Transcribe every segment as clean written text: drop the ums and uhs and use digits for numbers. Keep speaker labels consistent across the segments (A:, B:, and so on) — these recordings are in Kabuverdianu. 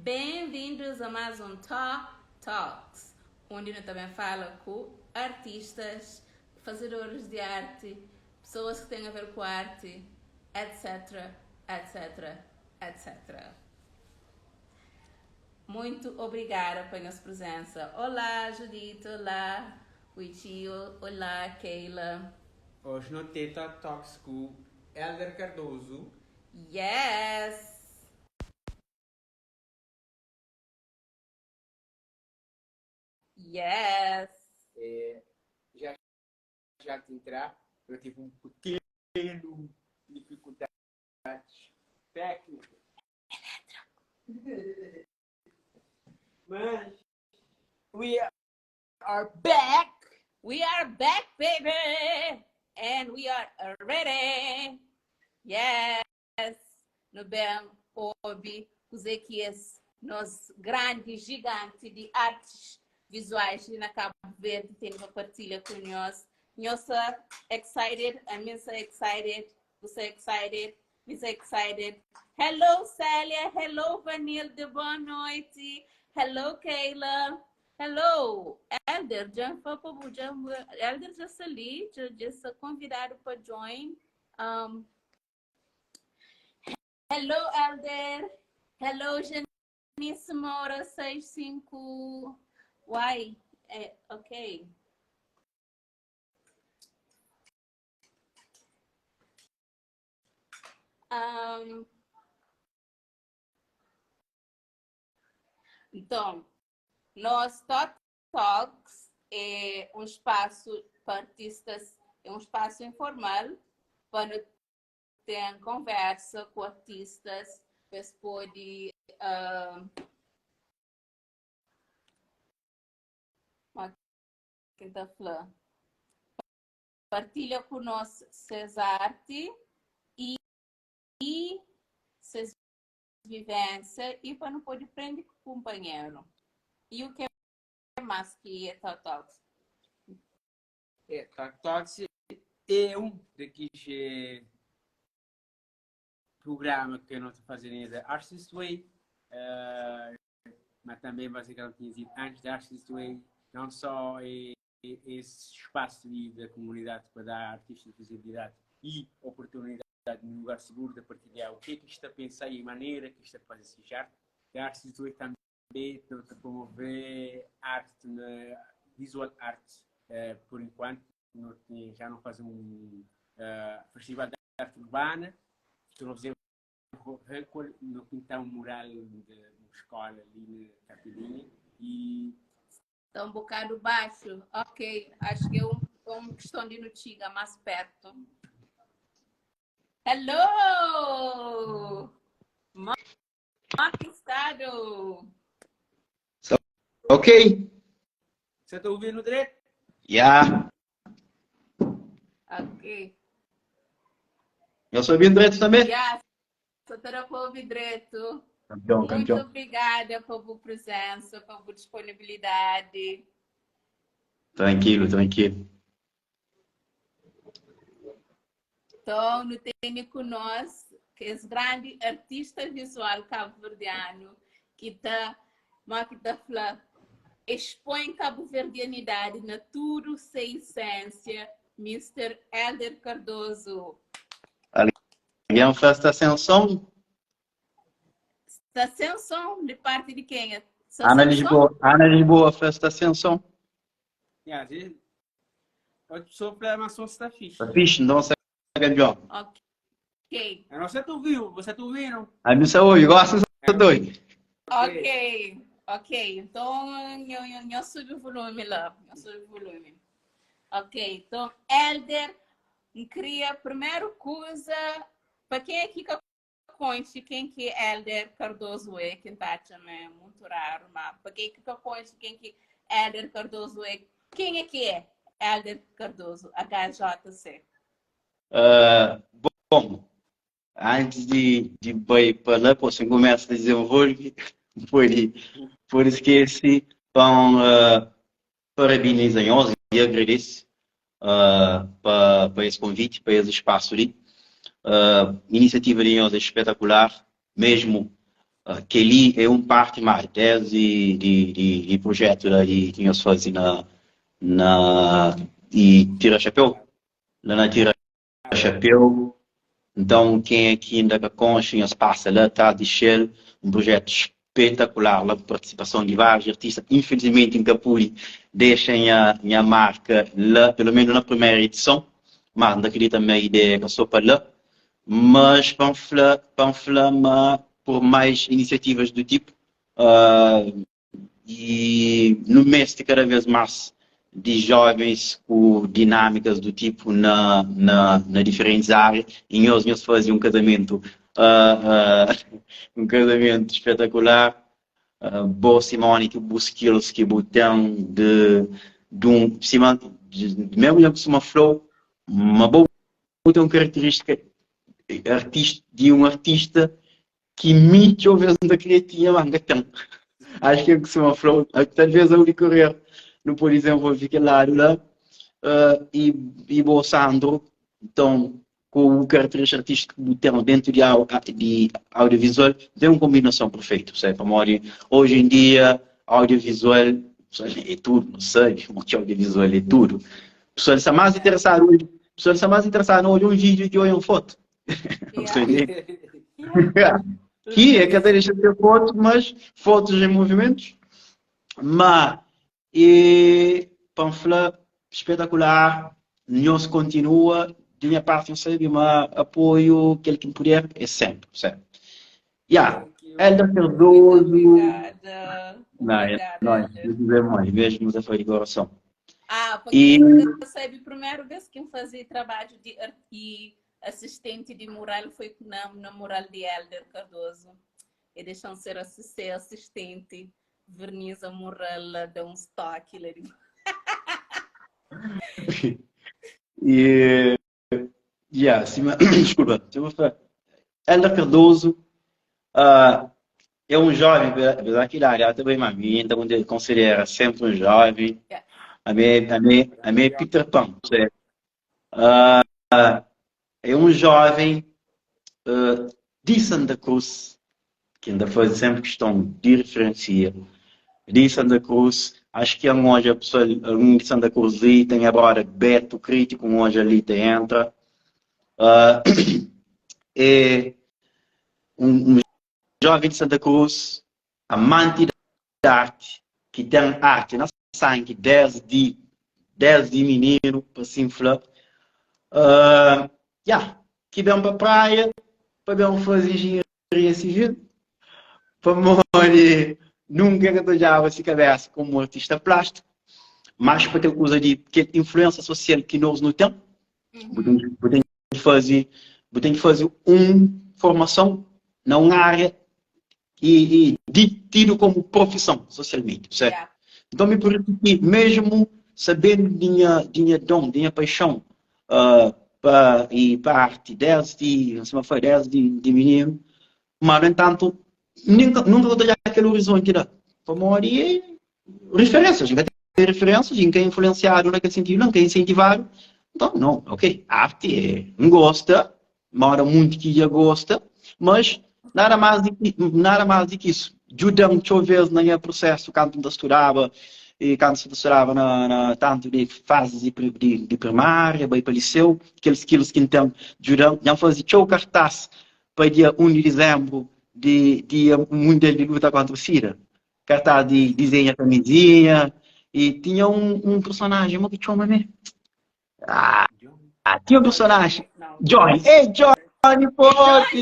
A: Bem-vindos a mais um Talk Talks, onde nós também fala com artistas, fazedores de arte, pessoas que têm a ver com arte, etc, etc, etc. Muito obrigada pela sua presença. Olá, Judite, olá, Wichio, olá, Keila.
B: Hoje no Teta Talks com Helder Cardoso.
A: Yes! Yes!
B: É, já já te entrar, eu tive um pequeno dificuldades técnicas. Mas we are back.
A: We are back, baby! And we are ready! Yes! No bem, obi, o que esse nosso grande gigante de artes visuais na Cabo Verde tem uma partilha com nós. Nós excited, I'm so excited, você excited, você excited. Hello, Célia. Hello, Vanilde. Boa noite. Hello, Keila. Hello, Elder. Já foi para já Elder já está ali, já já está convidado para join. Hello, Elder. Hello, Janice Moura, 65. Uai, é, ok. Então, nós Talk Talks é um espaço para artistas, é um espaço informal para ter conversa com artistas, para poder quem tá falando? Partilha conosco suas arte e, e suas vivência e para não poder aprender com o companheiro. E o que é mais que é Talk Talks?
B: É, Talk Talks é um daqueles programa que eu não estou fazendo da Artist Way, mas também basicamente antes da Artist Way, não só é esse espaço da comunidade para dar a artistas visibilidade e oportunidade num lugar seguro de partilhar o que é que está a pensar e a maneira que está a fazer esse arte. A Artist Way também está a promover arte, na visual art, por enquanto, não tem, já não faz um festival de arte urbana, estou a fazer no quintal mural de uma escola ali na Capelinha. E
A: está um bocado baixo, ok, acho que é uma questão de não chegar mais perto. Hello! Como estado?
C: Ok.
B: Você está ouvindo direito?
C: Yeah.
A: Ok.
C: Eu sou ouvindo direito também?
A: Yeah, só estou a ouvir direito.
C: Campeão,
A: Muito
C: campeão.
A: obrigada pela presença, pela disponibilidade.
C: Tranquilo, tranquilo.
A: Então, no tem conosco esse grande artista visual cabo-verdiano que está, que tá falando, expõe cabo-verdianidade na tudo sua essência, Mr. Helder Cardoso.
C: Alguém faz ascensão?
A: Está sem som de parte de quem? Está
C: Ana
A: sem som?
C: Lisboa, Ana Lisboa, festa ascensão.
B: Yeah, gente, a pessoa para a maçã está fixe.
C: Tá fixe, então você é campeão.
A: Ok.
B: A nossa tu viu, você tu ouvindo?
C: A missa hoje, gosta de doido.
A: Ok, ok. Então, eu subi o volume lá. Eu subi o volume. Ok, então, Helder, eu queria, primeiro coisa, para quem aqui que conhece quem que é Helder Cardoso é, quem tá também é muito raro, mas para quem que conhece quem que Helder Cardoso é, quem é que é Helder Cardoso, HJC?
C: Bom, antes de ir para lá, você começa a desenvolver, por esquecer, então, parabenizo e agradeço para esse convite, para esse espaço ali. Iniciativa de nós é espetacular, mesmo. Kel-li é un párti más désdi di di prujétu la di ki nhos faze na na di Tira Xapéu, la na Tira Xapéu. Nton, kenha ki inda ka konxe, nhos pasa la tras di Shell, un prujétu spetakular la ku partisipason di várius artista. Infelizmenti N ka pudi dexa nha nha marka la, pelo menu na primeru edison, mas N ta kridita ma ideia ka so pa la. Mas pa N fla, pa N fla ma por mais iniciativas do tipo, e nu meste cada vez mais di jovens ku dinâmicas do tipo na, na, na diferentes áreas e nhos, nhos faze um casamento, um casamento espetacular. Bo Simone ki bu skills ki bu ten de, de um, sima, de, mesmo nha costuma flau, ma bo bu ten un característica artista, di um artista ki mi txeu vez N ta kria tinha, mas N ka ten. Acho que é costuma fla, talvez ao decorrer nu pode desenvolve kel lado lá. E, e bo, Sandro, então, com o característica artística que bu ten dentro de, de audiovisual, tem uma combinação perfeita, sabe? Pamodi, hoje em dia, audiovisual é tudo, não sei, o que audiovisual é tudo. O pessoal está mais interessado hoje, o pessoal está mais interessado em olhar um vídeo que olhar uma foto. Yeah. Que é cada deixa de ter fotos, mas fotos em movimentos. Mas e panfla espetacular, nós continua, de minha parte não sei, mas apoio aquele que puder é sempre, sempre. Yeah. Elder Cardoso.
A: Obrigada.
C: Não, é nós, é mesmo da foi de coração.
A: Ah, porque e... eu sabe, primeira vez que eu fazia trabalho de e assistente de mural foi na, na mural de Elder Cardoso. E deixam ser assistente, verniza mural, dá uns toques lá de...
C: E, yeah, cima, desculpa, Elder Cardoso é um jovem, apesar que idade, ela também, mas mim, então considera sempre um jovem.
A: Yeah.
C: A mim, a mim, a mim é Peter Pan, certo? É um jovem de Santa Cruz, que ainda faz sempre questão de referencia, de Santa Cruz, acho que é um hoje a pessoa, um de Santa Cruz ali, tem agora Beto Crítico, um hoje ali tem entra. É um jovem de Santa Cruz, amante da arte, que tem arte na sangue desde, desde menino, para assim falar. Yeah, que vem para a praia, para bem fazer engenharia civil, para morrer, nunca que eu se cabeça como artista plástico, mas para ter coisa de que influência social que nós não temos, tem que fazer, tem que fazer uma formação na uma área e de tido como profissão socialmente, certo?
A: Yeah.
C: Então, me por isso que mesmo sabendo de minha, de minha dom, de minha paixão para, e para a arte desde, não sei se foi desde de menino, mas, no entanto, nunca, nunca vou ter aquele horizonte lá. Como ali, referências, nunca tem referências, nunca é influenciado naquele sentido, nunca é incentivado. Então, não, ok, a arte é, não gosta, mora muito que já gosta, mas nada mais de, nada mais do que isso. Ajuda-me, deixa eu ver, no meu processo, quando eu estudava, e quando eu estudava na, na, tanto de fases de, de, de primária, vai para liceu, aqueles skills que então ajuda já fazia show cartaz para dia 1 de dezembro, de dia mundial de luta contra o SIDA. Cartaz de desenho a camisinha, e tinha um personagem, como que chama mesmo? Ah, tinha um personagem, Johnny. Ei, Johnny, pô,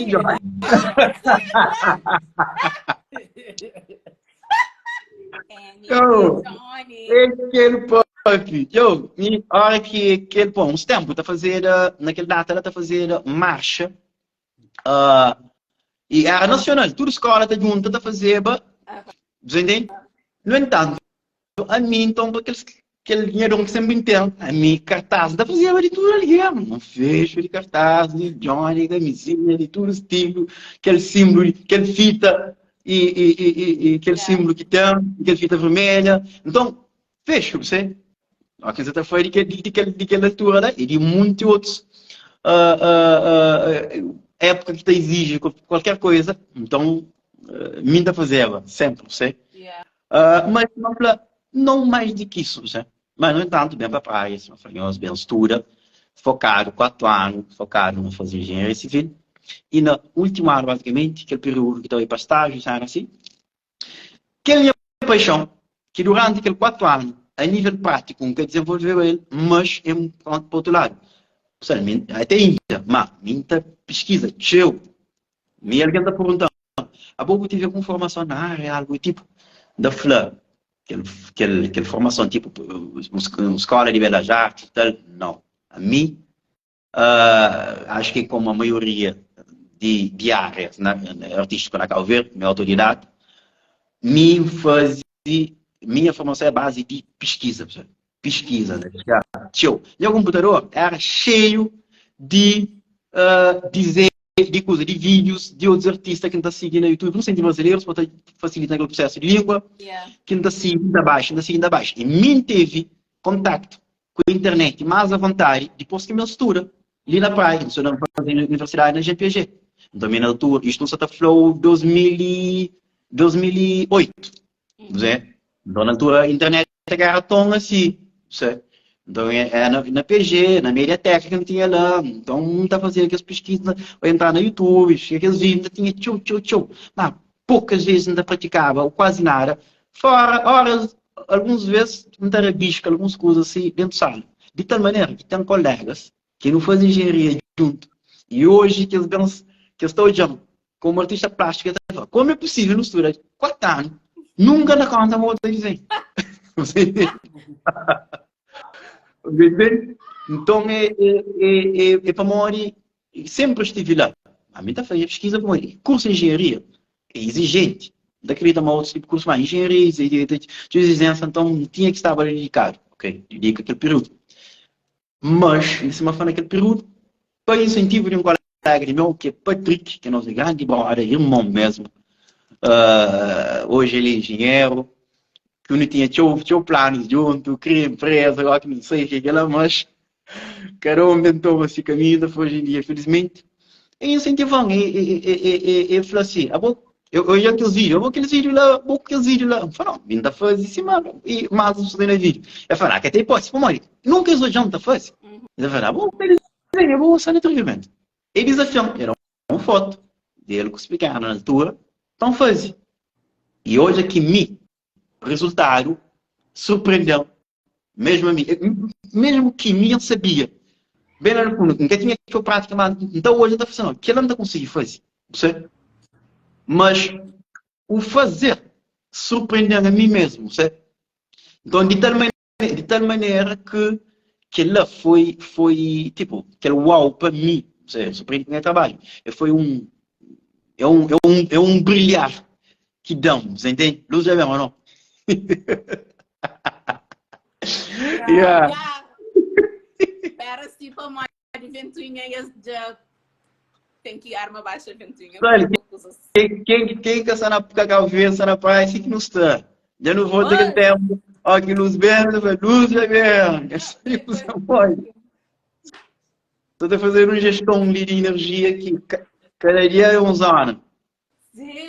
C: Johnny. Yo, aquele pop. Yo, e hora que aquele, bom, uns tempos, tá fazer, naquele data, ela tá fazer marcha, e era nacional, tudo escola tá junta, tá fazer, ba, você entende? No entanto, a mim, então, aqueles, aquele dinheiro que sempre tem, a mim, cartaz, tá fazia de tudo ali, um fecho de cartaz, de Johnny, camisinha, de tudo estilo, aquele símbolo, aquele fita, e, e, e, e aquele símbolo que tem, aquele fita vermelha. Então, fecho, você. A que você foi de, de, de, de, de altura lá, e de muitos outros época que te exige qualquer coisa. Então, Mi ta fazeba sempre, você.
A: Yeah.
C: Mas não fla, não mais de que isso, você. Mas, no entanto, bem para praia, se não bem estuda, focado, 4 anos, focado no fazer engenharia civil. E no último ano, basicamente, aquele período que estava para estágio, sabe assim, aquela minha paixão, que durante aquele 4 anos, a nível prático, nunca desenvolveu ele, mas em, para outro lado. Até ainda, mas muita pesquisa, tcheu. Me alguém está perguntando, há pouco tive alguma formação na área, algo tipo, da FLA, aquela formação tipo, uma escola de belas artes, tal, não. A mim, acho que como a maioria de áreas na, artística na Cabo Verde, minha autodidata, me faz, minha formação é base de pesquisa, pessoal. Pesquisa, né? Tio, meu computador era cheio de dizer, de coisa, de vídeos de outros artistas que não tá seguindo no YouTube, não sei de brasileiros, para facilitar aquele processo de língua, que não tá seguindo abaixo, não tá seguindo abaixo. E mim teve contacto com a internet mais à vontade depois que me estuda ali na praia, não sou na universidade na GPG. Então, na altura, isto não se falou 2008, não é? Então, na altura, a internet era tão assim, certo? Então, é na PG, na Mediateca que não tinha lá. Então, não tá fazendo aquelas pesquisas, ou entrar no YouTube, aqueles vídeos, tinha tchau, tchau, tchau. Mas poucas vezes ainda praticava, ou quase nada. Fora, horas, algumas vezes, não era bisca, algumas coisas assim, dentro da sala. De tal maneira que tem colegas que não fazem engenharia junto. E hoje, que eles, que estão olhando como artista plástico, como é possível não estudar 4 anos, nunca na conta uma outra desenho. Você entende? Então, é para morrer, sempre estive lá. A mim tá fazendo pesquisa para morrer. Curso de engenharia é exigente. Não acredito em outro tipo de curso, mas engenharia, de exigência, então tinha que estar dedicado. Ok, dedica aquele período. Mas, em cima naquele período, para incentivo de um colega de meu, que é Patrick, que é nosso grande brother, irmão mesmo. Hoje ele é engenheiro, que não tinha tinha planos junto, cria empresa, agora que não sei o que é lá, mas cada um tentou esse caminho, hoje em dia, felizmente. E incentivando, e falou assim, ah, bom, eu ia aqueles vídeos, eu vou aqueles vídeos lá, vou aqueles vídeos lá. Eu falei, não, ainda faz em cima, e mais não na vídeo. Eu falei, ah, que tem hipótese, pô, mãe, nunca usou janta faz. Eu falei, ah, bom, eu vou usar anteriormente. E desafio, era uma foto dele com os pequenos na altura, então faz. E hoje aqui, me resultado surpreendeu, mesmo a mim, mesmo que mim eu sabia, bem lá no fundo, nunca tinha feito prática, mas então hoje está funcionando, que ela não conseguiu fazer, você? Mas o fazer surpreendeu a mim mesmo, você? Então de tal maneira que ela foi tipo, aquele uau para mim, você? Surpreende o meu trabalho. Foi um, é um, é um, é um brilhar que dão, você entende? Luz é mesmo ou não?
A: Yeah. Espera se para mais de ventoinha já tem que arma baixa ventoinha.
C: Olha, quem que está na Cacau Verde, está na praia, assim que não está. Já não vou ter tempo. Ó, que luz verde, luz verde. Assim você pode. Estou a fazer uma gestão de energia que cada dia é um zona.
A: Sim,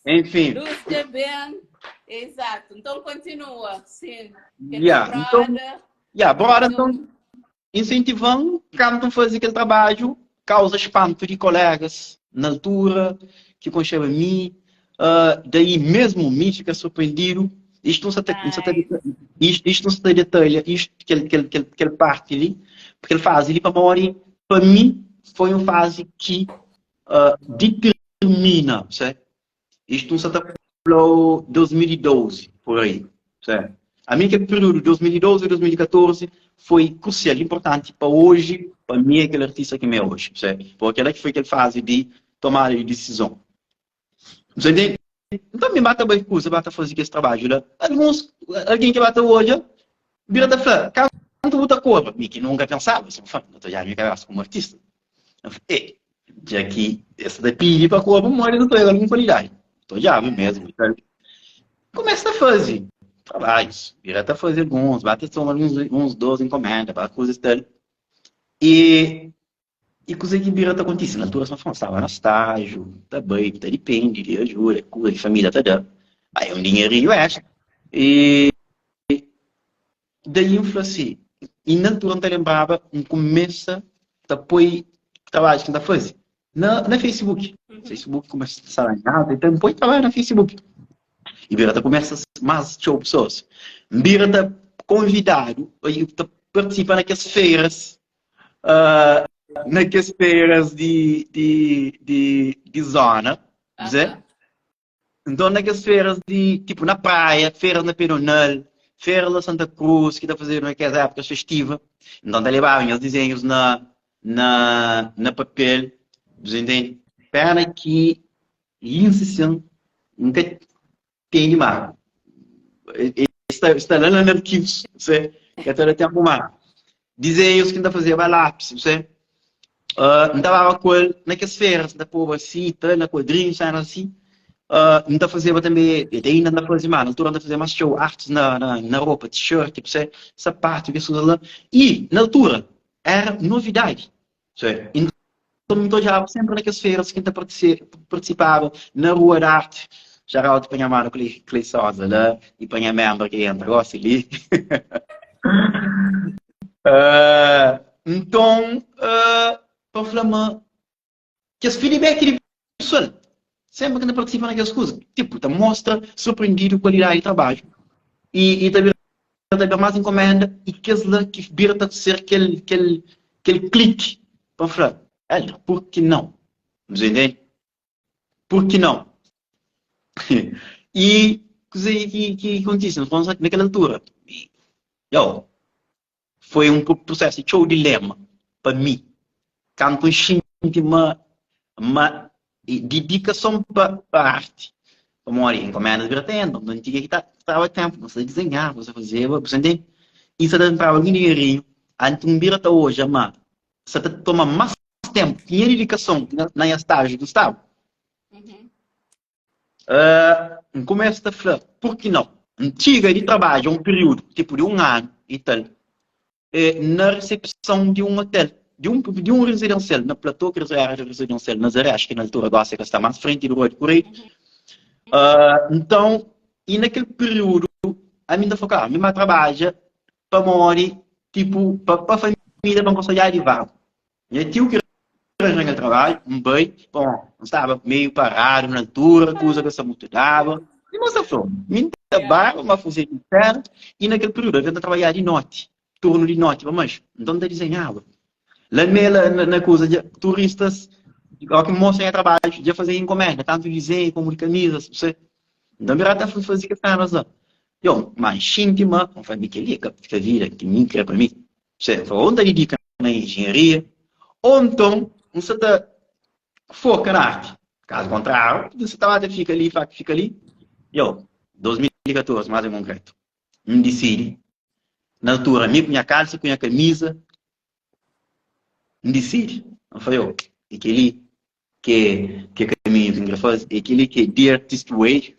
C: Enfim.
A: Luz bem. Exato. Então continua. Sim.
C: Yeah. Então, yeah, bora então incentivando, cantam fazer aquele trabalho, causa espanto de colegas na altura, que conheceram a mim, daí mesmo mim fica surpreendido. Isto não se isto, isto não se detalha, isto que ele parte ali, porque ele faz ali para morrer, para mim foi uma fase que determina, certo? Isto não se falou 2012, por aí, certo? A mim, aquele período de 2012 e 2014 foi crucial, importante para hoje, para mim, aquele artista que é hoje, certo? Porque aquela que foi aquela fase de tomar de decisão. Você entende? Então, me bata bem coisa, bata fazer esse trabalho lá. Alguns, alguém que bata hoje, vira da fé, canto outra cor, me que nunca pensava, assim, não estou já minha cabeça como artista. Eu falei, já que essa da pedi para cor, mas não estou alguma qualidade. Estou já mesmo. Então, começa a fazer trabalhos, vira a fazer alguns, bate só uns 12 encomendas, bate coisas tal. E I kuzê ki bira ta kontise? Na altura, sima fla, N staba na stájiu, ta bai, ta dipende di ajuda, kuza ki família ta da. Ai, un dinherinhu extra. I daí N fla si, i na altura N ta lenbraba, N kumesa ta poi trabadju ki N ta faze na na Facebook. Facebook kumesa ta sta na alta, então N poi trabadju na Facebook. I bira ta kumesa más txeu pesoas. N bira ta konvidadu pa ta partisipa na kes feiras uh, na kes feiras di, di, di, di zona, uh -huh. Então, na kes feiras di, tipo, na praia, feiras na Pedonal, feiras na Santa Cruz, ki ta fazedu na kes épocas festiva. Então, ta lebaba nhas dizenhus na, na, na papel, você entende? Pena ki, insi sin, N ka tene má. Sta, sta lá na arquivos, você, ka ta da tempo má. Dizenhos ki N ta fazeba lápis, você. Uh, N ta baba ku el na kes feras, N ta poba si, tal, na kuadrinhu, cenas asi. Uh, N ta fazeba tanbe, e ainda N ta faze má, na altura N ta fazeba más txeu artis na, na, na ropa, t-shirt, você, sapatu, kes kuza lá. I, na altura, era novidadi. Você. Então, N ta odjaba sempre na kes feras ki N ta partisipaba na Rua da Arte. Shout out pa nha mano Clay, Clay Sosa lá e pa nha membra ki entra gosi li. Uh, então, uh, pa fla ma kes feedback di pessoal, sempre ki N ta partisipa na kes kuza, tipo, ta mostra surprendidu kualidadi di trabadju e, e ta bira ta ben más enkomenda e kes la ki bira ta ser kel, kel, kel kliki pa fla, Elder, por ki não? Você entende? Por ki não? E kuzê ki, ki kontise? Naquela altura, yo, foi un prosesu txeu dilema pa mi. Kantu N xinti ma ma didikason pa pa arti, pamodi enkomendas bira ta entra, nton N tinha ki ta traba tenpu pa sa dizenhaba, pa sa fazeba, bu sa ntende? I sa ta entraba algun dinherinhu, anti N bira ta odja ma sa ta toma más tenpu ki nha didikason na nha stájiu ki N staba. Uh, N kumesa ta fla, pur ki nau? N txiga di trabadja un piriudu, tipu di un anu i tal, eh, na resepson di un otel, di un, di un rezidensial, na Platô, ki éra rezidensial Nazaré, acho ki na altura gosi ka sta más, frenti di Rua di Kureio. Uh, nton, i na kel piriudu, ami N ta fla, klar, mi ma trabadja pamodi, tipu, pa, pa família pa N konsedjadu di vagu. Nha tiu ki ranja nha trabadju, N bai, bon, N staba meiu paradu na altura, kuza ka sta mutu daba. Mi mosa fla, mi N ta ba, ma faze di sértu. I na kel períodu, alvês N ta trabadjaba di noti, turnu di noti pa manxe, nton N ta dizenhaba. La mê la na kuza dja turistas, óki N mostra nha trabadju, dja faze inkomenda, tantu di dizenhu komu di kamizas, bu sabe. Nton mi rata faze kes sénas la. Yo, ma N xinti ma N fla, mi kel-li é ka vida ki mi N kre pa mi. Sê, ô N ta didika na enjenharia, ô nton N sa ta foka na arti. Kazu kontráriu, N sa ta ba ta fika li, fika li. Yo, 2014, más en konkretu, N disidi, na altura, mi ku nha kalsa, ku nha kamiza, N disidi, N fla, yo, é kel-li ki é kaminhu ki N kre faze, é kel-li ki é the artist way,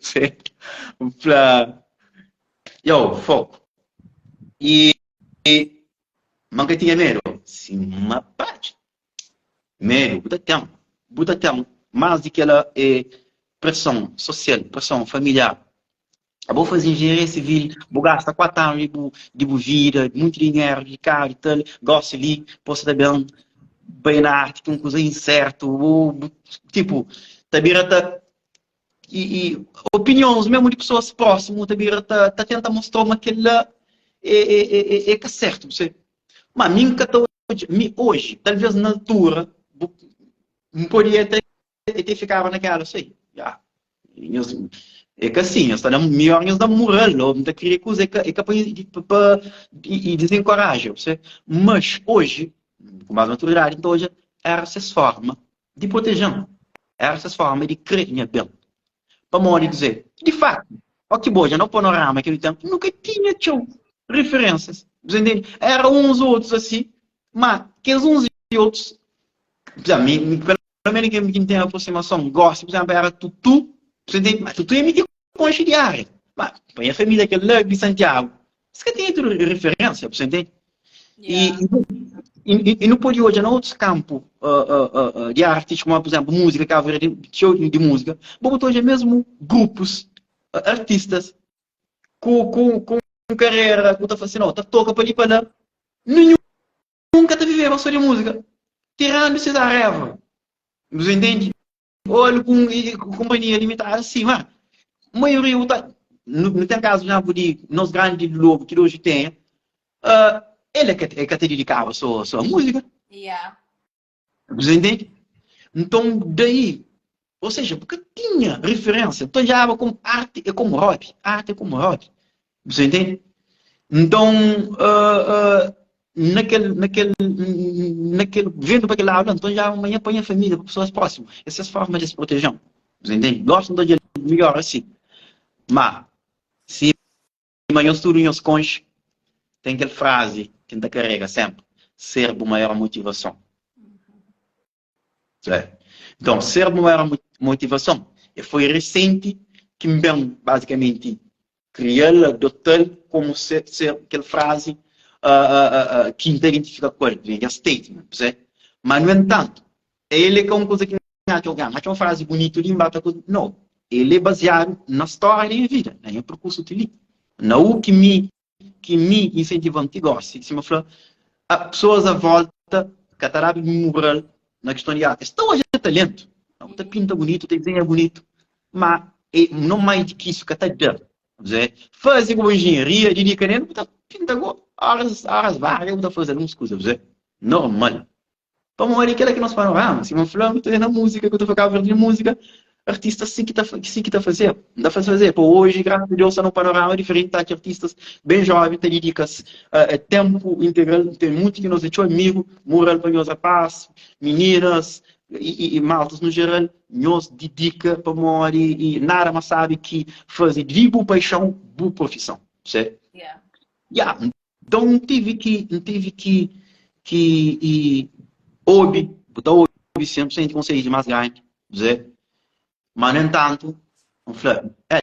C: N fla, yo, foku. I ma N ka tinha medu, sima patxi. Medu bu ta ten, bu ta ten, más di kela é preson sosial, preson familiar. Abo faze enjenharia sivil, bu gasta 4 anu di bu, di bu vida, monti dinheru dedikadu i tal, gosi li bo sta ta ben bai na arti ki un kuza insertu, bu, bu tipu, ta bira ta i, i opinions mesmu di pesoas prósimu ta bira ta, ta tenta mostrau ma kel-la é, é, é, é, é ka sertu, bu sabe? Ma mi N ka ta odja, mi oji, talvês na altura, bu, N podia ta E te fikaba na kela sei. Ya. Nhos, é ka assim, nhos ta da melhor nhos da moral, ou ta kria kuza, é ka, é ka pa, pa, e, e desencoraja, você. Mas hoje, com mais maturidade, então hoje era ses forma de proteger, era ses forma de crer nha bem. Pamodi dizer, de facto, ó que boa, já no panorama aquele tempo, nunca tinha txeu referências, você entende? Era uns outros assim, mas aqueles uns e outros, por exemplo, mi, mi, pelo menos ki N ten aproximason, gosi, por exemplo, era Tutu, você entende? Mas Tutu é mi ki konxe di área. Mas pa nha família kel la di Santiago, es ka tinha tudu referência, você entende? E, e, e, e nu pode odja na otus kampu uh, uh, uh, di artis, como por exemplo música, Cabo Verde txeu di música, bo ta odja mesmo grupos, uh, artistas ku, ku, ku carreira, ku ta fala assim, não, ta toca pa li pa lá, nenhum ka ta viveba só di música, tirando Cesar Eva. Você entende? Ou algun companhia limitada, sim, mas a maioria tá, no, no tem caso já de nos grande lobo que hoje tem, uh, ele é que, é que te dedicava só, só a música.
A: Yeah.
C: Você entende? Então, daí, ou seja, porque tinha referência. Então, já era como arte é como hobby. Arte é como hobby. Você entende? Então, uh, uh, naquele, naquele, naquele, vendo para aquele lado, então já amanhã põe a família, para pessoas próximas. Essa é a forma de se proteger. Você entende? Gostam de melhor assim. Mas, se amanhã tudo em os tem aquela frase que a carrega sempre: ser a maior motivação. Certo? Então, ser a maior motivação. E foi recente que me bem, basicamente, criá-la, adotar como ser, ser aquela frase uh, uh, uh, que me identifica com ele, é statement, percebe? Mas, no entanto, ele é uma coisa que não é uma frase bonita, limpa, não. Ele é baseado na história da minha vida, na minha percurso de ali. Na o que me que me incentiva a gosto. Se me fala, as pessoas à volta, que moral na questão de arte. Estão a gente talento. Não, pinta bonito, tem desenho bonito, mas é, não mais do que isso que está dando. Fazer uma engenharia, dedica nem, tá pinta horas, horas vagas, tá fazendo algumas coisas, normal. Vamos olhar aquilo que nós panorama. Se uma falando, estou na música, que eu estou falando de música, artista sim que está sim que tá fazer. Dá para fazer. Pô, hoje, graças a Deus, está num panorama diferente, tá que artistas bem jovens, te dedicas uh, tempo integral, tem muito que nós é amigo, moral para nós rapaz, meninas e, e, e maltas no geral, nós dedica para morrer e nada mais sabe que fazer de boa paixão, boa profissão. Certo?
A: Yeah.
C: Yeah. Então tive que, tive que, que e, ouve, botar ouve sempre sem conselho de mais ganho, dizer. Mas, no entanto, eu falei, é,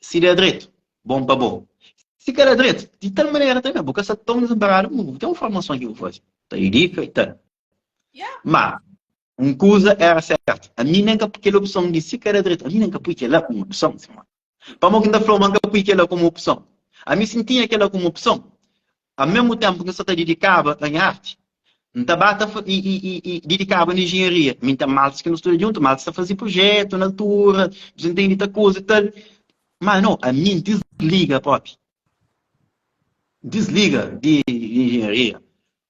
C: se der direito, bom para bom. Se quer direito, de tal maneira também, porque está tão desamparado, tem uma formação que eu vou fazer. Tá indica e tal.
A: Yeah.
C: Mas, uma coisa era certa. A mim nem aquela opção de se quer direito, a mim nem pus aquela como opção. Para mim, que ainda falou, mas pus aquela como opção. A mim sentia aquela como opção. Ao mesmo tempo que eu só te dedicava à arte, Tabata e, e, e, e dedicava na engenharia. Muita malta que não estuda junto, malta está fazer projeto na altura, desentende muita coisa e tal. Mas não, a mim desliga próprio. Desliga de, de engenharia.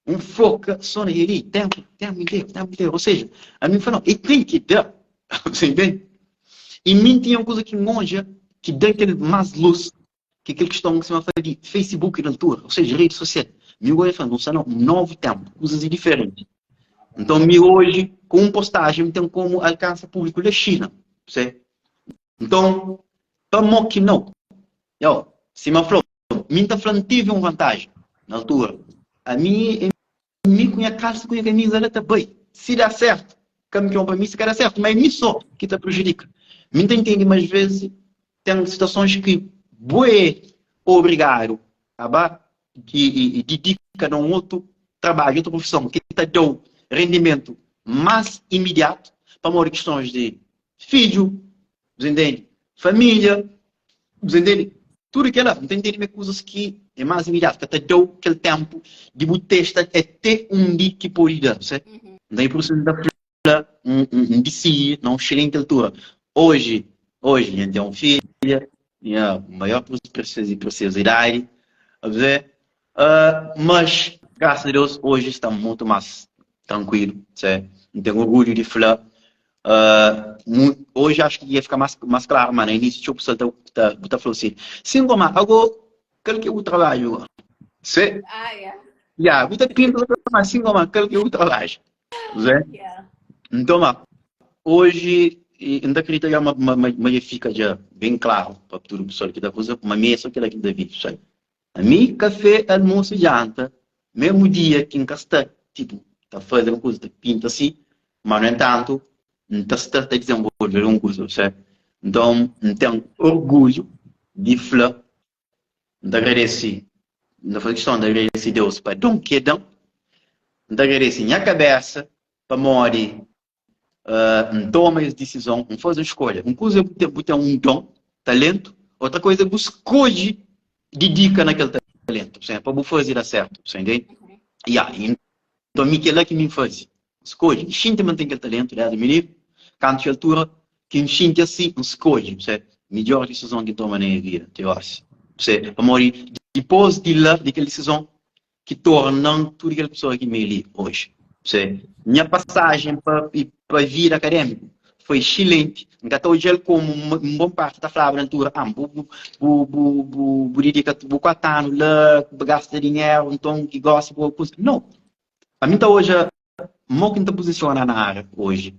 C: Um foca só na engenharia, tempo, tempo inteiro, tempo inteiro. Ou seja, a mim falou, e tem que dar. Você entende? E mim tinha uma coisa que monja, que dá aquele mais luz, que aquele questão que se chama de Facebook na altura, ou seja, rede social. Meu hoje falando, não, um novo tempo, coisas diferentes. Então, me hoje, com postagem, tem como alcança público da China. Certo? Então, para que não. Eu, se me falou, mim tá falando, tive uma vantagem na altura. A mim, mim com a calça, com a camisa, ela tá bem. Se dá certo, campeão para mim, se quer certo, mas é mim só que te prejudica. Mim tá entende, mas às vezes tem situações que bué obrigado a e, e, dedica a um outro trabalho, outra profissão, que te dá rendimento mais imediato para morrer questões de filho, entende? Família, entende? Tudo aquilo, entende? Coisas que é mais imediato, que te dá aquele tempo de você testar até um dia que pode dar, certo?
A: Uhum.
C: Daí por isso da um, um, um DC, não excelente altura. Hoje, hoje, a gente tem um filho, minha maior preciosidade, a ver? Uh, mas, graças a Deus, hoje está muito mais tranquilo, certo? Não tenho orgulho de falar. Uh, hoje acho que ia ficar mais, mais claro, mas no início, o pessoal tá, tá, tá falando assim, sim, como, agora, qual que é o trabalho? Sim?
A: Ah, yeah.
C: Yeah, muita pinta, mas sim, como, qual que é o trabalho? Certo?
A: Yeah.
C: Então, mas, hoje, ainda acredito que é uma, uma, uma, fica já bem claro para todo o pessoal que está fazendo, uma mesa que aqui da vida, sabe? A mim, café, almoço e janta, mesmo dia que em está, tipo, está fazendo uma coisa, tá pinta assim, mas no entanto, não está tá desenvolvendo uma coisa, sabe? Então, não tenho orgulho de falar, de agradecer. N ta faze kiston di agradese Deus pa don ki e da-m. N ta agradese nha kabésa pamodi N toma es disizon, N faze un skolha. Un kuza é bu ten un don, talentu, otra kuza é bu skodje didika na kel talentu, pa bu faze da sertu, bu entende? Ya, nton mi kel-la ki mi N faze, N skodje, N xinti ma N ten kel talentu desdi mininu, kantu ki altura ki N xinti asi, N skodje, bu sabe, midjór disizon ki N toma na nha vida ti gósi, bu sabe, pamodi dipôs di la, di kel disizon, ki torna-m tudu kel pesoa ki mi é li oji. Se nha pasajen pa pa vida akadémiku foi exsilenti. N ka ta odja-l komu un bon parti ta flaba na altura, ah, bu bu bu bu bu bu didika bu 4 anu la, bu gasta dinheru, nton ki gósi bu kuza. Nau! Ami N ta odja Mo ki N ta puzisiona na ária oji?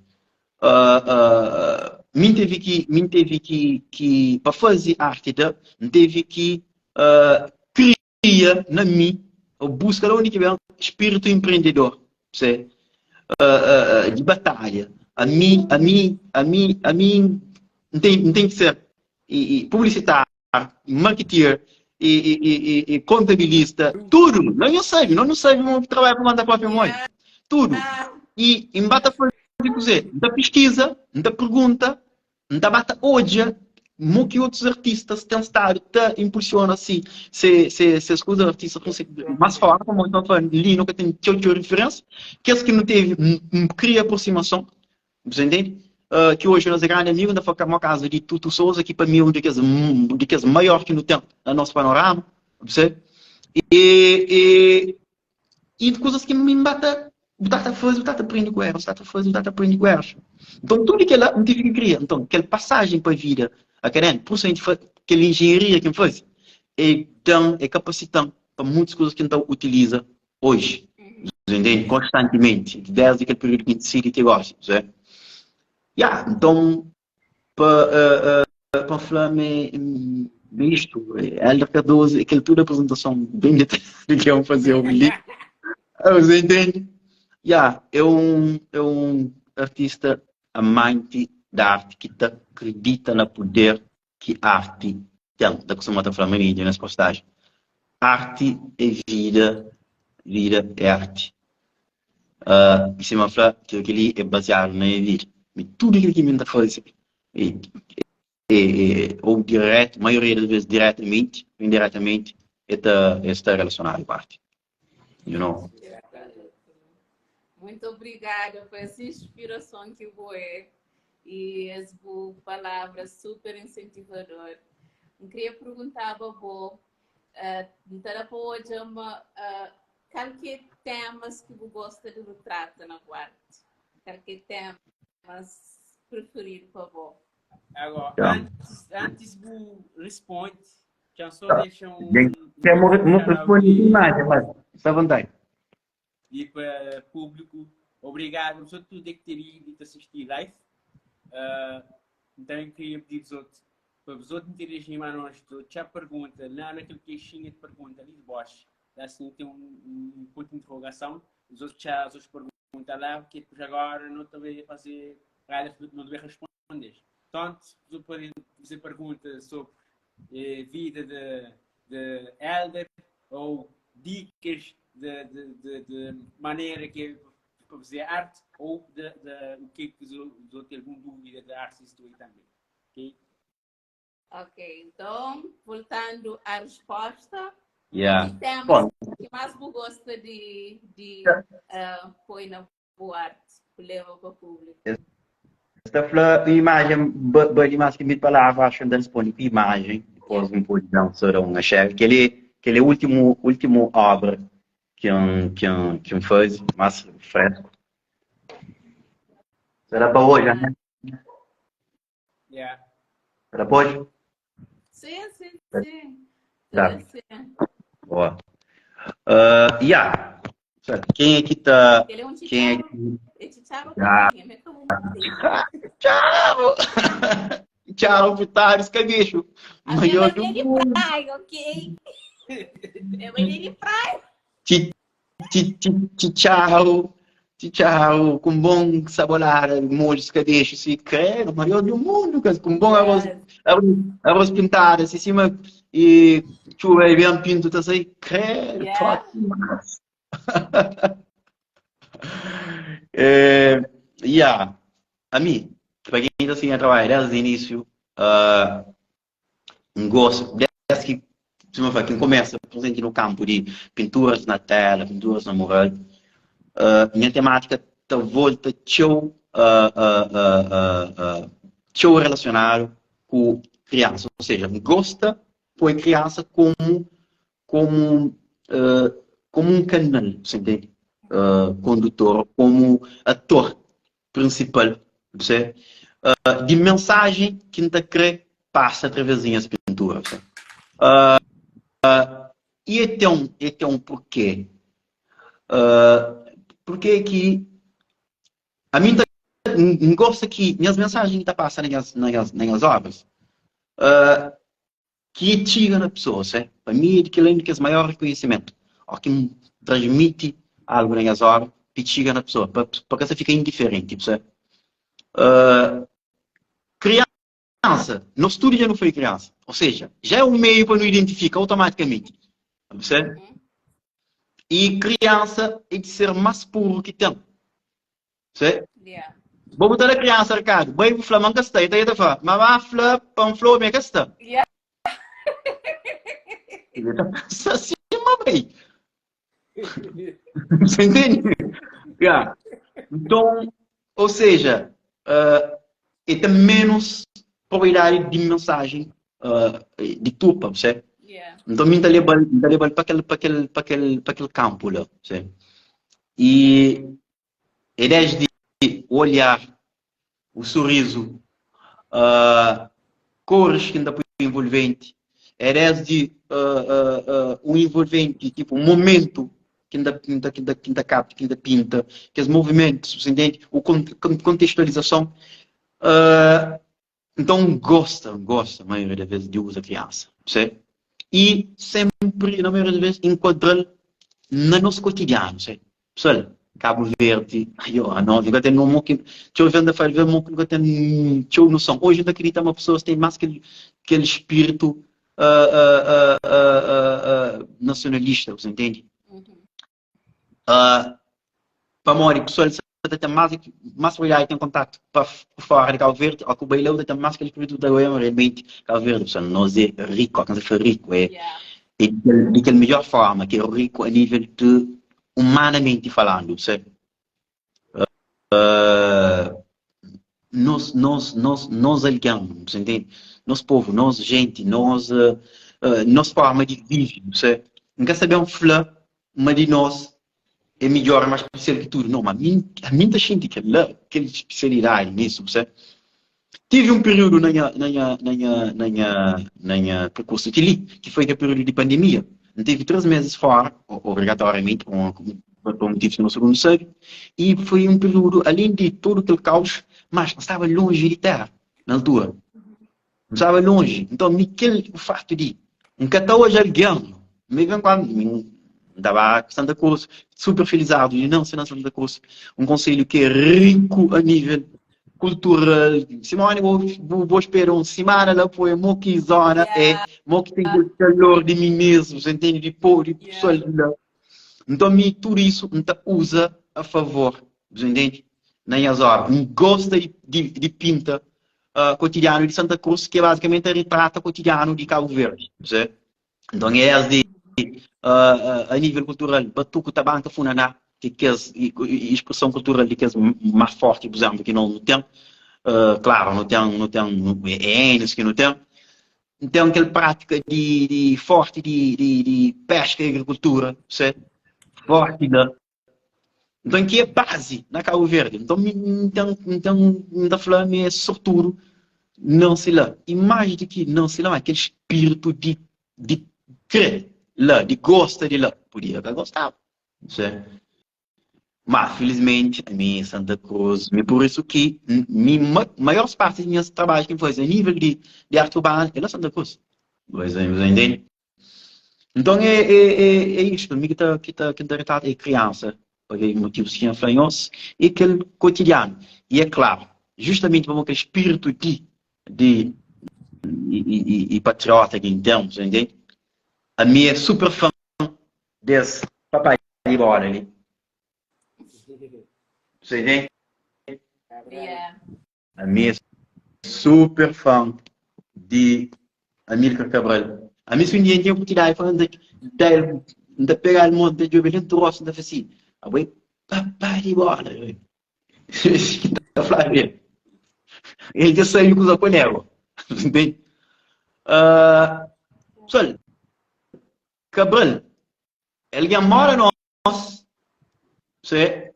C: Mi N tevi ki, mi N tevi ki, ki pa faze arti da, N tevi ki kria na mi, ô buska da undi ki ben, spiritu empreendedor, se, di batalha. Ami, ami, ami, ami N ten, N ten ki ser publisitáriu, marketeer, e kontabilista, tudu. Nós não sabe, nós não sabe como trabalha por conta própria mãe. Tudo. E N ba ta faze kuzê? N ta piskiza, N ta pergunta, N ta ba ta odja mo ki otus artistas ten stadu ta impulsiona si se se ses kuza, artistas ku se más fora, pamodi ta fla li nu ka ten txeu txeu referênsia. Kes ki nu tevi, N kria aproximason. Bu sa intende? Ki oji nos é grandi amigu, N ta fla mo kazu di Tutu Sousa, ki pa mi é un di kes di kes maior ki nu ten na nos panorama, bu sa? E e e kuzas ki mi N ba ta bu ta ta faze, bu ta ta prende ku erus, bu ta ta faze, bu ta ta prende ku erus. Nton tudu kila N tive ki kria. Nton kel pasajen pa vida akadémiku, pur isu kel injenharia ki N faze, e da-m, e kapasita-m pa muitus kuzas ki N ta utiliza oji, entende? Konstantimenti, desdi kel períodu ki N disidi ti gosi, percebe? Ya, nton, pa pa N fla ma é istu, Hélder Cardoso, é kel tudu apresentason ben detalhadu ki el faze-u li, você entende? Ya, é un, é un artista amanti di arti ki ta kridita na puder ki arti ten. Ta kustuma ta fla ma nes postajen, arti é vida, vida é arti. Uh, sima fla, kel kel-li é baziadu na nha vida. Mi tudu kel ki mi ta faze é, é, é, ou direto, maioria das vezes diretamente, ou indiretamente, é ta, é sta relacionado com arte. You know?
A: Muito obrigada por essa inspiração que bo é e as boas palavras super incentivador. Eu queria perguntar a bo, uh, para hoje uma, uh, qual que é temas que você gosta de retrata na arte? Qual que é temas preferido para você?
B: Agora, antes, antes bu responde, já só deixa um.
C: Tem uma responde imagem, mas está à vontade.
B: E para público, obrigado a tudo que ter ido e assistir live. Uh, também queria pedir aos outros, para os outros interagirem mais nós, já pergunta, lá naquele queixinha de pergunta ali de baixo, assim tem um, um ponto de interrogação, os outros já as outras perguntas lá, porque depois agora não também fazer, não devia responder. Portanto, você pode fazer perguntas sobre eh, vida de, de Helder ou dicas de, de, de, de maneira que para fazer arte ou de, de, o que que os outros têm alguma dúvida da arte isso também. Ok?
A: Ok, então, voltando à resposta,
C: yeah.
A: que temas Bom. que mais você gosta de, de uh, pôr na bu arte, bu leba pa públiku.
C: Es ta fla un imajen bali más ki mil palavra, acho N ta responde ku imajen, dipôs N pode da un só da un axé. Kel-li kel é últimu últimu obra ki N ki N ki N faze, más fresku. Será pa oja, né?
B: Yeah.
C: Será pa oja?
A: Sim, sim, sim.
C: Tá.
A: Sim.
C: Boa. Uh, yeah. Quem é que tá.
A: Ele é um
C: Quem é
A: tchau.
C: que.
A: É tchau
C: Ah.
A: pra mim, é
C: Tchau! Tchau, Vitaris Cabicho.
A: A minha
C: Maior do
A: mania de
C: mundo.
A: praia, ok? É mania de praia.
C: Ti, ti, ti, ti, tchau. Txitxarru ku un bon sabolada, modju skabexu, si kredu, maior di mundu, kas ku un bon arroz, arroz, arroz pintadu, si sima e txuba e ben pintu ta sai, kredu, yeah. top dimas. Eh, yeah. Ami, pa ken ta siga trabadju desdi inísiu, uh, N gosta, desdi ki, sima N fla, ki N kumesa presenti no kanpu di pinturas na tela, pinturas na mural, nha temátika ta volta txeu, txeu relasionadu ku kriansa. Ou seja, N gosta poi kriansa komu, komu, komu un kanal, bu ntende? Kondutor, komu ator prinsipal bse di mensajen ki N ta kre pasa através di nhas pintura bse. I e ten e ten un porke. Porke ki ami N ta N gosta ki nhas mensajen ki ta pasa na nhas na nhas na nhas obras Ki e txiga na pesoas, é. Pa mi é kel-la un di kes maior rekonhesimentu. Ó ki N transmiti algu na nhas óbra pi txiga na pesoa, pa pa ka sa fika indiferenti, bu sabe? Kriansa, nos tudu dja nu foi kriansa, ou seja, já é un meiu pa nu identifika automatikamenti, bu sabe? I kriansa é di ser más puru ki ten. Se?
A: Yeah.
C: Bo bu ta da criança recado. Bai bu fla ma nka sta. E ta e ta fla, mamá fla pa N fla-u ma e ka sta.
A: Yeah.
C: E ta pensa assim, ma bai. Você entende? Yeah. Então, ou seja, uh, e tem menos probabilidade de mensagem uh, de turpa, você?
A: Yeah.
C: Então, mim tá lebal, tá lebal pa aquele, pa aquele, pa aquele, pa aquele campo lá, você? E É desdi o olhar, o sorriso, cores ki N ta poi envolventi, é desdi un envolventi, tipo un momentu ki N ta ki N ta ki N ta kapta, ki N ta pinta, kes movimentus, bu ntende? O kontextualizason. Nton N gosta, N gosta maioria da vez di uza kriansa, percebe? I senpri, na maioria das ves, enkuadra-l na nos kotidianu, percebe? Pessoal, Kabu Verdi, aio, anos nu ka ten mo ki, txeu ves N ta fla, alves mo ki nu ka ten txeu noson. Oji N ta kridita ma pesoas ten más kel, kel spiritu nasionalista, bu sa ntende? Pamodi pesoal sa ta ten más más probabilidadi di ten kontatu pa fora di Kabu Verdi ó ku bai la bu ta ten más kel spritu ta oi ma realmenti Kabu Verdi pesoal nos é riku ó ka ta fla riku é é di kel midjor forma ki é riku a nível di umanamenti falandu sabe Nos nos nos nos algen bu ntende nos povu nos jenti nos nos forma di vive bu sabe N ka sa ben fla ma di nos é midjor é más spesial ki tudu no ma ami ami N ta xinti kel-la kel spesialidadi nisu bu sabe Tive un períodu na nha na nha na nha na nha na nha perkursu ti li ki foi kel períodu di pandemia N teve 3 meses fora obrigatoriamenti pa un motivu ki nos tudu nu sabe i foi un períodu alén di tudu kel kaus mas N staba lonji di tera na altura N staba lonji nton mi kel fatu di N ka ta odja algen mi ben kuandu mi N ta ba Santa Cruz super felizardu di nanse na Santa Cruz un konselhu ki é riku a nível kultural Simone bo bo bo spera un simana la poi mo ki zona é
A: Yeah.
C: mo ki ten kel kalor di minismu você entende di povo di
A: Yeah.
C: pessoal di la nton mi tudu isu N ta uza a favor você entende na nhas obra N gosta di di di pinta uh, kotidianu di Santa Cruz ki é bazikamenti ritrata kotidianu di Kabu Verdi você Nton é es di uh, a nível kultural batuku, tabanka, funaná ki kes expressão kultural di kes más forti, por exemplo, ki nós nu ten uh, claro, nu ten, nu ten é N ki nu ten ten kel prática di, di forti di, di, di pesca e agricultura, se forti la Nton ki é bazi na Kabu Verdi. Nton mi N ten, N ten, N ta fla mi é sortudu nanse la. I más di ki nanse la, ma kel spiritu di, di kre la, di gosta di la. Podia ka gostaba, se. Ma filismenti ami Santa Cruz, mi pur isu ki mi maior parti di nhas trabadju ki N faze a nível di, di arti urbana é la Santa Cruz. Bo entende? Nton é, é, é, é istu, mi ki ta, ki ta, ki ta retrata é kriansa. pa kel motivus ki N fla nhos, i kel kotidianu. I é klaru, justamenti pamodi kel spiritu di di i patriota ki N ten, bu ntende? Ami é super fan des papai di bola li. Bu ntende? Ami é super fã di Amílcar Cabral. Ami si un dia N ten oportunidadi fla N ta da el, N ta pega el mon, N ta djobe el dentu rostu, N ta fla si, abo é papá di bola. N ta fla el. El dja sabe kuza ku el é bo. Ntende? Pessoal, Cabral é algen mora nos, se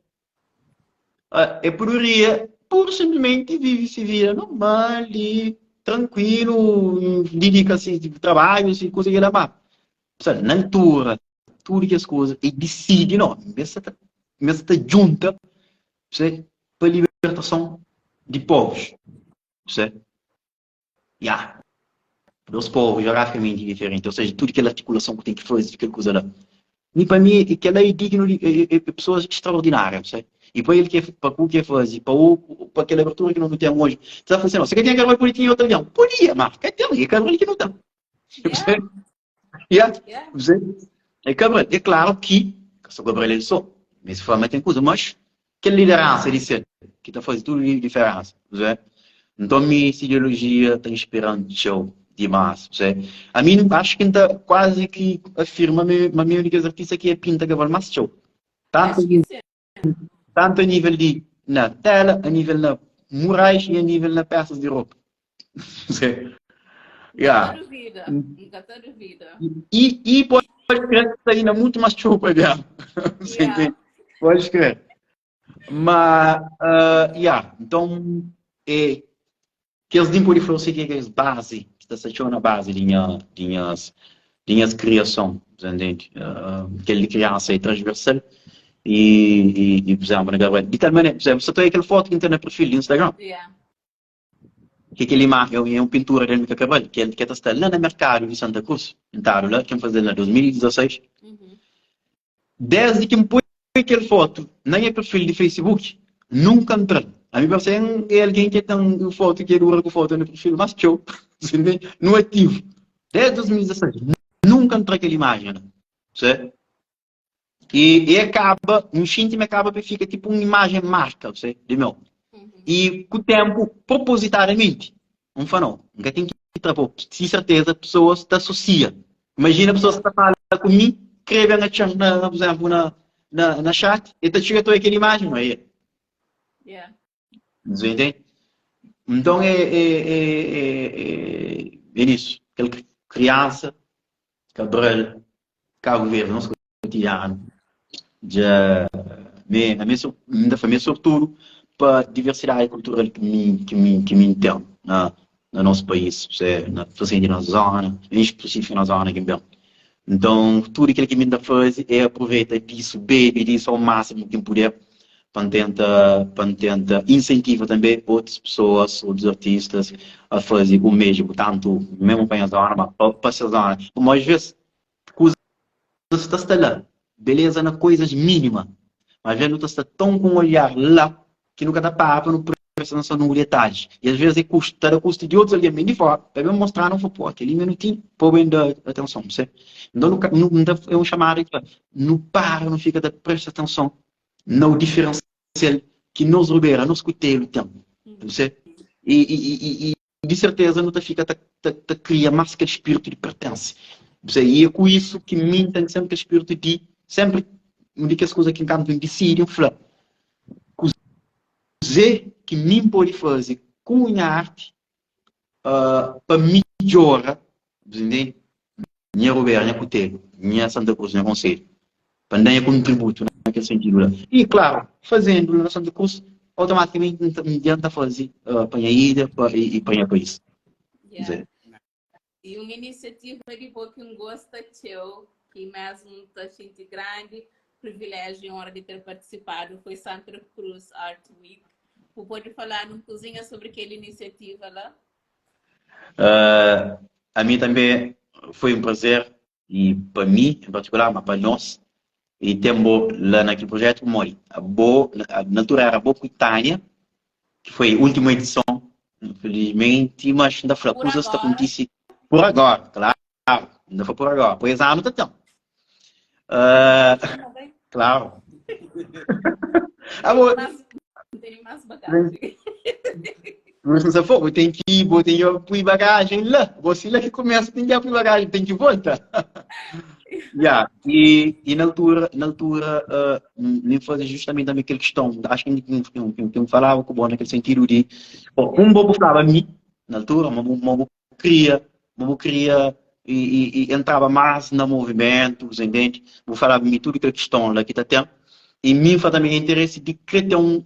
C: é poderia pur simplesmente vive se vida normal e tranquilo, dedica-se tipo, trabalho, se coisa que ela má. Pessoal, na altura, tudo que as coisas, e decide, não, mesmo tá, mesmo tá junta, se, para libertação de povos, se. Ya. Dos povu jeografikamenti diferenti, ou seja, tudu kel artikulason ku ten ki faze, tudu kel kuza la. Mi pa mi, kel-la é dignu di é pesoas straordinária, bu sabe? I pa el ke pa ku ke faze, pa o pa kel abertura ki no ten oji. Ta fla si, no, si ka tinha Carvalho pode tinha otu algen. Podia, ma ka ten, é Carvalho ki no ten. Bu sabe? Ya, bu sabe? É Cabral. É klaru ki ka so Cabral el so, mes fla ma ten kuza, mas Kel lideransa di sel ki ta faze tudu diferensa, José. Nton mi si ideolojia ta inspira-m txeu dimas, José. Ami acho ki N ta kuazi ki afirma ma mi é un di kes artista ki é pinta kabel mas txeu. Tantu tantu a nível di na tela, a nível na murais e a nível na pesas di ropa. José.
A: Ya. Nka ta duvida, nka ta duvida.
C: E, e pode crer que está ainda muito mais txeu pa bia.
A: Yeah.
C: Pode crer. Mas, uh, yeah, então, é, que eles pode falar que é as base, que está txeu na base de minha, de minhas, de minhas criação, entende? Uh, aquele de criança é transversal e, e, e por exemplo, na Gabriel. De tal maneira, por exemplo, você tem aquela foto que tem no perfil do Instagram.
A: Yeah.
C: Ki kel imajen é un pintura di Amilcar Cabral ki el ta sta la na merkadu di Santa Cruz, pintadu la, ki N faze-l na 2016. Desdi ki N poi kel fotu na nha perfil di Facebook, nunka N tra-l. Ami parse N é algen ki ten un fotu ki dura ku fotu na perfil más txeu, no ativu. Desdi 2016, nunka N tra kel imajen la. E, e acaba, um xinti me acaba pa fica tipo um imagem marca, você, de meu. E com o tempo, propositadamente, um fala, não, nunca tem que tra, se certeza, pessoas te associa. Imagina pessoas que fala comigo, escreve na, na, por exemplo, na, na, na chat, e te chega toda aquela imagem, não é?
A: Yeah.
C: Você entende? Então é, é, é, é, é nisso. Aquela criança, Cabral, Cabo Verde, nos cotidiano, dja me, a mi, N ta fla mi é sortudu pa diversidadi kultural ki mi, ki mi, ki mi ten na, na nos país, se, na, spesialmenti na zona, en spesífiku na zona ki N ben. Nton, tudu kel ki mi N ta faze é aproveita disu, bebe disu ao másimu ki N puder pa N tenta, pa N tenta insentiva tanbe otus pesoas, otus artistas a faze o mesmu, tantu mesmu pa nha zona, ma pa, pa ses zona. Pamodi às ves kuzas ta sta la, beleza na koizas mínima, ma às ves nu ta sta tão ku un olhar la ki nu ka ta para pa nu presta atenson na un detalhi. I às ves é kustu, ta da kustu di otus algen ben di fora pa ben mostra-nu, fla, pô, kel-li minutinhu pa bu ben da atenson, bu sabe? Nton nu ka, nu, é un xamada ki fla, nu para, nu fika ta presta atenson na u diferensial ki nos rubera, nos kutelu ten, bu sabe? I, i, i, i di serteza nu ta fika ta, ta, ta kria más kel spiritu di pertense. Bu sabe? I é ku isu ki mi N ten senpri kel spiritu di, senpri un di kes kuza ki kantu N disidi N fla, kuzê ki mi N pode faze ku nha arti uh, pa midjora, bu ntende? Nha Rubera, nha Kutelu, nha Santa Cruz, nha Konselhu, pa N da nha kontributu na kel sentidu la. I, klaru, fazendu la na Santa Cruz, automaticamenti N ta, N dja N ta faze uh, pa nha ilha pa, i, i pa nha país.
A: Yeah. E un inisiativa di bo ki N gosta txeu, ki mesmu N ta xinti grandi priviléjiu i onra di ter partisipadu, foi Santa Cruz Art Week. Bu pode fala-nu un kuzinha sobri kel inisiativa la?
C: Uh, a mi tanbê foi un prazer, i pa mi en partikular, ma pa nos. E ten bo la na kel projetu pamodi bo na altura era bo ku Tânia ki foi última edison infelizmenti mas N ta fla
A: Por
C: kuzas ta
A: agora.
C: kontise por agora claro N ta fla por agora pois anu ta ten Ah,
A: Não vai.
C: claro Abo,
A: Tem mais, tem mais bagagem.
C: Mas não se for, tem que ir, bo tem que pôr bagagem lá. Você lá que começa, tem que pôr bagagem, tem que voltar. Yeah. E na altura nem fazer justamente também aquela questão, acho que que, que falava com o bom naquele sentido de, bom, um bom falava a mim, na altura, uma queria e entrava mais no movimento, entende? Vou falar de mim tudo aquela questão lá que está tendo. E mim foi também interesse de querer ter um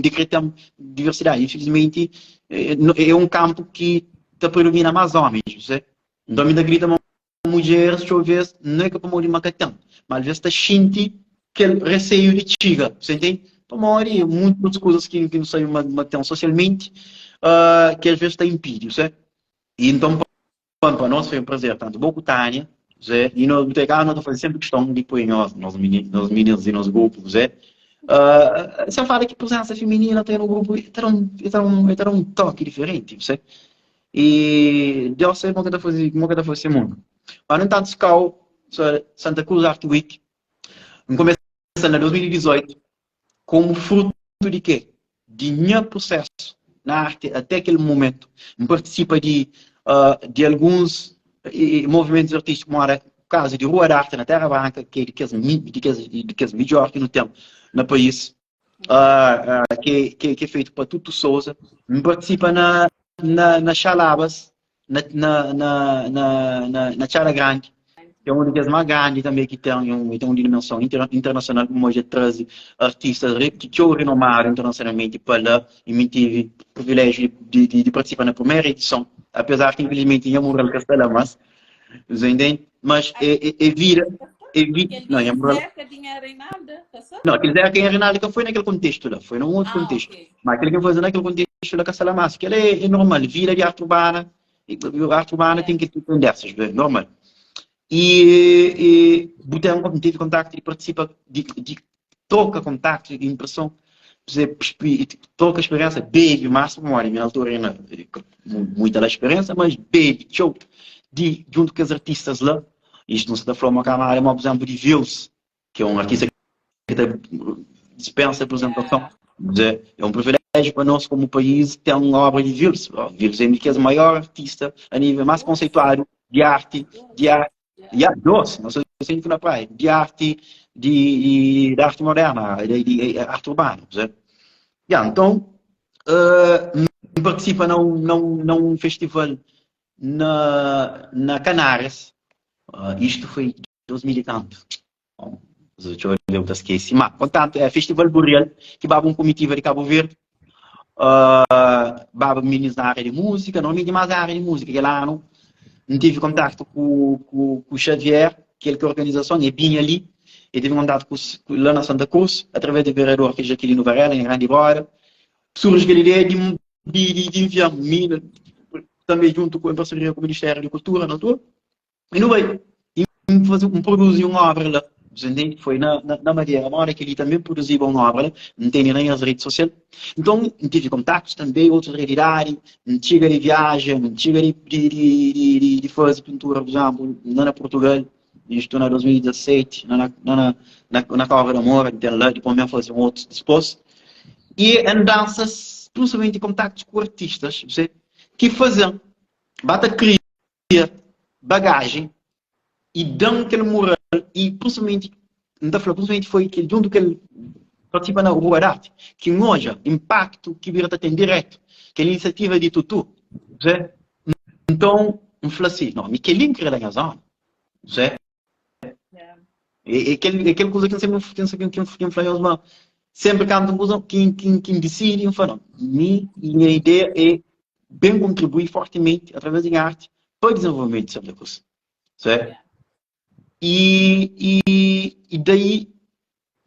C: de querer ter diversidade. Infelizmente, é um campo que está predomina mais homens, você? Então, me grita uma mulher, deixa eu ver, não é que para morrer macatão, mas às vezes está sente aquele receio de chiga, você entende? Para morrer, muitas coisas que não sabem matar socialmente, que às vezes está impedido, certo? E então, para nós foi um prazer, tanto bom com Tânia, Zé, e nós, cá, nós fazemos sempre questão de pôr nós, nós meninos, nós meninos e nosso grupo, Zé. Você fala que presença feminina tem no grupo, era um toque diferente, você. E Deus sabe como que está fazendo, como que está fazendo mundo. Mas, no entanto, Scal, Santa Cruz Art Week, começa em 2018, como fruto de quê? De meu processo na arte até aquele momento. Participa de alguns movimentos artísticos, como era o caso de Rua da Arte na Terra Branca, que é de que melhor que no tempo no país, que é feito por Tuto Souza. Participa na Xalabas, na Tchala Grande, que é uma das mais grandes também que tem, tem uma dimensão internacional, como hoje traz artistas que eu renomado internacionalmente para lá, e me tive o privilégio de participar na primeira edição, apesar que infelizmente ia morrer Castela, mas, entende? Mas é vida, é vida,
A: não,
C: ia
A: morrer.
C: Não, aquele Zé que Reinaldo que foi naquele contexto lá, foi num outro contexto.
A: Ok.
C: Mas aquele que foi naquele contexto lá, Castela Massa, que ele é normal, vida de arte urbana, e a arte urbana tem que ter dessas, é normal. E botei tive contacto e participa de troca contacto, de impressão, troca experiência, bebe máximo, olha, minha altura ainda, muita da experiência, mas bebe, show, de, junto com os artistas lá, isto não se dá forma camada, por exemplo, de Vils, que é um artista que dispensa apresentação. É um privilégio para nós como país ter uma obra de Vils. Vils é o maior artista a nível mais conceituado de arte, de arte, de arte, doce, não sei se na praia, de arte, de arte moderna, de arte urbana. Yeah, então, participa num festival na Canárias. Isto foi 2000 e tanto. Bom, deixa eu ver, eu esqueci. Mas, portanto, é Festival Boreal, que baba um comitiva de Cabo Verde. Baba meninos na área de música, não mais na área de música, que lá não, não tive contato com o Xavier, que é ele que a organização, é bem ali. Eu tive contato com, lá na Santa Cruz, através do vereador que é Jaqueline Varela, em Grande Bora. Surge aquela ideia de enviar mina, também junto com, em parceria com o Ministério da Cultura, na altura. E não veio. E fazer, um, produzir uma obra lá. Entende? Foi na Madeira, uma hora que ele também produziu uma obra, não tem nem as redes sociais. Então, tive contactos também, outras realidades, não chega de viagem, não chega de fazer pintura, por exemplo, lá na Portugal, isto na 2017, na Cova da Moura, tem lá, depois mesmo fazer um outro depois. E andanças, principalmente contactos com artistas, você, que fazem, bata cria bagagem e dão aquele moral e principalmente, não tá falando, principalmente foi que junto que ele participa na Rua da Arte, que noja impacto que vira tem direto, que é a iniciativa de Tutu, você? Então, um fala assim, não, Miquelin queria ganhar zona, você? E aquele coisa que sempre que que fala, sempre canto coisa que decide, eu falo, minha ideia é bem contribuir fortemente através da arte para o desenvolvimento de Santa Cruz. Certo? E daí,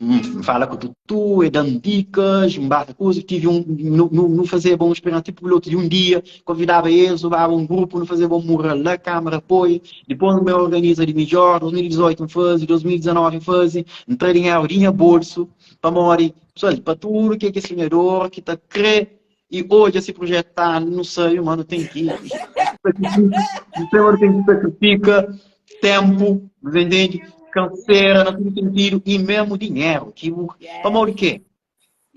C: N fala ku Tutu, e da-m dikas, N bata kuza, tive un, nu, nu, nu fazeba un speriénsia tipo pilotu di un dia, konvidaba es, nu baba un grupu, nu fazeba un mural la, kamara poi, dipôs nu ben organiza di midjór, 2018 N faze, 2019 N faze, N tra dinheru di nha bolsu, pamodi, pessoal, pa tudu ke ki é sonhador, ki ta kre i odja si projetu ta anda, nu sabe ma nu ten ki nu sabe ma nu ten ki sakrifika tempu, bu entende? Kansera na tudu sentidu i mesmu dinheru ki bu pamodi ke?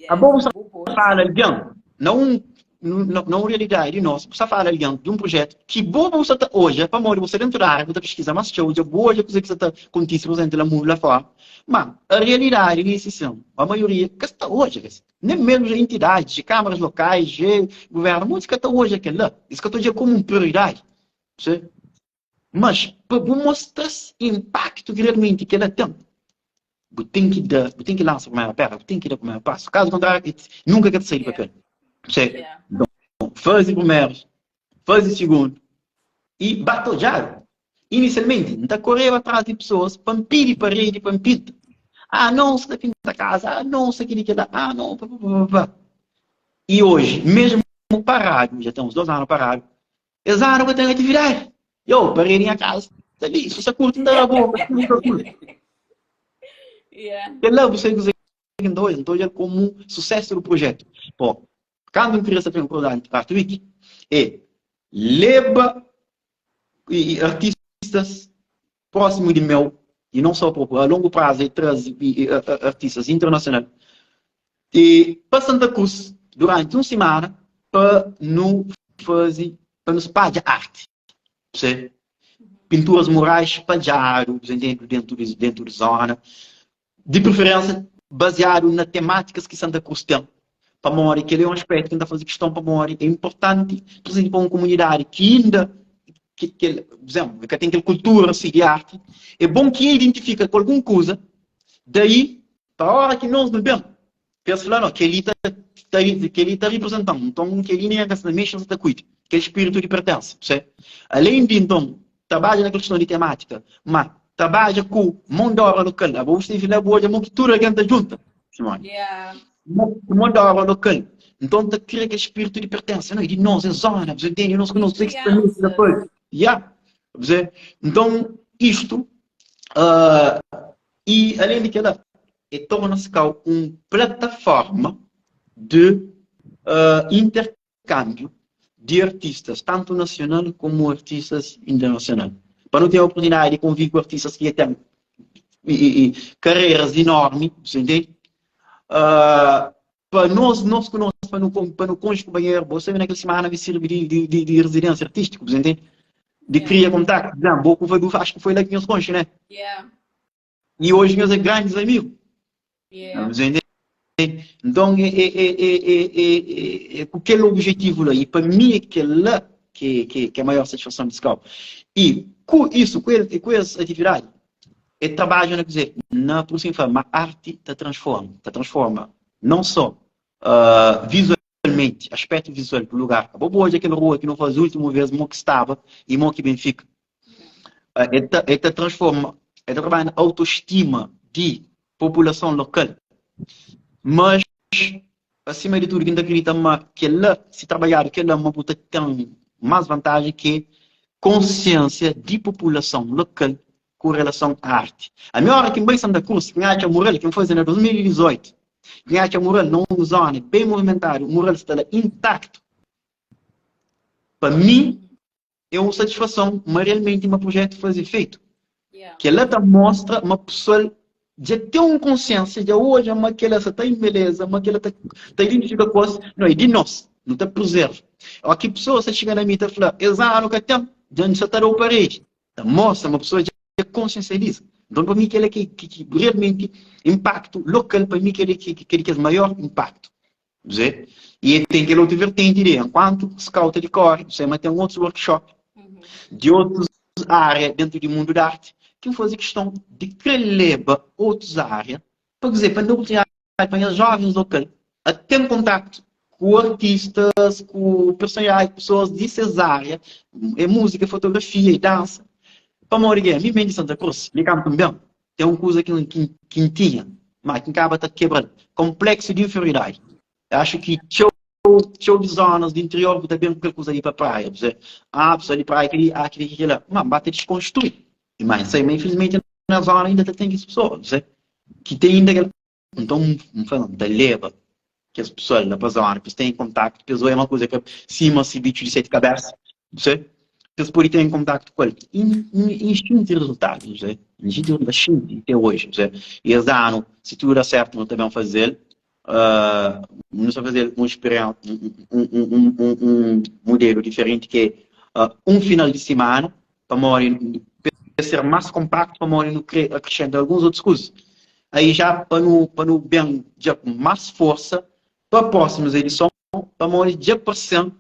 C: Abo bu sta fala algen na un na un realidadi di nos, bu sta fala algen di un projetu ki bo bu sta ta odja pamodi bu sta dentu di área, bu ta piskiza mas txeu, dja bu odja kuze ki sta ta kontise, pur izenplu, na mundu la fora. Ma a realidadi li si sin, a maioria ka sta odja kes. Nen mesmu ja entidadis, ja kamaras lokais, ja guvernu, muitus ka ta odja kel-la. Es ka ta odja komu un prioridadi. Percebe? Mas, pa bu mostra-s inpaktu ki realmenti kel-la ten, bu ten ki da, bu ten ki lansa primeru pedra, bu ten ki da primeru pasu. Kazu kontrariu, nunka ka ta sai di papel. Percebe? Nton, faze primeru, faze sigundu i ba ta odjadu. Inisialmenti, N ta koreba tras di pesoas pa N pidi paredi pa N pinta. Ah, não, sa ta pinta kaza. Ah, não, sa kel-li, kel-la. Ah, não, pa, pa, pa, pa. I oji, mesmu paradu, dja ten uns dos anu paradu, es anu ka ten atividadi. Yo, paredi nha kaza sta li. Si sa kurti, N ta da bo. Si bu ka kurti.
A: Yeah.
C: Kel-la, bu sabe kuzê ki N ta odja? N ta odja-l komu susésu di projetu. Pô, kantu N kria sta ten kuriosidadi Art Week, é leba e artistas próximo di meu e não só a longo prazo e traze artistas internacional e pa Santa Cruz durante um semana pa nu faze pa nu spadja arte percebe? Pinturas murais spadjadu dentro dentro de zona Di preferénsia baziadu na temátikas ki Santa Cruz ten, pamodi kel-li é un aspétu ki N ta faze kiston pamodi é inportanti, prinsipalmenti pa un komunidadi ki inda ki kel, pur izénplu, ka ten kel kultura si di arti, é bon ki identifika ku algun kuza, daí pa óra ki nos nu ben, pa es fla, no, kel-li ta ta kel-li ta riprizenta-m, nton kel-li ningen ka sta mexe, N sa ta kuida, kel spiritu di pertensa, percebe? Alén di nton Trabadja na kel kiston di temátika, má trabadja ku mon di óbra lokal. Abo bu stevi la bu odja mo ki tudu algen ta djunta, Simone.
A: Yeah.
C: Ku mon di óbra lokal. Nton ta kria kel spiritu di pertensa. Não, é di nos, é zona, bu entende? Nos ku nos, kuzê ki sta meste ta faze. Yeah. Bu Nton, istu, uh, e alén di kel-la, e torna Skau un plataforma de uh, inter kambio di artistas, tantu nasional komu artistas internasional. Pa nu ten oportunidadi di konvive ku artistas ki dja ten kareras enormi, bu entende? Uh, pa nos, nos ku nos, pa nu, pa nu konxe kunpanheru, bo sabe na kel simana mi sirbi di, di, di, di rezidensia artístiku, bu entende? Di kria kontaktu, bo ku Vadu, acho ki foi la ki nhos konxe, né?
A: Yeah.
C: E hoje nhos é grandes amigos.
A: Yeah.
C: Então, é, é, é, é, é, é, com aquele objetivo lá. E para mim, é aquele lá que, que, que é a maior satisfação de Scout. E com isso, com, ele, com essa atividade, é trabalho, né, quer dizer, na, por assim falar, a arte te transforma, te transforma não só uh, visualmente, aspecto visual do lugar. Vou hoje aquela rua que não faz a última vez, mo que estava e mo que bem fica. El ta, el ta transforma, el ta trabalha na autoestima di populason lokal. Mas, asima di tudu, ki N ta kridita ma kel-la, si trabadjadu kel-la, ma bu ta ten más vantaji ki konsiensia di populason lokal ku relason a arti. Ami óra ki N bai Santa Cruz, ki N atxa mural ki N faze na 2018, ki N atxa mural na un zona ben movimentadu, mural sta la intaktu, pa mi, É un satisfason ma realmenti ma projetu faze efeitu. Kel-la ta mostra ma pesoal dja ten un konsiensia, dja odja ma kel-la sa ta embeleza, ma kel-la ta ta identifika ku os, no, é di nos, nu ta prezerva. Ó ki pesoas ta txiga na mi ta fla, es anu ka ten, dja nu sa ta da-u paredi. Ta mostra ma pesoa dja konsiensializa. Nton pa mi kel-la ki ki realmenti inpaktu lokal, pa mi kel-la ki ki kes maior inpaktu. Bze? E el ten kel otu vertenti di, enkuantu scout di kore, bze, ma ten otus workshop di otus área dentu di mundu di arti ki N faze kiston di kre leba otus área pa kuzê? Pa N da oportunidadi pa nhas jovens lokal a ten kontaktu ku artistas, ku personalidadi, pesoas di ses área, é múzika, é fotografia, é dansa. Pamodi ke? Mi ben di Santa Cruz, mi kantu N ben, ten un kuza ki N tinha. Ma ki kaba ta kebra-l. Konpleksu di inferioridadi. Acho ki txeu txeu di zonas di interior bu ta ben ku kel kuza li pa praia. Bu dizer, ah, pessoal di praia kel-li, ah, kel-li, kel-la. Ma ba ta deskonstrui. Ma N sai ma infelizmenti na zona inda ta ten kes pessoa, bu dizer, ki ten inda kel. Nton N fla, N ta leba kes pessoal la pa zona, pa es ten kontaktu, pa es oia ma kuza ka sima si bitxu di seti kabesa, bu sabe? Pa es pode ten kontaktu ku el. I N xinti rezultadu, bu sabe? N xinti, N ta xinti te oji, bu sabe? I es anu, si tudu da sertu, nu ta ben faze-l, nu sta faze-l un spiriensia, un mudelu diferenti ki é un final di simana, pamodi pa ser más konpaktu, pamodi nu krê akresenta alguns otus kuza. Aí já pa nu pa nu ben dja ku más forsa pa prósimus edison, pamodi dja parse-m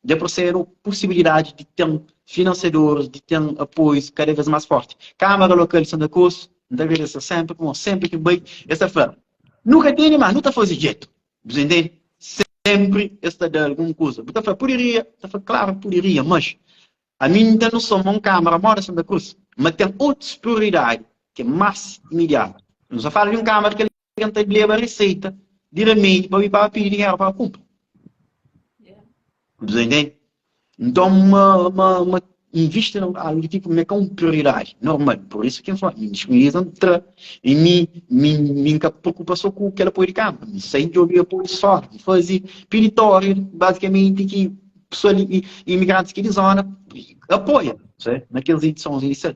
C: dja parse-nu pusibilidadi di ten finansiadoris, di ten apoius kada vez más forti. Kámara Lokal di Santa Cruz, N ta agradese sénpri, pamodi sénpri ki N bai es ta fla, Nu ka tene, má nu ta faze djetu. Bu ta intende? Sénpri es ta da algun kuza. Bu ta fla, pudiria? Ta fla, klaru, pudiria, mas Ami N ten noson ma un kámara moda Santa Cruz ma ten otus prioridadi ki é más imidiatu. Nu sta fala di un kámara ki algen ta leba reseita di remedi pa pa pidi dinheru pa kunpra. Bu ta intende? Nton ma ma ma invisti na algu di tipu ma é ka un prioridadi normal. Pur isu ki N fla, mi disponibiliza N tra i mi mi mi N ka preokupa so ku kel apoiu di kámara. Mi sai N djobe apoiu fora, N faze peditóriu bazikamenti ki Pessoal imigrantis ki di zona apoia na kes edisons inisial.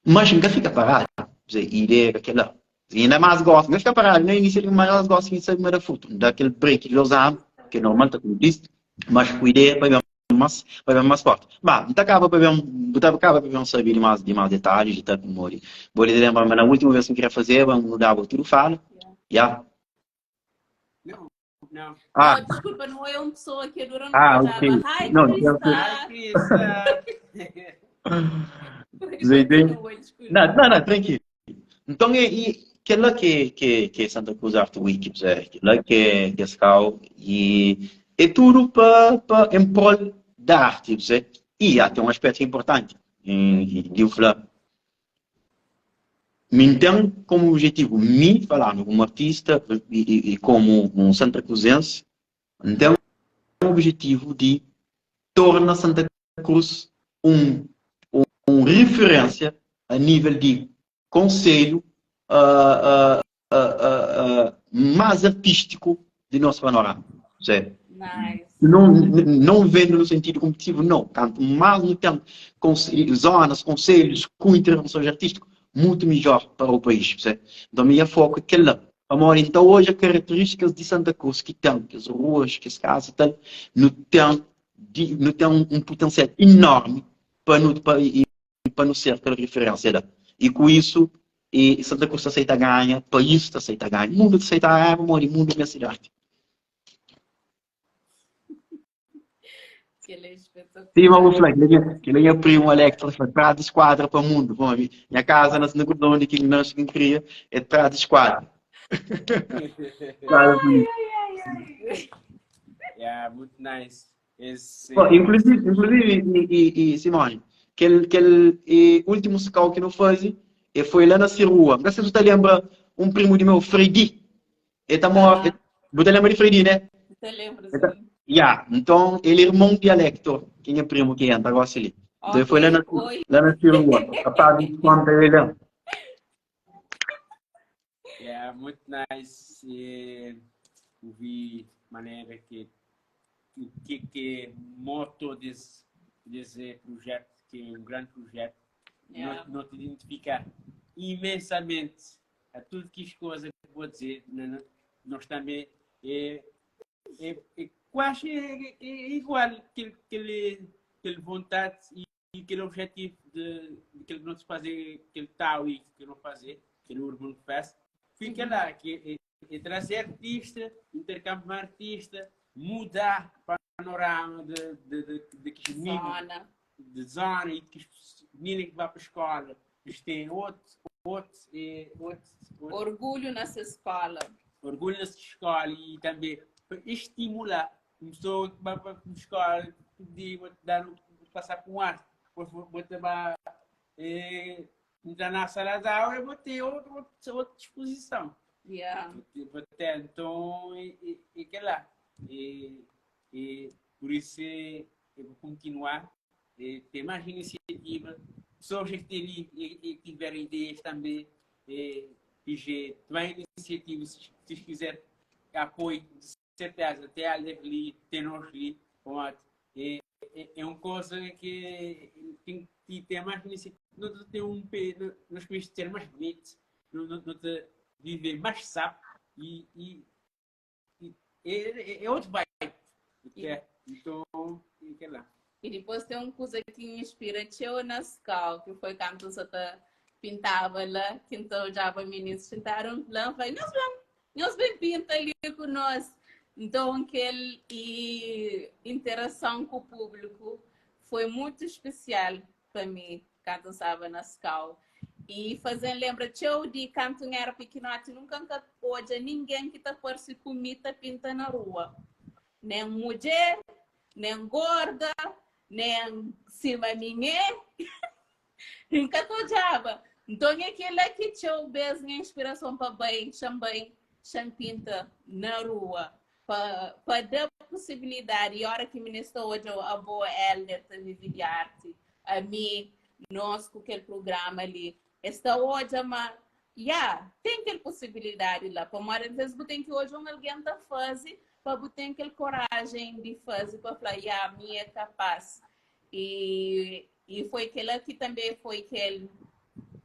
C: Mas N ka fika paradu, ideia ka kela. Inda mas gosi, N ka fika paradu na inisiu, mas mas gosi N sabi ma da frutu. N da kel break di 2 anu, ki é normal ta kontise, mas ku ideia pa ben mas, pa ben mas forti. Ba, N ta kaba pa ben, bu ta kaba pa ben sabi di mas, di mas detalhis di tal pamodi. Bo di lenbra ma na ultimu vez ki N kria fazeba, N daba tudu fala, ya.
B: Não.
C: Ah.
A: Oh, desculpa, não é uma pessoa que adora não
C: Ah, ok.
A: Hi,
C: Não,
A: Krista.
B: Krista.
C: Não, não, não, tranquilo. Então, é, e, que lá que, que, que é Santa Cruz Art Week, é, que lá que é, que é Scout, e é tudo para pa em prol da arte, é. E há tem um aspecto importante, de eu falar, Mi N ten komu objetivu, mi falando komu artista i komu un santacruzense, N ten objetivu di torna Santa Cruz un un riferensia a nivel di konselhu más artístiku di nos panorama. Não, não vendo no sentido competitivo, não. Quanto mais no tem zonas, conselhos com intervenções artísticas, muito melhor para o país. Percebe? Então, minha foco é aquele lá. Amor, então hoje as características de Santa Cruz que tem, que as ruas, que as casas e tal, não tem, não tem um, um potencial enorme para, no, para, e, pa nu ser kel riferensia la. I ku isu, i Santa Cruz ta seita ganha, país ta seita ganha, mundu ta seita ganha pamodi mundu meste di arti.
A: Kel é espetacular.
C: Sima bu fla, kel é nha primu Alex, ta fla, traz di skuadra pa mundu. Bom, nha casa na Santa Cruz, onde ki N nasce, ki N kria, é traz di skuadra.
A: Ai, ai, ai, ai.
B: Yeah, muito nice. Esse...
C: Bom, inclusive, inclusive e, e, e Simone, kel, kel e, último scout que não fazi, e foi lá na Sirua. Não sei se você lembra um primo de meu, Fredi. Ele tá mor, ah. Você lembra de Fredi, né?
A: Você lembra,
C: sim. Tá, yeah. Então, ele é irmão de Alecto, quem é primo que entra agora ali. Então, ele foi lá na, lá na Sirua. Rapaz, conta ele lá.
B: Yeah, muito nice. E, ouvir maneira que o que que moto desse, desse projeto, que é um grande projeto, yeah. não, não te identificar imensamente a tudo que as coisas que vou dizer, nós também é, é, é quase é, é igual aquele, aquele, aquele vontade e e aquele objetivo de, de que não se fazer, aquele tal e que não fazer, aquele Urban Fest, fica lá, que é, é trazer artista, intercâmbio com artista, mudar o panorama de, de, de, de que os meninos de zona e que os meninos que vão para a escola, eles têm outro, outro, é, outro, outro
A: Orgulho nessa escola.
B: Orgulho nessa escola e também para estimular uma pessoa que vai para a escola, pedir, vou te dar, vou passar por um arte, vou, vou te dar, eh, entrar na sala de aula, vou ter outra, outra, outra disposição.
A: Yeah.
B: Até então, e, e, e lá. E, e por isso eu vou continuar, e ter mais iniciativa, pessoas que têm ali e, e tiverem ideias também, e, e tomar iniciativa, se, se quiser apoio, de certeza, até ali, tem nós ali, é, é, é uma coisa que tem que ter mais iniciativa, não tem um nós temos de ser mais bonito, não, não, não te viver mais sabe e, e, e é, é outro vibe. É, então, e lá.
A: E depois tem uma coisa que me inspira, teu na escola, que foi quando você pintava lá, que então já para meninos pintaram lá, vai, nós vamos, nós bem pinta ali conosco. Então, aquele e interação com o público foi muito especial para mim, quando estava na escola. E fazendo lembra eu de quando eu era pequenote, nunca odja ninguém que tá parece comigo tá pinta na rua. Nem mulher, nem gorda, nem cima ninguém. Nunca odiava. Então, aquilo é que eu vejo minha inspiração para bem, também, pinta na rua. Para dar possibilidade, e a hora que me estou hoje, a boa Helder da Vive de Arte, a mim, nós com aquele programa ali, está hoje, mas, yeah, tem aquela possibilidade lá. Para uma vezes, tem que hoje um alguém tá fazer, para ter aquela coragem de fazer, para falar, yeah, a minha é capaz. E, e foi aquele que também foi aquele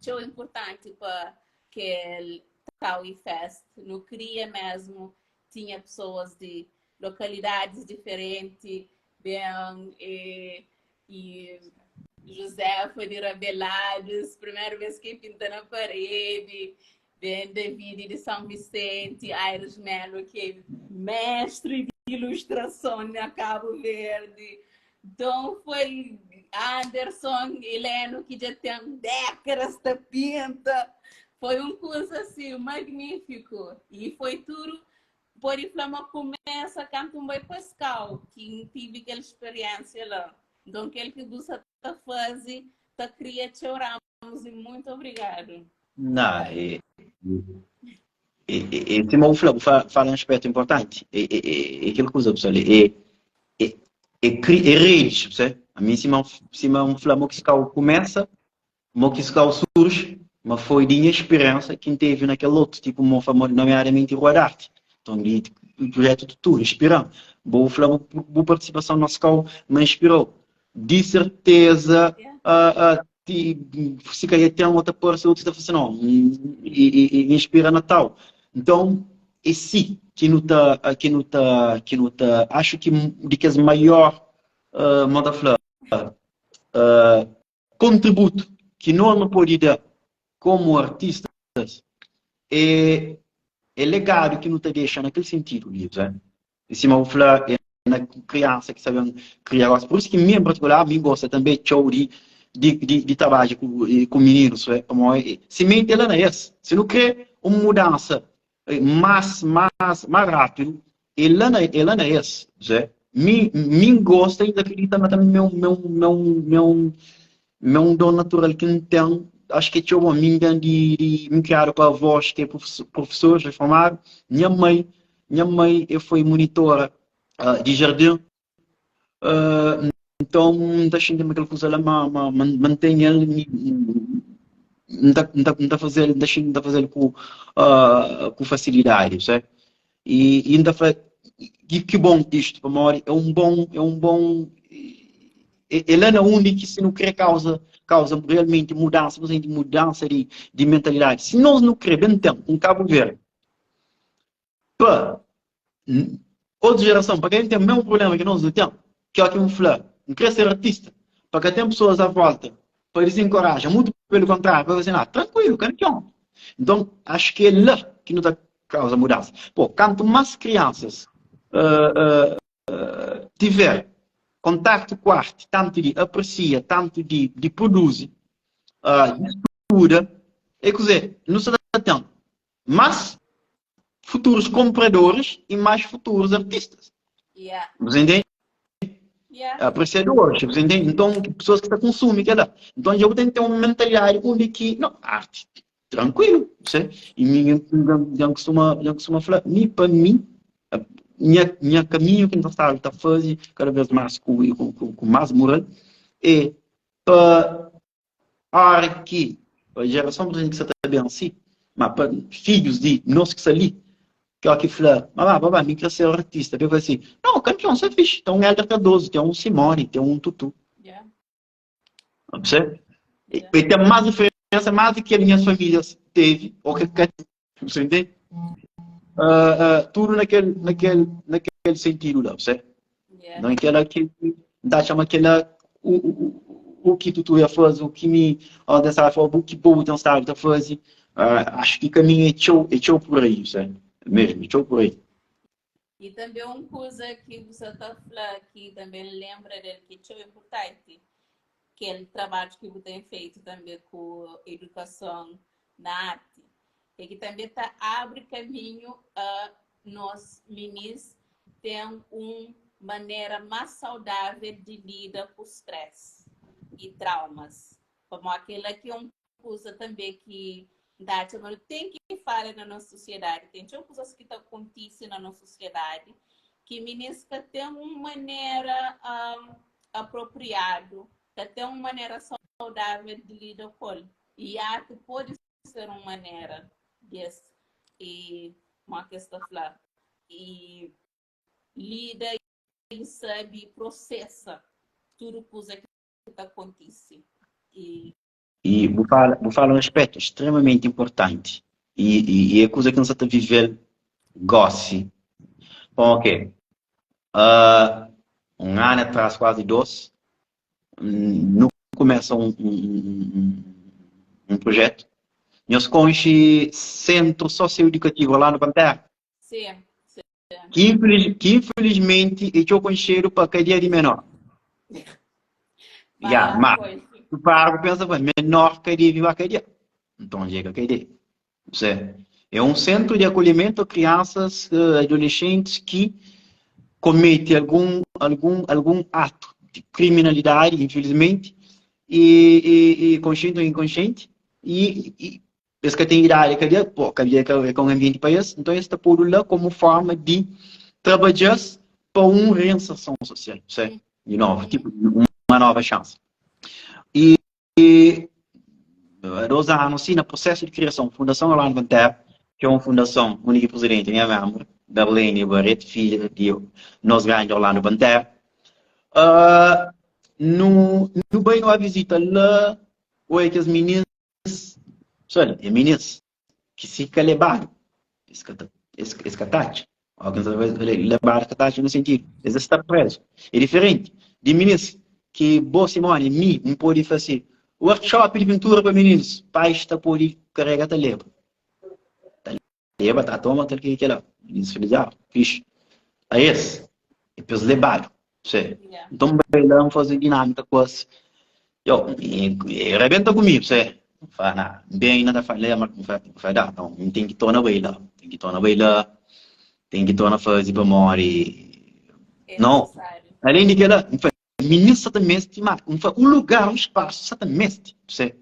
A: show importante para aquele Taui Fest. Não queria mesmo, tinha pessoas de localidades diferentes, bem, e, e José foi de Rabelados, primeira vez que pinta na parede, bem David de São Vicente, Aires Melo, que é mestre de ilustração na Cabo Verde. Então foi Anderson, Heleno, que já tem décadas de pinta. Foi um curso assim, magnífico. E foi tudo por inflama começa canto um boi Pascal, que tive aquela experiência lá. Então, aquele que você tá fazer, tá cria choramos e muito obrigado.
C: Não, e, e, e, e Simão fala, fala um aspecto importante. É, é, é, aquilo que usa, pessoal, é, é, é, é redes, percebe? A mim, Simão, Simão fala, que começa, que surge, mas foi de minha experiência que teve naquele outro, tipo, nomeadamente Rua da Arte. Então, de, o projeto de tudo, inspirando. Boa, boa participação no nosso me inspirou. De certeza, uh, uh, se calhar tem outra pessoa que está fazendo, não, e, e, e inspira Natal. Então, esse que não tá, que não tá, que não tá, acho que de que é maior, uh, moda falar, uh, contributo que nós não pode dar como artistas é, é legado que não te deixa naquele sentido, né? E se eu falar é na criança que sabe criar, por isso que mim em particular, mim gosta também de de, de, de trabalho com, com meninos, é, como é, semente ela não é essa. Se não quer uma mudança mais, mais, mais rápido, ela não, ela não é essa, né? Mim, mim gosta e acredita mas também meu, meu, meu, meu, meu dom natural que não tem, acho que é tipo, mim de, de me criaram com a avós que é professor, professor reformado, minha mãe, minha mãe eu fui monitora uh, de jardim, uh, então tá sentindo aquela coisa lá, mantém ele, não tá, não tá fazendo, não tá fazendo com, uh, com facilidade, certo? E, e ainda que, que bom isto para mim, é um bom, é um bom, ele é a única que se não quer causa, causa realmente mudança, de mudança de, de mentalidade. Se nós não queremos, então, um Cabo Verde, para outra geração, para quem tem o mesmo problema que nós não temos, que é o que eu falo, não quer ser artista, para que tem pessoas à volta, para desencorajar, muito pelo contrário, para dizer, ah, tranquilo, campeão. Então, acho que é lá que não está causa mudança. Pô, quanto mais crianças uh, uh, tiver contacto com a arte, tanto de aprecia, tanto de, de produzir, uh, de estuda, é quer dizer, não se dá tempo. Mas futuros compradores e mais futuros artistas.
A: Yeah.
C: Você entende?
A: Yeah.
C: Apreciadores, você entende? Então, pessoas que estão consumindo, que é lá. Então, eu tenho que ter uma mentalidade onde que, não, arte. Trankuilu, se? I mi dja N kustuma, dja N kustuma fla, mi pa mi, nha, nha kaminhu ki N ta staba ta faze kada bes más ku, ku, ku más mural é pa óra ki pa jerason ki sa ta ben si, ma pa fidjus di nos ki sta li, ki óki fla, Babá, babá, mi kre ser artista, pa el fla si, Nau, kanpion, sa fixi, ten un Hélder Cardoso, ten un Simone, ten un Tutu.
A: Yeah.
C: Percebe? E tem mais diferença, mais do que as minhas famílias teve, ou que, que você entende? Uh, uh, tudo naquele, naquele, naquele sentido lá, percebe?
A: Yeah.
C: Não aquela que dá chama aquela o, o, o que tu, tu ia fazer, o que me, ó, dessa forma, o que bom tem estado a fazer. Uh, acho que caminho é tchau, é tchau por aí, percebe? Mesmo, é tchau por aí.
A: I tanbê un kuza ki bu sta ta fla ki tanbê N lenbra del ki é txeu inpurtanti, kel trabadju ki bu ten feitu tanbê ku edukason na arti, é ki tanbê ta abri kaminhu a nos minis ten un manera más saudável di lida ku stress i traumas. Pamodi kel-la ki é un kuza tanbê ki N ta atxa ma nu ten ki fala na nos sosiedadi. Ten txeu kuzas ki ta kontise na nos sosiedadi ki minis ka ten un manera apropriadu, ka ten un manera saudável di lida ku el. I arti pode ser un manera di es, i modi ki es ta fla, i lida i sabe prosesa tudu kuza ki ta kontise. I.
C: I bu fala, bu fala un aspecto extremamente importante i, i, i é kuza ki N sa ta vive-l gósi. Bom, ok. Uh, un anu atrás, kuazi dos, nu kumesa un, un, un, un projetu. Nhos konxe Sentru Sosioedukativu Orlando Pantera?
A: Sim, sim.
C: Ki, infeliz, ki infelizmenti é txeu konxedu pa kadia di menor. Ya, ma, tu para bu pensa, pa menor ka devi ba kadia. Nton, dja ka kadia. Zé, é um centro de acolhimento a crianças, eh, adolescentes que comete algum, algum, algum ato de criminalidade, infelizmente, e, e, e consciente ou inconsciente, e, e Es ka ten idadi kadia, po, kadia é ka un anbienti pa es, nton es ta podu la komu forma di trabadja-s pa un reinserson sosial, se, di novu, tipu uma nova xansi. I a dos anu si, na prosesu di kriason, Fundason Orlando Pantera, ki é un fundason undi ki prizidenti é nha menbru, Darlene Barreto, fidja di nos grandi Orlando Pantera, nu bai nu ba vizita la, oja kes minis Pessoal, é minis ki si ka lebadu, es ka ta, es, es ka ta atxa. Ó, ki lebadu ka ta atxa no sentidu, es sta prezu. É diferenti di minis ki bo, Simone, mi, N pode fase workshop di pintura pa mininus, pais ta pode karega ta leba. Ta Leba ta toma kel ki kela Minis fla ja fixe A es é pa es lebadu Se Nton bai la N faze dinamika ku es Yo e rebenta ku mi Se N fla na N ben inda ta fla N fla da nau N ten ki torna bai la N ten ki torna bai la Ten ki torna faze pamodi Nau Alén di kela N fla Minis sa ta meste ma N fla un lugar un spasu sa ta meste Se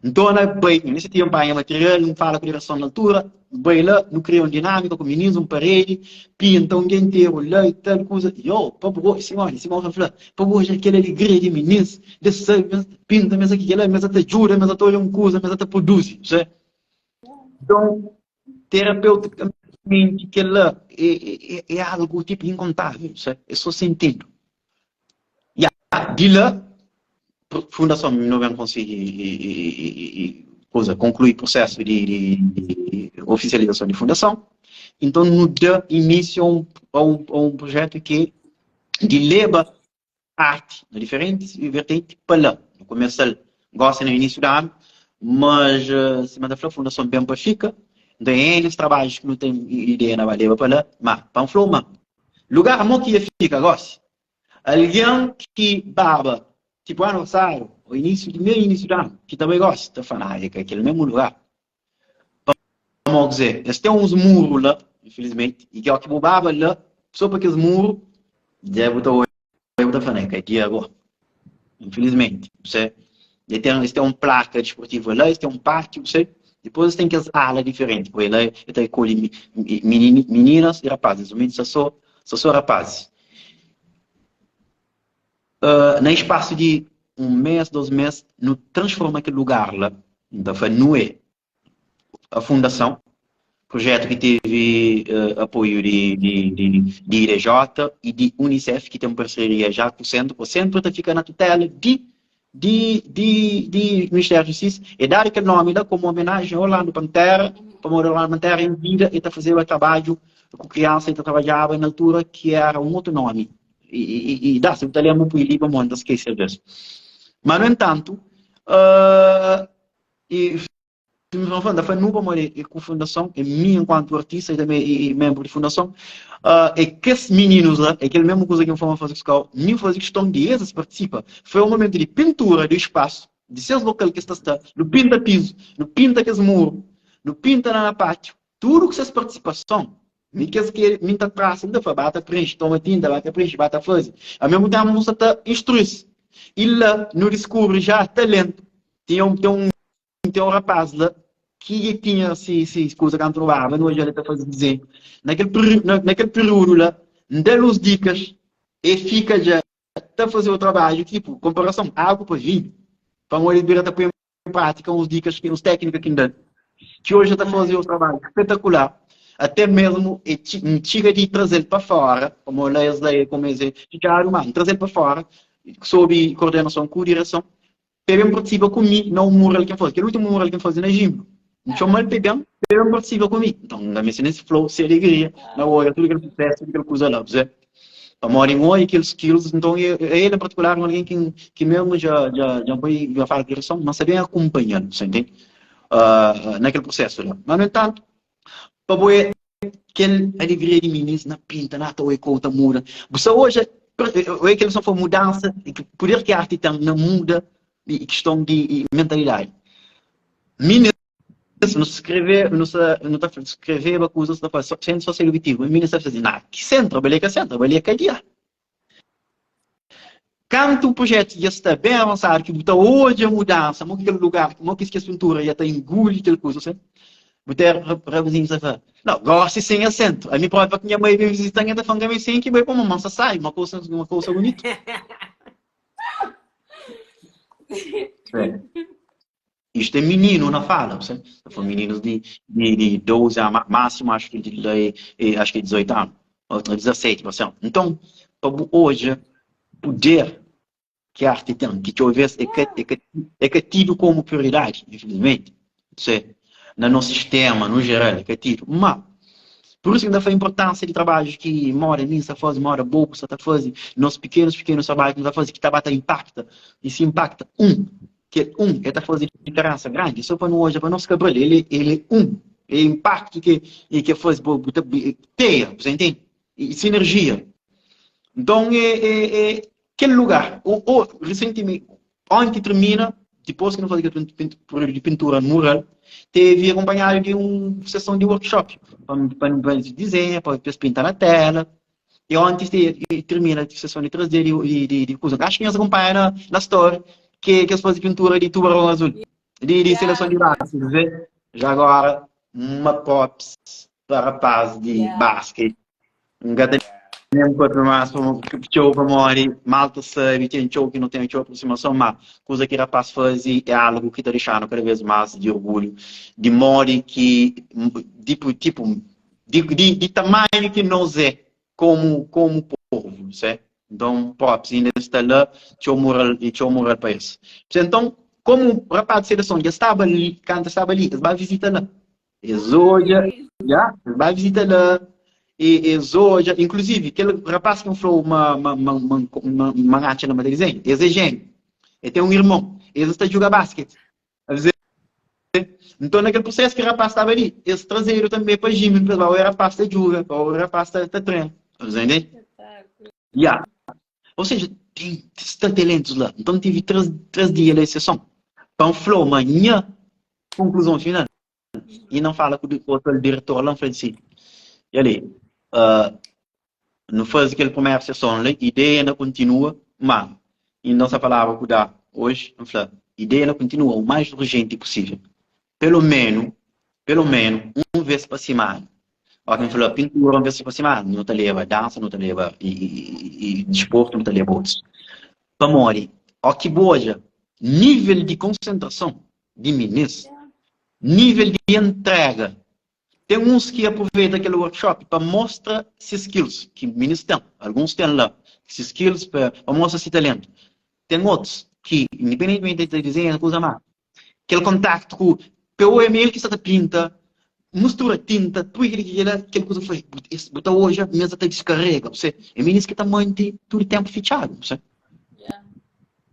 C: N torna bai, N meste tinha panha material, N fala ku direson na altura, N bai la, nu kria un dinamika ku minis, un paredi, pinta un dia interu la i tal kuza. Yo, pa bu gosta, sima sima Orhan fla, pa bu odja kel alegria di minis, di sabe ma es ta pinta, ma es ki kel-la, ma es ta djuda, ma es ta odja un kuza, ma es ta produzi. Percebe? Nton, terapeuticamente kel-la é, é, é algu tipo incontável, percebe? É só sentindo. Ya, di la, fundason nu ben konsigi kuza, konklui prosesu di, di, di ofisializason di fundason. Nton nu da inísiu a un, a un, a un projetu ki di leba arti na diferentis vertenti pa la. Nu kumesa-l gosi na inísiu di anu, mas sima ta fla, fundason ben pa fika. Nton é es trabadjus ki nu ten ideia na ba leba pa la. Ma, pa N fla-u ma, lugar mo ki ia fika gosi, algen ki baba tipo anu pasadu ô inísiu di meiu inísiu di anu ki ta bai gosi ta fla, ah, é ka kel mesmu lugar. Pamodi kuzê? Es ten uns muru la, infilismenti, i ki óki bu baba la, sô pa kes muru, dja bu ta odja, bu ta fla, N ka dia go. Infilismenti, bu sabe. Es ten un plaka disportiva la, es ten un pátiu, bu sabe. Dipôs es ten kes ala diferenti, poi la e ta rekolhe mininas i rapazis, omi sta so sta so rapazis. Na spasu di un mês, dos mês, nu transforma kel lugar la, N ta fla nu é a fundason, projetu ki tevi apoiu di di IDJ i di UNICEF ki ten parseria ja ku sentru, o sentru ta fika na tutela di di di di Ministériu di Justisa, e dadu kel nomi la komu omenajen a Orlando Pantera, pamodi Orlando Pantera en vida e ta fazeba trabadju ku kriansa, e ta trabadjaba na altura ki era un otu nomi, i i i da, si bu ta lenbra bu pui li pamodi N ta skese alves. Ma nu entantu, i N ta fla nu pamodi é ku fundason, é mi enkuantu artista i tanbe i menbru di fundason, é kes mininus la, é kel mesmu kuza ki N fla ma faze ku skola, mi N faze kiston di es, es partisipa. Foi un momentu di pintura di spasu, di ses lokal ki es ta sta, nu pinta pizu, nu pinta kes muru, nu pinta la na pátiu, tudu ku ses partisipason. Mi kes ki mi ta trasa, mi ta fla, ba ta prenxe, toma tinta, ba ta prenxe, ba ta faze. Ao mesmu tempu, nu sta ta instrui-s. I la nu diskubri ja talentu. Tinha un, ten un Ten un rapaz la ki dja tinha si si kuza kantu nu barba, nu odja-l el ta faze dizenhu. Na kel na na kel piriudu la, N da-l uns dikas, e fika dja ta faze o trabadju, tipu, konparason, agu pa vinhu. Pamodi el bira ta poi en prátika uns dikas, uns téknika ki N da-l, ki oji el ta faze o trabadju spetakular. Até mesmu e N txiga di traze-l pa fora, pamodi la es la é komu es é fitxadu, ma N traze-l pa fora, sobi kordenason ku direson, Pa ben partisipa ku mi na un mural ki N faze. Kel últimu mural ki N faze na Jimbo. N txoma-l pa ben, pa ben partisipa ku mi. Nton, N ka meste nen se fla-u se alegria na odja tudu kel susésu, tudu kel kuza la. P'zé? Pamodi N odja kel skills, nton el en partikular é un algen ki ki mésmu dja dja dja N poi dja fala direson, ma N sta ben akunpanha-l, bu sa ntende? Na kel prusésu la. Ma nu entantu, pa bo é Kel alegria di minis na pinta, na ta oi kou ta muda. Bu sa odja, oi kel son fla mudansa, puder ki arti ten na muda i kiston di mentalidadi. Minis nu skreve, nu sa, nu ta skreveba kuzas ta fla, sentru sosial objetivu, minis ta fla si, na ki sentru, bali ka sentru, bali é kadia. Kantu projetu dja sta ben avansadu ki bu ta odja mudansa, mo ki kel lugar, mo ki kes pintura dja ta inguli kel kuza, se bu ta rabazinhu ta fla, no, gosi sen asentu. Ami propi pa ki nha mai ben vizitan, el ta fla-m ka mi sen ki bai pa mamã sa sabi, uma kusa, uma kusa bunitu. Isto é mininu na fala, percebe? Ta fala mininus di, di, di 12 anu, máximo acho que de lá é, é, acho que é 18 anu, ou 17, por exemplo. Então, pa bu odja poder ki arte ten, ki txeu vez é ka, é ka, é ka tidu como prioridade, infelizmente. Percebe? Na nos sistema, no geral, é ka tidu. Ma, por isso que N ta fla importância di trabadjus ki moda mi sta faze, moda bo bu sta ta faze, nos pequenos, pequenos trabadjus ki nu ta faze, ki ta ba ta impacta, e si impacta um, Kel un el ta faze diferensa grandi so pa nu odja pa nos Cabral el é el é un é impacto ke e ke faze bo bu ta teia bu sa intende e sinergia nton é é é kel lugar o o resentimenti onti termina dipos ki nu faze kel período di pintura mural tevi akompanhadu di un seson di workshop pa pa pa dizenha pa es pinta na tela E onti e termina sessão de 3D di, di, di kuza. Acho que nhos acompanha na, na story que, que eles fazem pintura de tubarão azul. De, de seleção de basquete. Vê? Já agora, uma props para rapaz de yeah. basquete. Um gata nem para mais txeu pa mori, malta sabe, tem txeu que não tem txeu aproximação, mas coisa que rapaz faz é algo que tá deixando cada vez mais de orgulho, de modo que tipo, tipo di, di, di tamanhu ki nos é komu, komu povu, sê? Nton, props inda sta la, txeu mural e txeu mural pa es. Pse, nton, komu rapaz di seleson dja staba li, kantu staba li, es ba vizita la. Es odja, ja, es ba vizita la, e es odja, inkluzivi, kel rapaz ki N fla-u ma, ma, ma, ma, ma, ma N atxa la ma ta dizenha, es é jémiu, e ten un irmon, es sta djuga basket. Nton, na kel prusésu ki rapás staba li, es trazedu tanbê pa Jimi, pa es ba, Oi, rapás ta djuga, ô rapás ta trena. Entende? Ya. Ou seja, ten sta talentus la. Nton, tive 3 dia la di seson. Pa N fla-u ma nha konkluzon final, i N fala ku kel diretor la, N fla-l si, Ali, Nu faze kel primeru seson la, ideia na kontinua, má inda N sta falaba ku Da oji, N fla, ideia na kontinua u mais urjenti pusível. Pelo menu. Pelo menu un vez pa simana. Ora ki N fla pintura un vez pa simana, nu ta leba dansa, nu ta leba i disportu, nu ta leba otus. Pamodi o ki bu odja nivel di konsentrason di minis, nivel di entrega, ten uns ki aproveita kel workshop pa mostra se skills, ki minis ten, alguns ten la se skills pa mostra se talentu. Ten otus ki, independentimenti di ta dizenha kuza, ma Kel kontaktu ku POML ki sta ta pinta, mustura tinta, pui kel ki kel-la, kel kuza fla, bu ta odja mesa ta diskarega, bu se, é minis ki ta manti tudu tenpu fitxadu, bu se.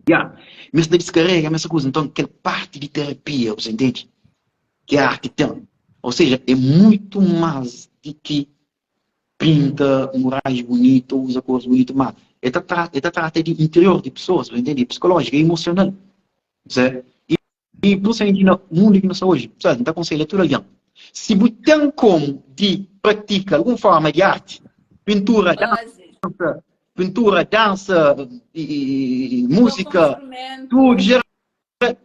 C: Ya, mesa ta diskarega, mesa kuza, nton kel parti di terapia, bu se ntende, ki arti ten, ou seja, é muitu mas di ki pinta murais bunitu, uza kores bunitu, ma e ta trata, e ta trata di interior di pesoas, bu ntende, psikolójiku, é emosional. Zé, i, i principalmente na mundu ki nu sta oji, pessoal, N ta akonselha tudu algen, si bu ten komu di pratika algun forma di arti, pintura, dansa, pintura, dansa, i, i, múzika, tudu, geral,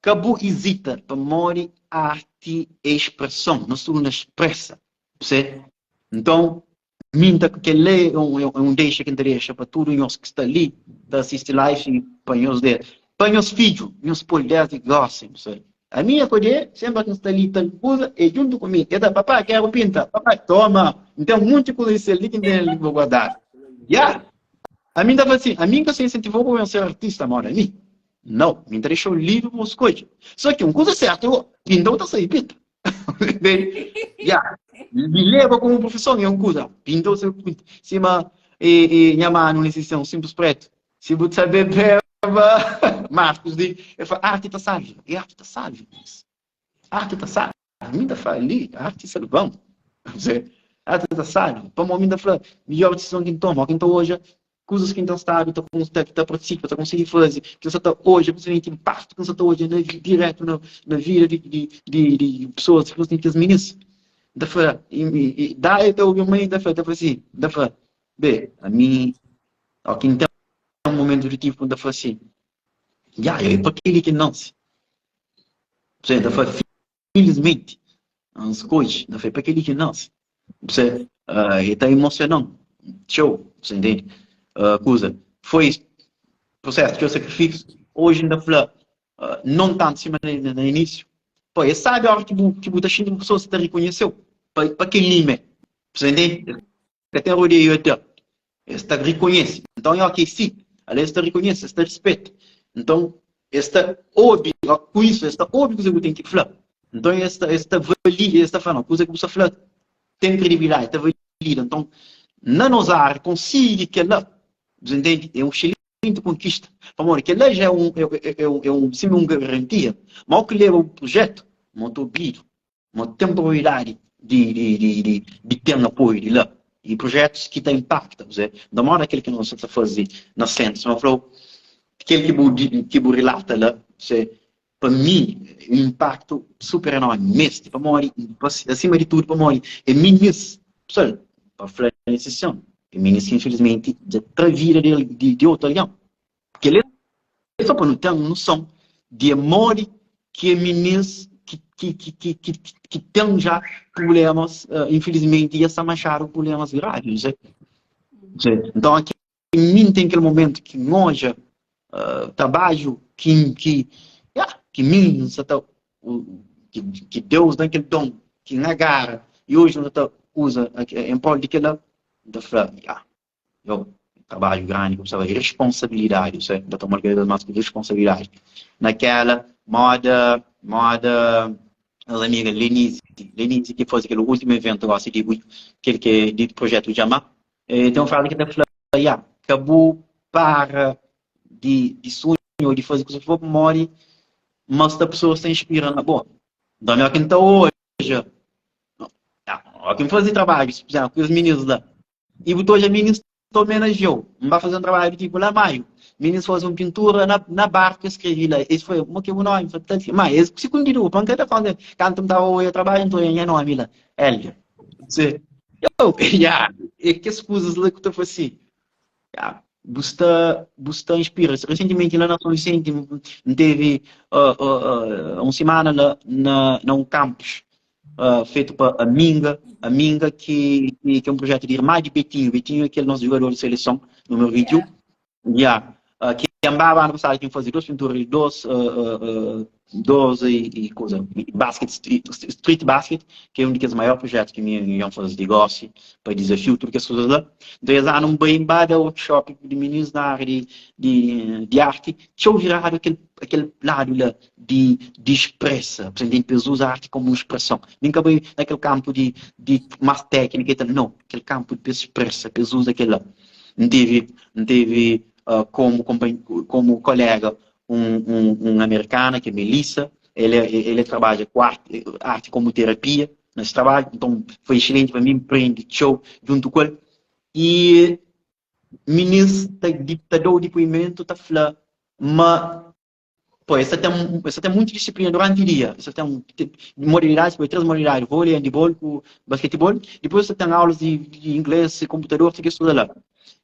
C: ka bu izita, pamodi arti é expreson, nos tudu na expresa, percebe? Nton, Mi N ta kel-la é un é un dexa ki N ta dexa pa tudu nhos ki sta li ta asisti live i pa nhos de pa nhos fidju nhos poi desdi gósi bu sabe ami é kodje senpri ki N sta li ta kuza é djuntu ku mi el ta papá keru pinta papá toma N ten munti kuza di sel li ki N ten li pa guardadu ya ami N ta fla si ami N ka sta insentivau pa bu ben ser artista moda mi nau mi N ta dexau livri pa bu skodje so ki un kuza sertu pinta bu ta sabi pinta Ya, di leba komu profison é un kuza, pinta o pinta. Sima e, e, nha manu nesse un simples preto. Si bu sabe beba, Marcos di, ele fala, arte ta salva, e arte ta salva. Arte ta salva. Mi ta fala ali, arte salvam. Arte ta salva. Pamo mi ta fala, melhor decisão que toma, que hoje Kuzas ki N ten stadu ta ta ta partisipa, ta konsigi faze, ki N sa ta odja, principalmenti inpaktu ki N sa ta odja na diretu na na vida di di di di pesoas, principalmenti kes minis. N ta fla, i i da e ta obi mãe ta fla, ta fla si, N ta fla, be, ami, óki N ten un momentu di tipu, N ta fla si, ya, é pa kel-li ki N nase. N ta fla, Filismenti, N skodje, N fla, é pa kel-li ki N nase. Você, uh, e ta emociona-m txeu, você entende? Uh, kuza, foi processo, txeu sakrifísiu. Hoje N ta fla, uh, não tanto sima na, na início. Pô, é sabe a hora que bu, que bu ta xinti uma pessoa se ta reconheceu. Pa, pa kel-li mé. Você entende? Ka ten rodeio até. Es ta rikonhese. Nton, é ok, si. Ale es ta rikonhese, es ta rispeta. Nton, es ta obi, ku isu, es ta obi kuze ku ten ki fla. Nton, es ta, es ta valida, es ta fla, no, kuze ku bu sta fla ten kredibilidadi, ta valida. Nton, na nos área, konsigi kel-la, bu ntende, é un exselenti konkista. Pamodi kel-la ja é un, é, é, é un, sima un garantia. Ma o ki leba bu projetu, ma ta obidu. Ma ten probabilidadi di, di, di, di, di ten apoiu di la i projetus ki ta impakta, kuzê, da moda kel ki nos ta faze na sentru. Sima flau, kel ki bu, ki bu rilata la, kuzê, pa mi, un impaktu super enormi, mesti, pamodi, asima di tudu, pamodi é minis, pessoal, pa fla nesse sin, é minis ki infelizmenti dja tra vida di, di, di otu algen. Kel-li é só pa nu ten noson di é modi ki é minis ki, ki, ki, ki, ki, ki ten já prublémas, uh, infelizmenti, e sta manxadu ku prublémas gravi, não sei. Não sei. Então, aqui, mim tem aquele momento que N odja uh, trabalho que, que, yeah, que mim sa ta, que, que Deus dá aquele dom que N agarra e hoje N ta usa em prol de aquela, N ta fla, yeah, Yo, trabadju grandi ku bu responsabilidadi, bu sabe, ta toma kada vez más ku responsabilidadi. Naquela moda, moda nos amiga Lenise, Lenise ki faze kel último evento gosi di kel ki é di projeto Djamá, eh, tem um frase ki ta fla, ya, ka bu para di, di sunha ou di faze kusa ki for pamodi mas ta pessoas ta inspira na bo. Então, melhor ki N ta odja, ó, ki N faze trabadju, por exemplo, ku es minis la, I bu ta odja minis ta omenajia-u. N ba faze un trabadju tipo la Maio. Minis faze un pintura na, na barku, es skrevi la. Es fla, mo ki é bu nomi? N fla, tal. Ma es si kundidu, pa N ka da konta. Kantu N tava oia trabadju, N ta oia nha nomi la, Hélder. Se, eu, ya, é kes kuzas la ku ta fla si, ya, bu sta, bu sta inspira. Resentimenti la na São Vicente, N tevi uh, uh, uh, un simana la na, na un campus. fetu pa Aminga, Aminga ki ki é un projetu di irmã di Betinho, Betinho é kel nos jugador di seleson númeru 21, ya, ki anbaba anu pasadu ki N faze dos pintura di dos dos e kuza, basket, street basket, ki é un di kes maior projetu ki mi N faze di gosi, pa dizafiu tudu kes kuzas la. Nton es anu N bai N ba da workshop di mininus na ária di di di arti, txeu viradu kel kel ladu la di di expresa, pa ntende pa es uza arti komu un expreson. Mi N ka bai na kel kanpu di di mas téknika e tal, nau, kel kanpu di pa es expresa, pa es uza kel la. N tevi N tevi komu komu kolega un un un amerikana ki é Melissa, el el trabadja ku arti arti komu terapia na se trabadju, nton foi exselenti pa mi, N prende txeu djuntu ku el. I minis ta ta da-u dipoimentu ta fla ma Pô, es ta ten, es ta ten munti disiplina duranti dia. Es ta ten modalidadis, poi 3 modalidadi, vôlei, andibol ku basketibol. Dipôs es ta ten aulas di, di inglês, konputador, tudu kes kuza la.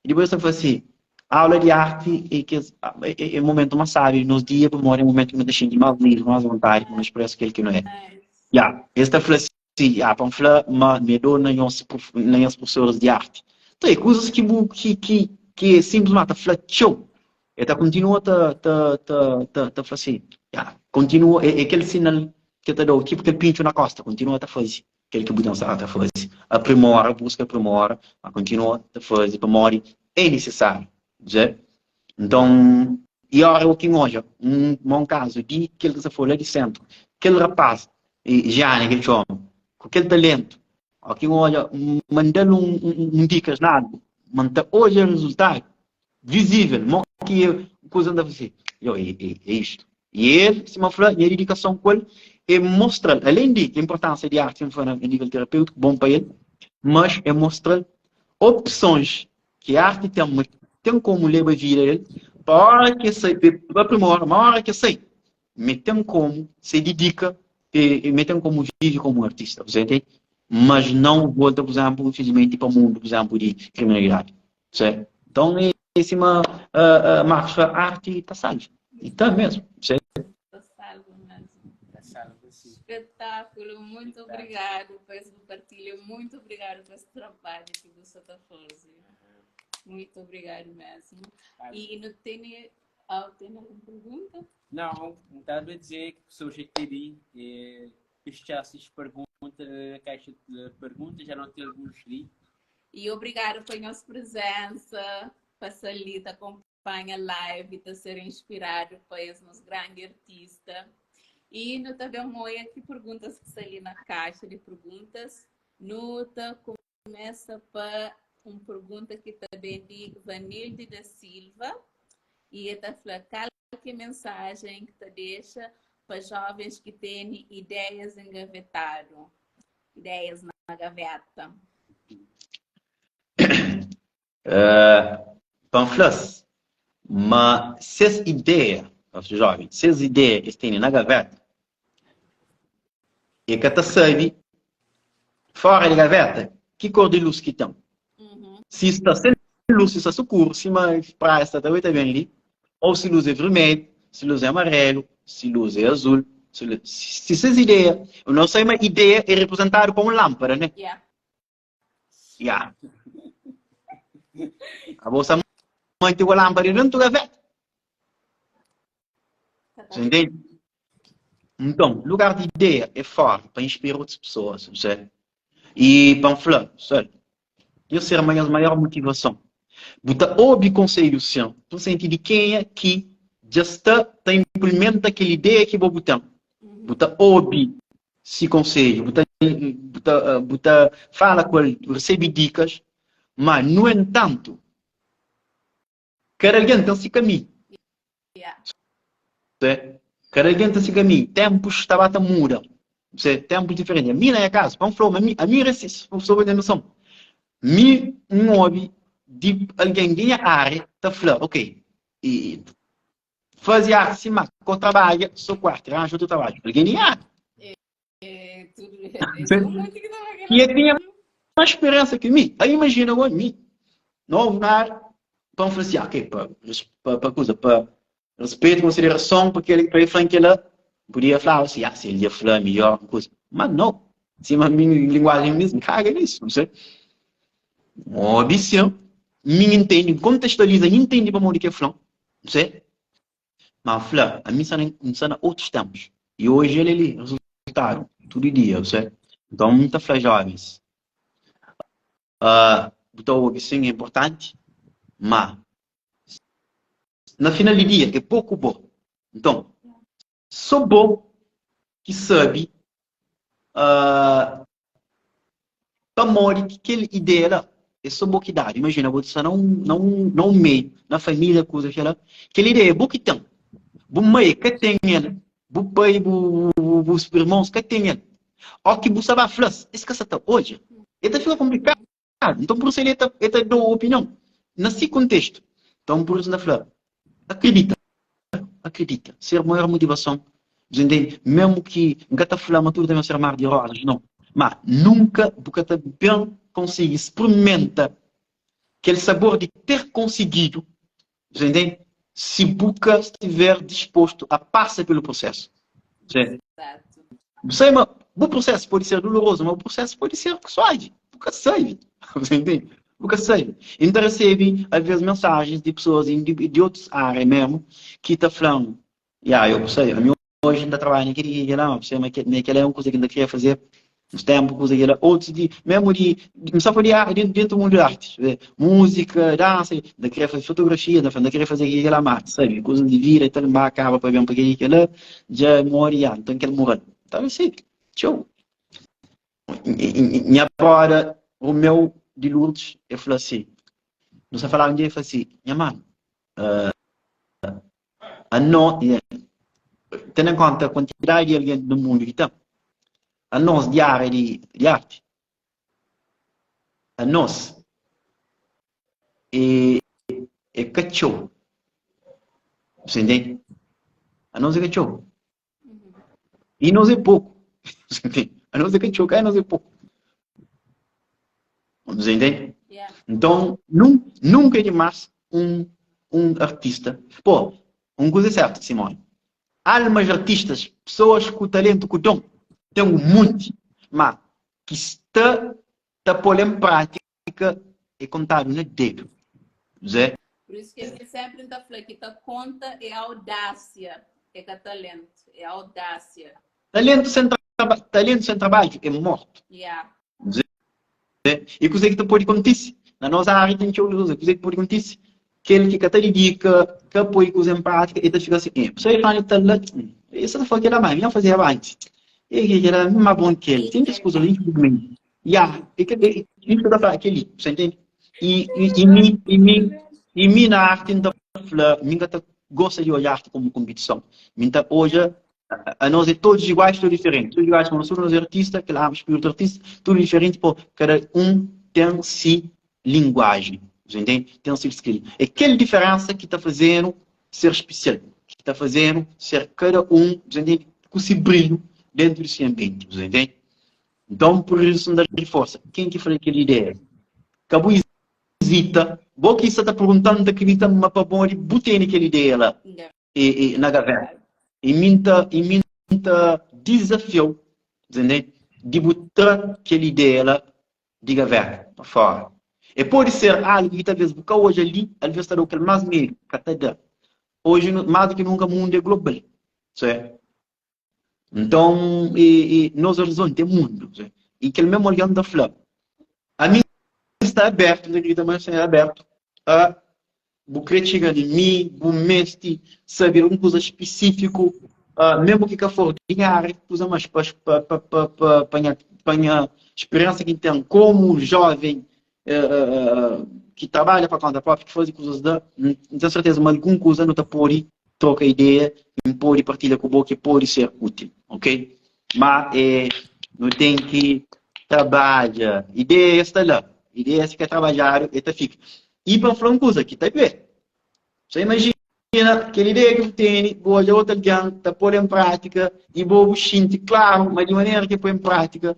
C: I dipôs es ta fla si, aula di arti é kes, é, é momentu más sábi di nos dia, pamodi é momentu ki nu ta xinti más livri, más vontadi pa nu expresa kel ki nu é. Ya, es ta fla si, ah, pa N fla ma mi é donu na nhos, na nhas profesoris di arti. Nton, é kuzas ki bu, ki, ki, ki é sinplis, má ta fla txeu. El ta kontinua ta, ta, ta, ta, ta fla si, ya, kontinua, é, é kel sinal ki el ta da-u, tipu kel pintxu na kosta, kontinua ta faze kel ki bu ten sta ta faze. Aprimora, buska aprimora, ma kontinua ta faze pamodi é nisisáriu. Dja? Nton, i ora o ki N odja un ma un kazu di kel ki sta fla la di sentru, kel rapaz, Gianni ki el txoma, ku kel talentu, o ki N odja, N manda-l un, un, un dikas na algu, ma N ta odja rezultadu, Visível, mo ki é kuza N ta fla si, yo, é, é, é istu. I el, sima N fla, nha didikason ku el é mostra-l, alén di inportánsia di arti, N fla na nível terapêutiku, bon pa el, mas é mostra-l opsons ki arti ten, ma ten komu leba vida del, pa óra ki el sai, pa primora, ma óra ki el sai, mi ten komu se didika, mi ten komu vive komu artista, bu sa ntende? Mas não volta, por exemplo, infelizmente, pa mundu, por exemplo, di kriminalidadi. Certo? Então é sima uh, uh, Marcos fla, arte ta salva. E tá mesmo, certo?
A: Tá salvo mesmo.
B: Tá salvo, sim.
A: Espetáculo, muito obrigado por esse partilha, muito obrigado por esse trabalho que você está fazendo. Muito obrigado mesmo. E não tem, ah, tem alguma pergunta?
B: Não, não estava a dizer que pessoas que têm eh, deixasse perguntas na caixa de perguntas, já não tem alguns ali.
A: E obrigado pa nhos presença, pa sta li ta acompanha live e ta ser inspirado pa es nos grandi artista. E nu ta ben oia ki perguntas ki sta li na caixa de perguntas. Nu ta começa pa un pergunta ki ta ben di Vanilde da Silva e el ta fla kal ki mensagem ki ta dexa pa jovens ki tene ideias engavetado, ideias na gaveta.
C: Uh, pa N fla-s ma ses ideia, os jovens, ses ideia ki es tene na gaveta, e ka ta sabe fora di gaveta ki kor di lus ki ten. Si sta sen lus, si sta sukuru, sima praia sta ta bai ta ben li, ou si lus é vermelhu, si lus é amarelu, si lus é azul, si, lus, si ses ideia, não sei, ma ideia é representadu pa un lâmpada, né?
A: Yeah.
C: Ya. Abo sa mante ku lâmpada dentu gaveta. Você entende? Então, lugar de ideia é fora, pa inspira outras pessoas, você. E pa N fla, pessoal, nhos ser nhos maior motivason. Bu ta obi konselhu sin, bu senti di kenha ki dja sta ta implementa kel ideia ki bo bu ten. Bu ta obi si konselhu, bu ta, bu ta, bu ta fala ku el, resebe dikas, ma nu entantu, kada algen ten si kaminhu.
A: Yeah.
C: Kada algen ten si kaminhu. Tempus ta ba ta muda. Se, tempus diferenti. Mi na nha kazu, pa N fla-u ma mi, ami resi, sobre nha noson, mi N obi di algen di nha área ta fla, ok, e, faze arte sima ko trabadja so ku arte, ranja otu trabadju. Algen di nha área.
A: É, tudo, é, um monte que tava
C: E ele tinha mais experiência que mim. Aí imagina agora mim, novo na área, para falar assim, ah, ok, para, para, para coisa, para respeito, consideração, para que ele, para ele falar que ele podia falar assim, ah, se ele ia falar melhor, coisa. Mas não. Sima mi linguagem mesmo, kaga nisso, não sei. Obi sim, mi intende, contextualiza, intende pamodi ki é fla, não sei. Mas fla, a mi sta na, sta na outros tempos. E hoje ele ali, resultado, tudo dia, não sei. Então, mi ta fla jovens, uh, bu ta obi sim é importante, mas na final di dia é bo ku bo. Então, só bo ki sabe uh, pamodi ki kel ideia la é só bo ki dadu. Imajina, bo sta na un, na un, na un meiu, na família, kuza kela, kel ideia é bo ki ten. Bu mai ka ten el, bu pai, bu, bu, bu irmons ka ten el. Ó ki bu sta ba fla-s, es ka sa ta odja. E ta fika komplikadu. Nton, pur isu el ta, el ta da opinion na si kontestu. Nton, pur isu N ta fla, akredita. Akredita. Ser maior motivason. Bu intende? Mesmu ki N ka ta fla ma tudu ta ben ser mar di rosas, nau. Ma nunka bu ka ta ben konsigi sprimenta kel sabor di ter konsigidu, bu intende? Si bu ka stiver dispostu a pasa pelu prosesu. Bu sabe ma bu prosesu pode ser dolorozu, ma bu prosesu pode ser suavi. Bu ka sabe. Bu intende? Bu ka sabe. E N ta resebe alvês mensajens di pesoas di otus ária mesmu ki ta fla-m, Ya, eu sabe, ami oji N ta trabadja na kel-li, kel-la, ma bu sabe ma kel-la é un kuza ki N ta kria faze uns ténpu, kuza kel-la. Otus di, mesmu di, N sta fla di arte, dentu mundu di arti, múzika, dansa, N ta kria faze fotografia, N ta fla N ta kria faze kel-li, kel-la, ma sabe, kuzas di vida i tal, N ba kaba pa ben pa kel-li, kel-la, dja móre, ya, nton kel mural. N ta resebe txeu. Nha broda Romeu di Lourdes, el fla si, nu sta falaba un dia, el fla si, nha manu, anos, tendo en konta kuantidadi di algen na mundu ki ten, anos di área di, di arti, anos é, é ka txeu. Você entende? Anos é ka txeu. E nos é poku. Você entende? Anos é ka txeu, ka anos é poku. Você entende?
A: Yeah.
C: Então, nun, nunca é demais um, um artista. Pô, um coisa é certa, Simone. Almas artistas, pessoas com talento, com dom, tem um monte, mas que está ta pô-l em prática é contado na dedo. Zé?
A: Por isso que ele sempre ta fla que ta conta é audácia, é ka talento, é audácia.
C: Talento sem, traba talento sem trabalho é morto.
A: Yeah.
C: Zé? E kuzê ki ta pode kontise? Na nos área ten txeu kuza. Kuzê ki pode kontise? Kel ki ka ta didika, ka poi kuza en prátika, el ta fika si, eh, pessoa fla ta la, e sa ta fla kel-la, ma mi fazeba antis. E ke kel-la, mi más bon ki el. Ten kes kuza li, infelizmenti. Ya, e ke, e, e, ta fla kel-li, você entende? E, e, e mi, e mi, e mi na arte N ta fla, mi ka ta gosta di odja arte komu kompetison. Mi ta odja A nos é todos iguais, tudo diferente. Tudo iguais, como nós artista, aquele ah, espírito artista, tudo diferente, pô, cada um tem si linguagem, você entende? Tem si skill. É aquela diferença que está fazendo ser especial, que está fazendo ser cada um, você entende? Com esse brilho dentro desse ambiente, você entende? Então, por isso, não dá força. Quem que falou aquela ideia? Acabou hesita. Bo que está perguntando, está acreditando, mas para bom, botei aquela ideia lá.
A: Yeah.
C: E, e, na gaveta. E mi ta, e mi ta dezafiau, entende? Di bu tra kel ideia la di gaveta pa fora. E pode ser algu ki talvez bu ka odja li, alvez ta dau kel mas medu, ka ta da. Oji, mas di ki nunka, mundu é global, se? Nton, e, e, nos orizonti é mundu, se? E kel mesmu algen ta fla, ami sta abertu, N ta kridita ma sta abertu a Bu krê txiga di mi, bu meste sabe algun kuza spisífiku, mésmu ki ka for di nha ária, kuza más pa pa pa pa pa nha pa nha spiriénsa ki N ten komu jóven ki trabadja pa kónta própi, ki faze kuzas da, N ten serteza ma algun kuza nu ta pode troka ideia i N pode partilha ku bo ki pode ser útil, ok? Má é nu ten ki trabadja. Ideia sta la, ideia si ka trabadjadu el ta fika. I pa N fla un kuza ki ta duê. Sa imajina kel ideia ki bu tene, bu odja otu algen ta pô-l en prátika i bo bu xinti klaru ma di manera ki el poi en prátika,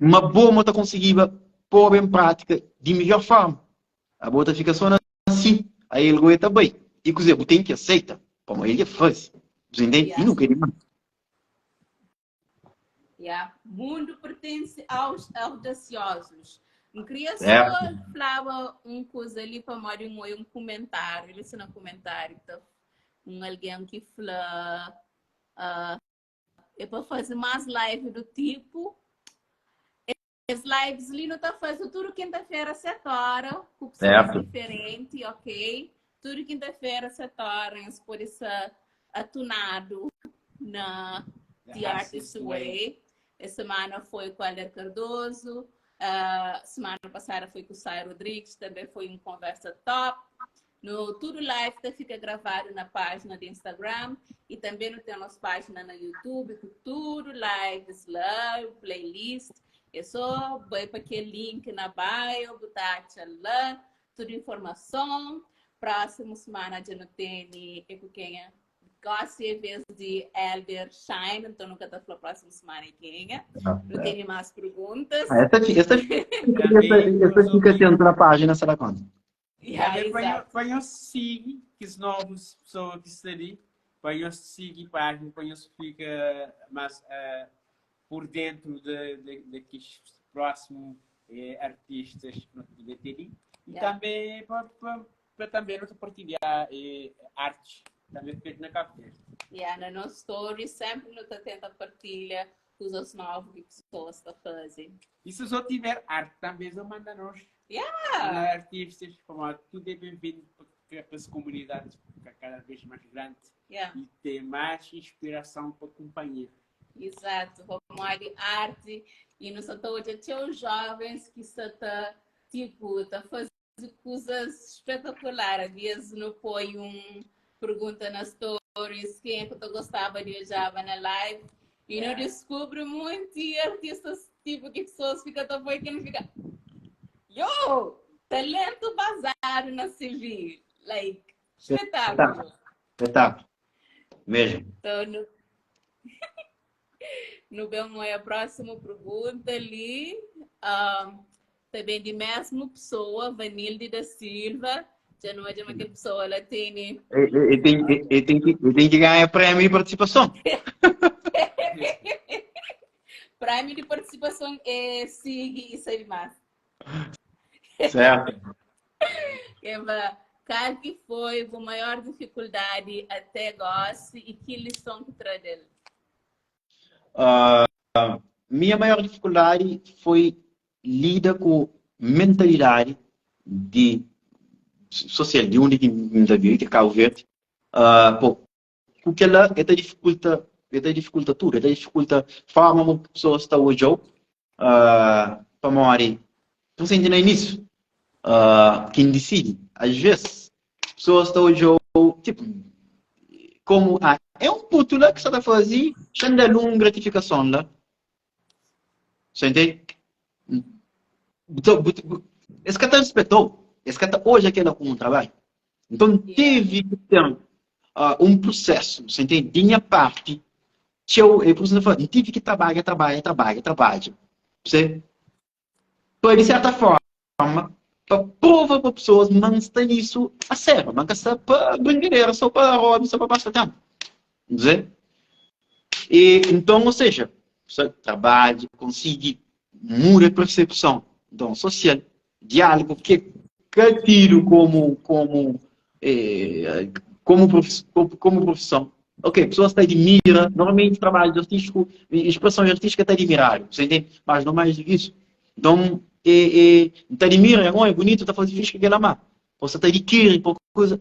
C: ma bo ma ta konsigiba pô-b en prátika di midjór fórma. Abo ta fika sô na si, aí el goi ta bai. I kuzê? Bu ten ki aseita, pamodi el dja faze. Bu ta intende? I nu ka é dimás.
A: Yeah. Mundo pertence aos audaciosos. N kria só flaba un kuza li pamodi N oi un kumentáriu, li na kumentáriu ta un algen ki fla uh, é pa faze más live do tipo Es lives li nu ta faze tudu kinta-fera 7 óra ku pessoas diferenti, ok? Tudu kinta-fera 7 óra nhos pode sa atunadu na The Artist Way. Es semana foi ku Helder Cardoso, uh, semana passada foi ku Sai Rodrigues, também foi um conversa top. No tudo live ta fica gravado na página de Instagram e também no tem nossa página no YouTube com tudo lives lá, playlist. É só vai para aquele link na bio, botar lá, tudo informação. Próxima semana já não tem é com quem é. Gosto é vez de Elder Shine, então nunca tá falando próxima semana é quem é. Não tem mais perguntas.
C: Ah, essa, essa, essa, essa fica atento na página, será quando?
B: Yeah, Pa nhos sigi kes novus pessoa ki sta li, pa nhos sigi página, pa nhos fika más uh, por dentro de, de, de kes próximo eh, artistas que nós podemos ter ali. E yeah. também para pa, pa também nós partilhar eh, arte também feito na Cabo Verde.
A: Yeah, na nosso story sempre nós tenta partilha coisas novas que pessoas estão fazendo.
B: E se só tiver arte também, só manda nós.
A: Yeah.
B: Artistas, como tudo é bem-vindo para essa comunidade ficar cada vez mais grande
A: yeah.
B: e ter mais inspiração para a companhia.
A: Exato, como de arte e não só hoje tinha os jovens que está tipo tá fazendo coisas espetaculares. Às vezes não põe um pergunta nas stories quem é que tu gostava de olhar na live e yeah. não descobre muito e artistas tipo que pessoas ficam tão bem que não fica yo talento basado na CV like espetáculo
C: espetáculo mesmo
A: então no, no bem é a próxima pergunta ali um, também de mesma pessoa Vanilde da Silva já não é de uma pessoa ela tem
C: ele tem, ele tem, que, ele tem que ganhar prêmio de participação.
A: prêmio de participação é siga e sabe mais.
C: Certo.
A: Eva, qual que foi a maior dificuldade até agora e que lição que traz dele?
C: Uh, minha maior dificuldade foi lida com mentalidade de social de onde que me vive, que é Cabo Verde. Uh, pô, porque ela é dificulta, é dificulta tudo, é dificulta a forma como a pessoa está hoje, uh, para morrer. Tu sente no início, uh, quem decide, às vezes, pessoas estão hoje, tipo, como, ah, é um puto lá que está a fazer, já uma gratificação lá. Você entende? Esse cara respeitou. Esse cara hoje aquele com um trabalho. Então teve que ter uh, um processo, você entende? De minha parte, eu, eu, eu tive que trabalhar, trabalhar, trabalhar, trabalhar. Você? Para, de certa forma, para provar para pessoas, não está nisso a sério, não está para brincadeira, só para hobby, só para passar tempo. Dizer? E, então, ou seja, você trabalha, consegue muda a percepção então, social, diálogo, que é tido como, como, eh, como, como profissão. Ok, pessoas te admira, normalmente trabalho artístico, expressão artística te admirar, você entende? Mas não mais do que isso. Então, é, é, te admira, é bom, é bonito, está fazendo fixe que ela má. Você te adquire pouca coisa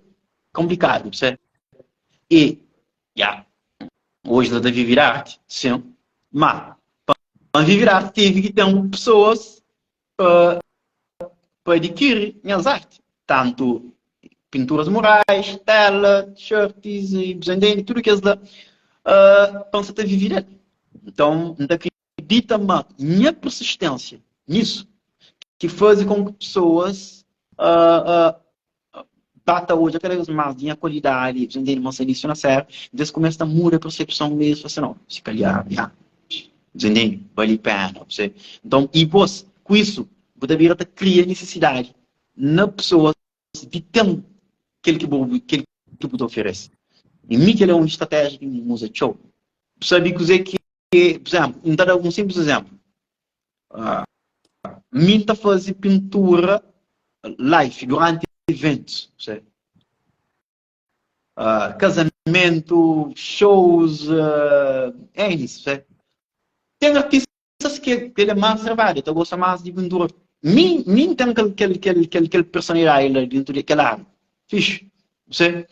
C: complicado, certo? E, yeah, hoje está a viver arte, sim, mas para viver arte teve que ter pessoas para, para adquirir minhas artes. Tanto pinturas murais, tela, t-shirts, e tudo que eles lá, uh, para você viver. Então, não acredita na minha persistência nisso, que faz com que pessoas uh, uh, bata hoje cada vez mais de qualidade, entende? Mas início na série, desde começa a mudar a percepção mesmo, assim, não, se calhar, já, entende? Vale a pena, você. Então, e você, com isso, você deveria cria necessidade na pessoa de ter aquele que aquele que você oferece. E mim que é uma estratégia que usa show. Sabe que que. Por exemplo, N ta da un simples exemplo. Uh, mi N ta faze pintura live durante eventos, percebe? Uh, casamento, shows, uh, é isso, percebe? Tem artistas que, que ele é mais reservado, ta gosta mais de pintura. Mi, mi tem aquele, aquele, aquele, aquele, aquele personalidade lá dentro daquela área. Fixe, percebe?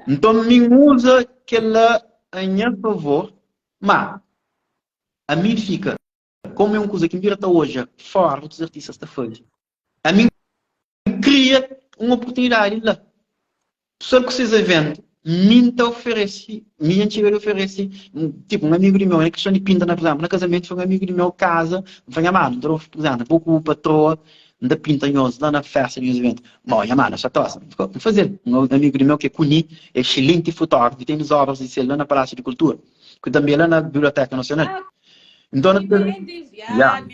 C: Então, mi usa aquela a minha favor, mas a mim fica, como é uma coisa que me vira até hoje, fora outros artistas ta fazer. A mim cria uma oportunidade lá. Pessoal ku ses evento, mi ta oferece, mi antiga de oferece, tipo, um amigo de meu, na questão de pinta, na, por exemplo, na casamento, foi um amigo de meu casa, foi nha mano, então, por exemplo, vou com o patroa, da pinta nhos lá na festa de evento. Bom, nha mano, só tosa, vou fazer. Um amigo de meu que é Cuni, excelente fotógrafo, tem as obras de ser lá na Palácio de Cultura, que também é lá na Biblioteca Nacional.
A: Ah,
C: Então,
A: yeah.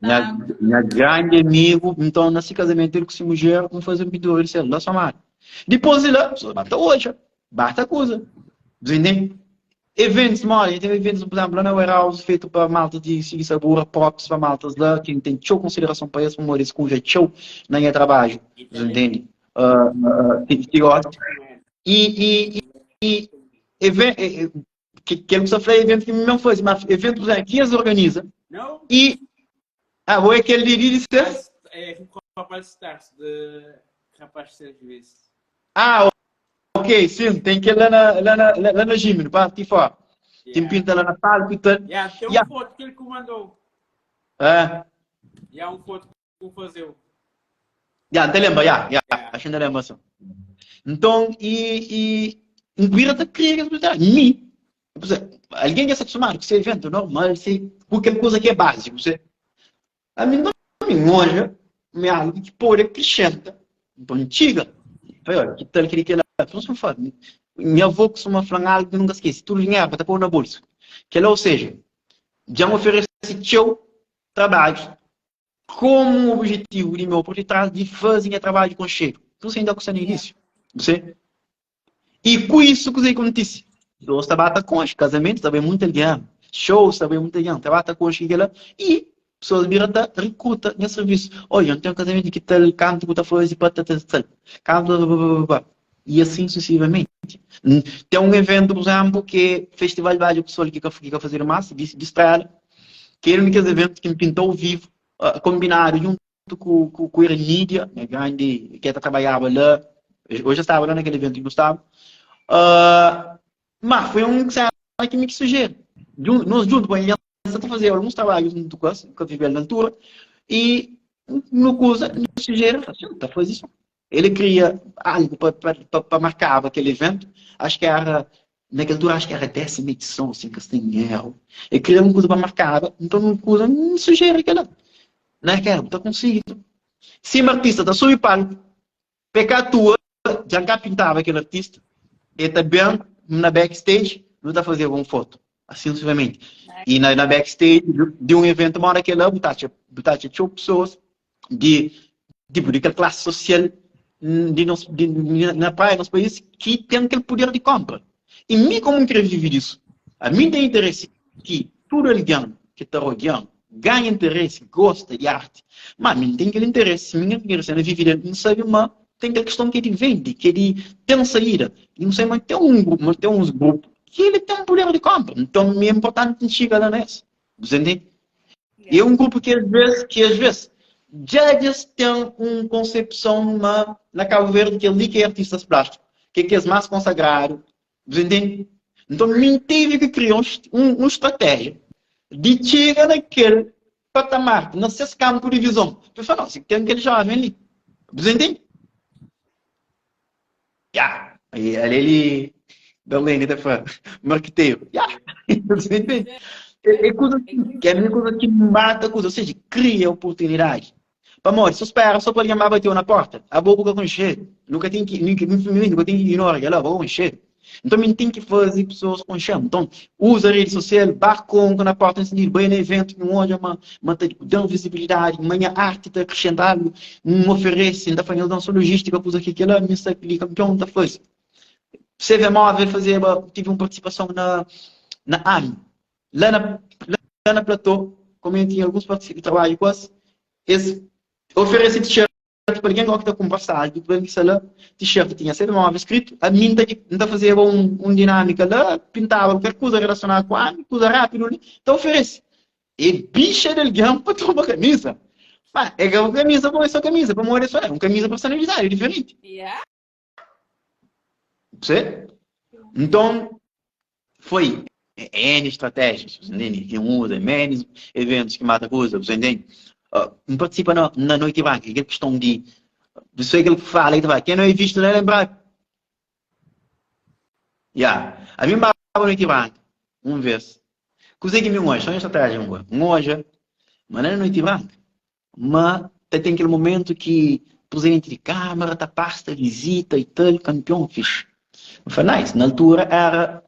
C: Minha, minha grande amigo, então, nesse casamento, ele com sua mulher, vamos fazer um pintura, ele disse, lá só Depois de lá, pessoa bata hoje, bata coisa. Entende? Eventos, mano, tem eventos, por exemplo, lá na warehouse, feito para malta de seguir sabor, props para maltas lá, que tem show consideração para eles, como eles com show na minha trabalho. Entende? Uh, uh, e, e, e, e, que, que ele precisa fazer evento que não faz, mas evento, por exemplo, que eles organizam.
B: Não.
C: E ah, ou é aquele de
B: dizer? É hip hop All Stars de rapaz de vezes.
C: Ah, ok, sim, tem que ir lá na, lá na, lá na gym, no parque fora. Yeah. Tem pinta lá na palco e tal.
B: Yeah, tem um yeah. foto que ele comandou.
C: É.
B: E há um foto que fazer.
C: Yeah, te lembra, yeah, yeah. yeah. Acho que lembra assim. Então, e, e um ta cria mi. Alguém que está acostumado com esse evento normal, se, qualquer coisa que é básico, você. A mim não me hoje, me algo que pode acrescenta. Então, antiga. Falei, olha, que tal que ele lá, não fala. Minha avó costuma falar algo que nunca esquece. Tudo dinheiro para pôr na bolsa. Que ela, ou seja, já me oferece teu trabalho como objetivo de meu por detrás de fazer trabalho com cheiro. Então, você ainda no início. Você? E com isso que acontece? Pessoas trabalham com os casamentos, também muita alguém. Shows também muita alguém. Trabalha com os e pessoas viram tá recruta em serviço. Olha, eu tenho um casamento que tal canto que tá fazendo para tal tal canto blá, e assim sucessivamente. Tem um evento, por exemplo, que é Festival de Baile Pessoal que quer fazer massa, de, de estrela, que era um daqueles eventos que me pintou ao vivo, uh, combinado junto com, com, com a Nídia, né, grande, que trabalhava lá, hoje eu estava lá naquele evento que Gustavo. Uh, mas foi um que me sugeriu. Nós juntos, bom, a fazer alguns trabalhos junto com a Viver na altura, e no coisa, me sugeriu, tá fazendo isso. Ele queria algo para marcar aquele evento, acho que era, naquela altura, acho que era a décima edição, assim, que se erro. Ele queria uma coisa para marcar, então uma coisa me sugere aquela. Não é que era, tá conseguindo. Se um artista está sob palco, peca tua, já cá pintava aquele artista, e também na backstage, não está fazendo uma foto. Assim sucessivamente. E na, na backstage de um evento, uma hora aquela, botaste, botaste pessoas de, tipo, de aquela classe social de nosso, de, na praia, no nosso país, que tem aquele poder de compra. E mim, como não quero viver disso? A mim tem interesse que tudo alguém que está rodeando ganha interesse, gosta de arte. Mas mim tem aquele interesse, minha interesse na viver, não sabe, mas tem aquela questão que ele vende, que ele tem saída. E não sei, mas tem um grupo, mas tem uns grupos que ele tem um poder de compra. Então é importante chegar lá nessa. Você entende? E é um grupo que às vezes, que às vezes, judges têm uma concepção numa, na Cabo Verde que ali que é artistas plásticos, que é que é mais consagrado. Você entende? Então, mim teve que criar um, um, uma estratégia de chegar naquele patamar, nesse campo de visão. Eu falo, não, tem aquele jovem ali. Você entende? Yeah. Aí ele, Darlene, tá falando, marqueteiro. Yeah. Você entende? É, é coisa que, é a minha coisa que mata a coisa, ou seja, cria oportunidade. Para morrer, se espera só para alguém bater na porta, a boca com cheiro. Nunca tem que, nunca, nunca tem que ignorar, ela com cheiro. Então, tem que fazer pessoas com chama. Então, usa a rede social, barco na porta, sentido, bem no evento, não olha, uma, uma, dão visibilidade, manhã arte está acrescentando, um oferece, ainda fazendo dança logística, pus aqui, aquela, me está campeão, está fazendo. CV Móvel fazer, tive uma participação na, Na ami, la na la na platô, como eu tinha alguns particip trabalho com es, es oferece t-shirt pa algen ki ta kunpra saldu, pa algen ki sta la, t-shirt tinha CB9 skritu, ami N ta N ta fazeba un un dinâmika la, pintaba kualker kuza relasionadu ku ami, kuza rápidu li, ta oferece. É bixa di algen pa toma kamisa. Ma é ka kamisa pa é só kamisa, pamodi é só é un kamisa personalizadu, é diferenti.
A: Yeah.
C: Percebe? Então, foi N estratégias, você entende? Que um usa, menos eventos que mata coisa, você entende? Uh, participa na, na Noite Branca, aquela questão de. Isso é aquilo que fala, que fala, quem não é visto não é lembrado. Yeah. A mim baba Noite Branca, um vez. Kuzê ki mi ngosta? Só nha estratégia n gosta. N odja ma na noiti branka ma ta ten kel momentu ki prizidenti di kámara ta pasa ta vizita i tal, kanpion fixi. N fla nice. Na altura éra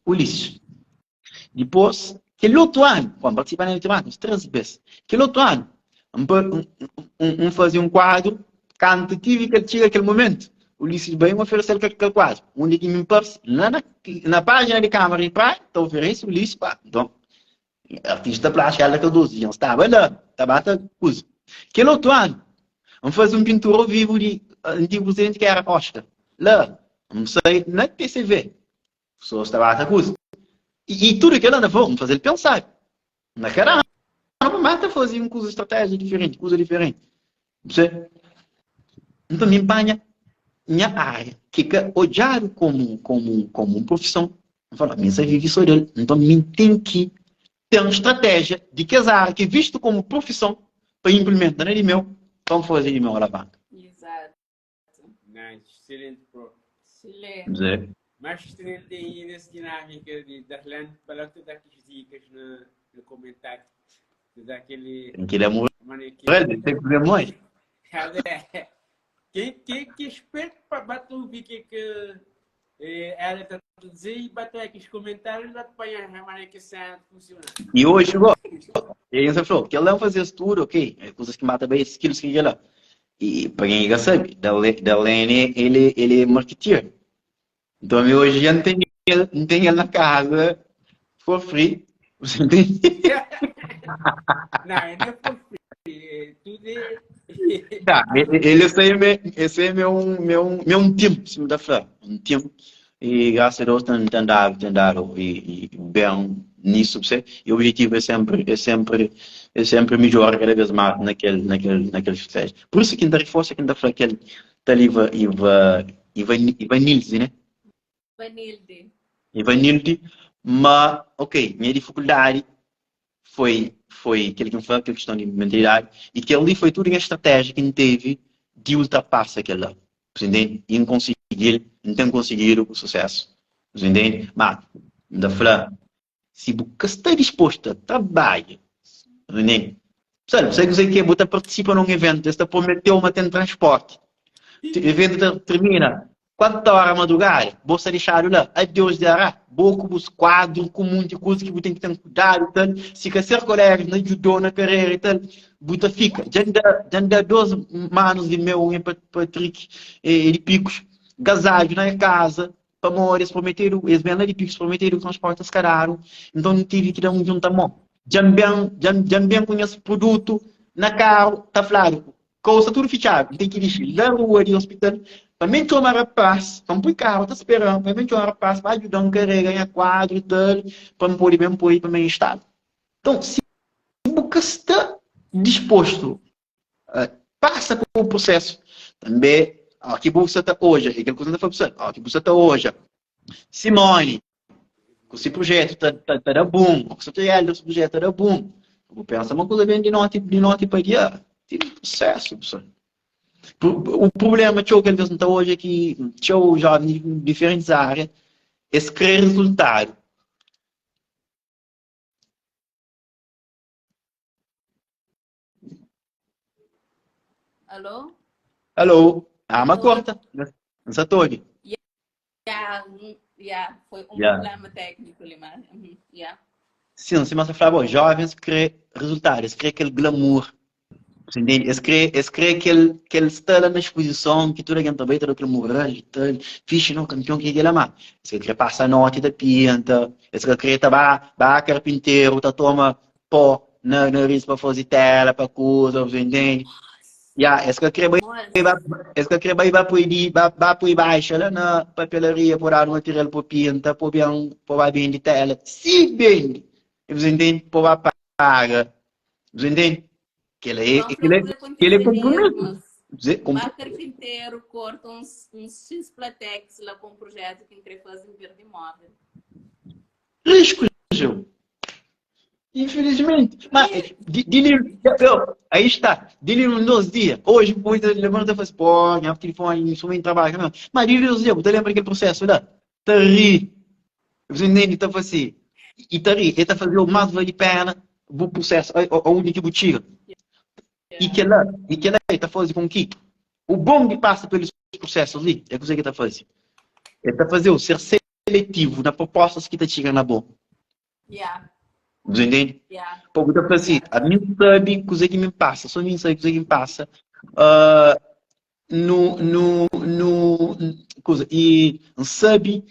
C: Ulisses. Dipôs, kel otu anu, bom, N partisipa na noiti branka uns 3 bês. Kel otu anu, N N faze un kuadru kantu tive kel txiga kel momentu, Ulisses bai N oferese-l kel kuadru. Undi ki mi N parse la na na pájina di Kámara di Praia ta oferese Ulisses pa nton artista plástika ela kel 12 dia N staba la ta ba ta kuza. Kel otu anu N faze un pintura ao vivu di antigu prizidenti ki éra Oscar la N sai na TCV Pessoas ta ba ta kuza. I tudu kel-la na fla, N faze-l pensadu. Na kada anu, ma ta faze un kuza estratégia diferenti, kuza diferenti. Percebe? Nton, mi panha nha área, ki ka odjadu komu, komu, komu un profison. N fala, mi sa vive só del. Nton, mi ten ki ten estratégia di kes área ki é vistu komu profison pa implementa na di meu, pa N faze di meu alavanka.
A: Exato.
B: Nice, excelente, bro.
A: Excelente.
C: Zé.
B: Mais excelente ainda essa dinâmica de Darlan, para te dar aquelas dicas no, no comentário. Te dar aquele.
C: Tem que dar moral,
B: Mano, que...
C: tem que fazer mais.
B: Quem, quem, que esperto para bater o que que eh, ela está a dizer e bater aqueles comentários lá te apanhar a maneira que a funciona.
C: E hoje, igual, e aí você falou, que ela fazer isso tudo, ok, é coisas que mata bem, skills que ela. E para quem já sabe, Darlene, ele, ele é marketeer. Então, hoje já não tem ele, não tem ele na casa for free. Você entende?
B: Não, não é for free. É tudo é...
C: Tá, ele é esse é meu, meu, meu time, se me dá fé. Um time. E graças a Deus tem, tem dado, tem dado e, e bem nisso, você. E o objetivo é sempre, é sempre, é sempre melhorar cada vez mais naquele, naquele, naquele estratégia. Por isso que ainda reforça que ainda fala aquele tal Iva, Iva, Iva, Ivanilde, né?
A: Ivanilde.
C: Ivanilde, mas, ok, minha dificuldade foi, foi aquele que me falou, aquela questão de mentalidade, e que ali foi tudo em estratégia que teve de ultrapassar aquela, você entende? E não conseguir, não tem conseguido o sucesso, você entende? Mas, ainda fala, se você está disposto a trabalhar, você entende? Sabe, você que você você participa num evento, você prometeu uma tem transporte, o evento termina, 4 horas da madrugada, você deixado lá, adeus dará, boco bus quadro com muita coisa que você tem que ter cuidado e tal, se quer ser colegas, não ajudou na carreira e tal, você fica, já anda, já anda dois manos de meu, um Patrick e de Picos, gasalho na casa, para morrer, eles prometeram, eles vêm lá de Picos, prometeram o transporte escararam, então tive que dar um juntamão. Já bem, já, já bem conheço produto, na carro, tá falado, Kou sta tudu fitxadu, N ten ki dixi la rua di ospital pa mi txoma rapás, pa N pui karu ta spera-m, pa mi txoma rapás pa djuda-m karega nha kuadru i tal, pa N pode ben poi pa mi instala. Nton, si bu ka sta dispostu a pasa pa un prusesu, tanbe óki bu sta ta odja, é kel kuza ki N ta fla pesoal, óki bu sta ta odja Simone ku si projetu ta, ta, ta da boom, ku si Helder si projetu ta da boom. Bu pensa ma kuza ben di noti, di noti pa dia, ten un prosesu, pessoal. O problema txeu ki alvês N ta odja é ki txeu jovens di diferentis área, es kre rezultadu.
A: Alô?
C: Alô? Ah, ma corta. N sa ta obi.
A: Yeah, yeah, foi um
C: Yeah.
A: problema técnico ali, mas uhum, yeah.
C: Sim, sima sa fla bo, jovens kre resultado, es kre kel glamour. Você entende? Es krê, es krê ki el, ki el sta la na exposição, ki tudu algen ta bai, ta da kel moral e tal, fixe, não, campeão, ki kel má. Es ka krê pasa note ta pinta, es ka krê ta ba, ba carpinteiro, ta toma pó na nariz pa faze tela, pa kuza, você entende? Ya, es ka krê bai, ba, es ka krê bai ba poi di, ba, ba poi baixa la na papelaria, pô dadu material pô pinta, pô ben, pô ba bende tela. Si bende, você entende? Pô ba paga. Você entende? Kel-la é,
A: Então,
C: kel-la é,
A: procura
C: kel-la é
A: acontecer
C: compromisso.
A: mesmo.
C: Você, com,
A: Ba carpinteiro, corta uns, uns X Platex lá com um projeto que querer fazer em verde imóvel.
C: risco, Gil. Infelizmente. Mas, di, di, eu, aí está. Dili uns dois dias. Hoje, muita levanta e fala assim, pô, minha telefone, instrumento de trabalho. Não. Mas dili uns dias, você lembra aquele processo lá? Tá ri. Você entende? Tá assim. E tá ri. Ele tá fazendo o mais vale pena o processo, aonde que você tira. E que lá, e que lá, ele tá fazendo com que o bom que passa pelos processos ali, é o que ele tá fazendo. Ele tá fazendo ser seletivo na propostas que tá chegando na boa.
A: Yeah.
C: Você entende?
A: Yeah.
C: Pô, eu falo assim, a mim sabe coisa que me passa, só mim sabe coisa que me passa. Uh, no, no, no, coisa, e sabe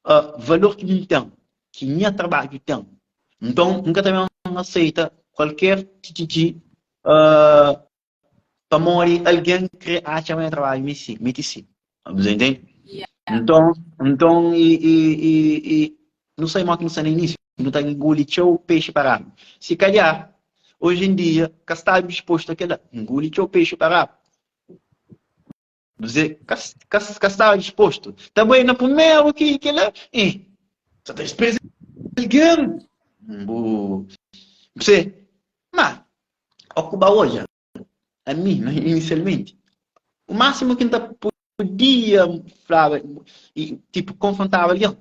C: uh, valor que me tem, que minha trabalho tem. Então, nunca também não aceita qualquer tititi uh, pamodi algen kre atxa ma nha trabadju miti miti si. Você entende?
A: Yeah.
C: Nton, nton i, i, i, i nu sai mó ki nu sta na inísiu, nu ta nguli txeu pexi pa rabu. Si kalhar, oji en dia, ka stadu dispostu a kel-la, nguli txeu pexi pa rabu. Você ka, ka, ka staba dispostu. Ta bai na primeru ki kel-la, i sa ta dispreza algen. Bu, você, ma, ó ku ba odja, ami, inicialmente, o máximo ki N ta podia flaba, e, tipo, konfrontaba algen,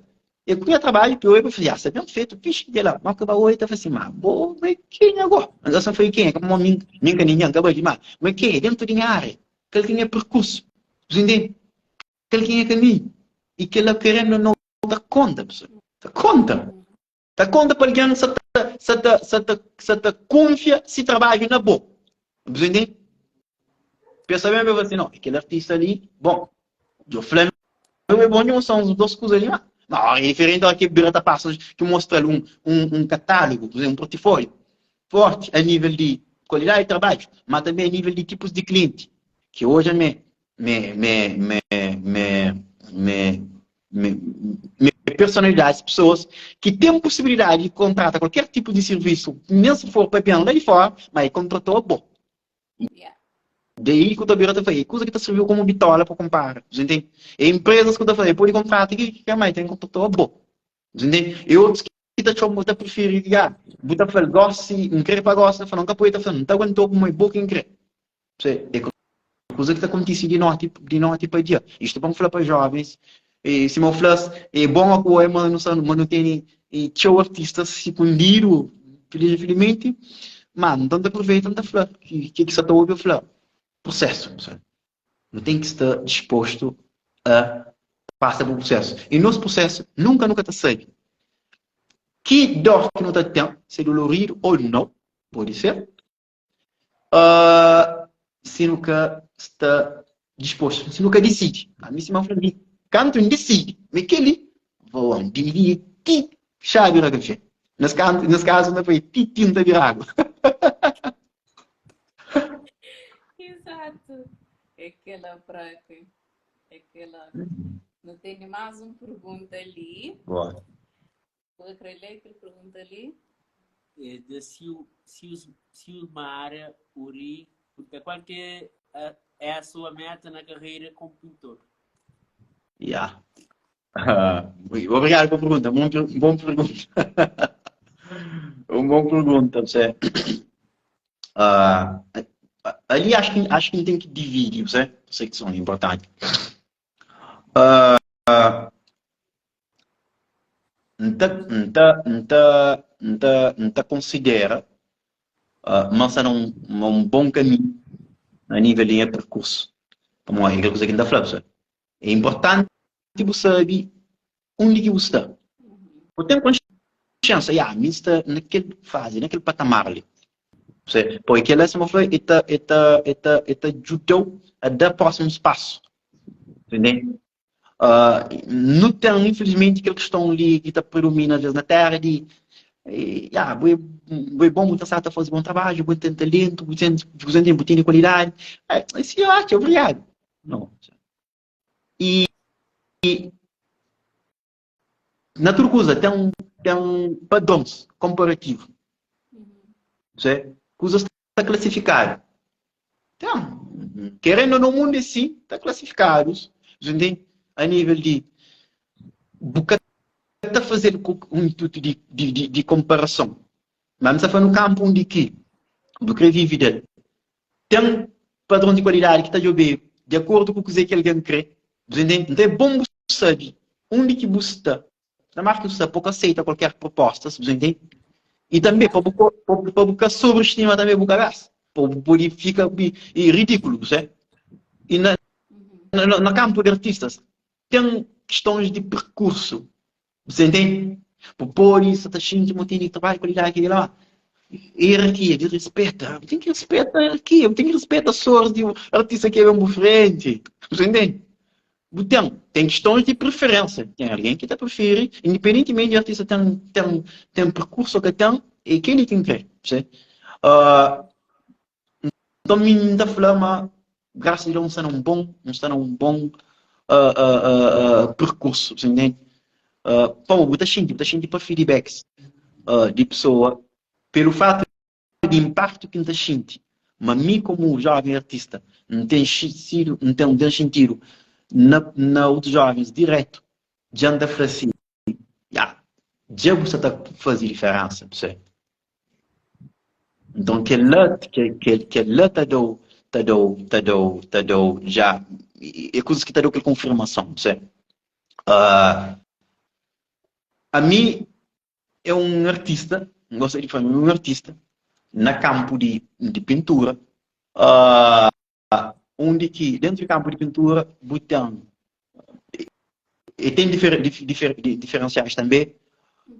C: é ku nha trabadju, pa eu pa fla, sta ben fetu, fixi ki kel-la. Má ku ba odja, ta fla assim, ma bo, ma kenha go? Mas asin foi kenha? Ka mo mi, mi ka ningen, ka bai di ma, ma kenha? Dentu di nha área, kal ki nha perkursu? Bu intende? Kal ki nha kaminhu? I kel-la, kerendu ou nau, ta konta, pessoal. Ta konta. Ta konta pa algen sa ta, sa ta, sa ta, sa ta kunfia si trabadju na bo. Bu ta intende? Pensa ben, ben fla si, no, kel artista li, bon, djo fla mi é bon, djo mostra uns dos kuza li, ma na ora é diferenti ora ki bira ta pasa, ki mostra-l un, un, un katálogu, pur izénplu, un portifóliu forti a nível di kualidadi di trabadju, ma tanbe a nível di tipus di klienti, ki odja me, me, me, me, me, me, me, me personalidades, pessoas ki ten possibilidade di kontrata kualker tipu di sirvisu, nen si for pa ben la di fora, ma e kontratou abo.
A: Yeah.
C: Daí ku ta bira ta fla, e kuza ki ta sirviu komu bitola pa konpara. Você entende? E empresas ku ta fla, e pode kontrata ki ki mai ten kontratou abo. Você entende? E outros ki ta txoma, ta preferi, ya, bu ta fla, gosi, N kre pa gosi, ta fla, não ka pode, ta fla, N ta aguentou ku mai bo ki N kre. Você, é kuza ki ta kontise di noti, di noti pa dia. Istu pa N fla pa jovens, e, sima eu fla-s, é bom apoia, ma nu sa, ma nu tene e, txeu artistas sikundidu, infelizmente, ma nton ta aproveita N ta fla, ki ki sa ta obi eu fla, prosesu, pessoal. Nu ten ki sta dispostu a pasa pa prosesu. E nos prosesu nunka nu ka ta sabe ki dor ki nu ta ten, se doloridu ou nau, pode ser, Uh, si nu ka sta dispostu, si nu ka disidi. Ami sima N fla mi, kantu N disidi, mi kel-li, vou an, di li ti xá bira kafé. Nes kantu, nes kazu N ta fla ti tinta bira agu.
A: Exato. É kel-la próprio. É kel-la. Nu tene más un pergunta li.
C: Boa.
A: Bu krê lê kel pergunta li?
B: É de Sil, Sil, Silmara Uri. Qual que é, é a sua meta na carreira como pintor?
C: Yeah. Uh, obrigado pela pergunta, bom, bom pergunta. Um bom pergunta, você. Uh, ali acho que acho que tem que dividir, você? Sei que são importantes. Uh, N ta, N ta, N ta, N ta, N ta konsidera ma N sta na un, na un bon kaminhu a nível di nha perkursu. Pamodi é kel kuza ki N ta fla, pessoal. É inportanti bu sabe undi ki bu sta. Bu ten konsiénsia, ya, mi N sta na kel fazi, na kel patamar li. Se, poi kel-la, sima fla, e ta, e ta, e ta, e ta djuda-u a da prósimu pasu. Entende? Uh, nu ten, infelizmenti, kel kiston li ki ta predomina às vezes na terra di ya, bu é, bu é bom, bu ta sa ta faze bom trabadju, bu ten talentu, bu ten, bu ten, bu tene kualidadi. É, si eu acho, obrigado. Não. E, e na tudu kuza ten, ten padrons komparativu. Uhum. Kuzas sta klasifikadu. Ten. Querendo ou não, mundu é si, sta klasifikadus. Entende? A nível di bu ka ta fazel ku un intuitu di, di, di, di komparason. Mas N sta fla no kampu undi ki bu kre vive del. Ten padrons di kualidadi ki ta djobedu di akordu ku kuzê ki algen krê. Bu ntende? Nton é bon bu sabe undi ki bu sta, na mar ki bu sta, pa bu ka seita kualker propostas, bu ntende? I tanbê pa bu pa bu ka sobrestima tanbê bu kabésa, pa bu pode fika ridikulu, bu sabe? I na na kanpu di artistas ten kistons di perkursu. Você entende? Bu pode sa ta xinti ma tene trabalho qualidade aquele lá. Hierarquia de respeita. Bu tem que respeita a hierarquia, bu tem que respeita as pessoas de artista que é bem bu frente. Você entende? Bu tem, tem questões de preferência. Tem alguém que ta prefere, independentemente de artista tem, tem, tem percurso que tem, é aquele que quer. Você? Uh, Nton mi N ta fla ma grasas a Deus N sta na un bon, N sta na un bon perkursu, bu ntende? Pamodi bu ta xinti, bu ta xinti pa feedbacks di pesoa, pelu fatu di inpaktu ki N ta xinti ma mi komu joven artista N ten sidu, N ten, N ten xintidu na na otus jovens diretu, dja N ta fla si, ya, dja bu sta ta faze diferensa, bu sabe? Nton kel-la kel-la ta da-u ta da-u ta da-u ta da-u ja é kuzas ki ta da-u kel konfirmason, bu sabe? Ami é un artista, N gosta di fla mi é un artista na kanpu di di pintura, undi ki dentu di kanpu di pintura bu ten E ten diferenciais tanbe.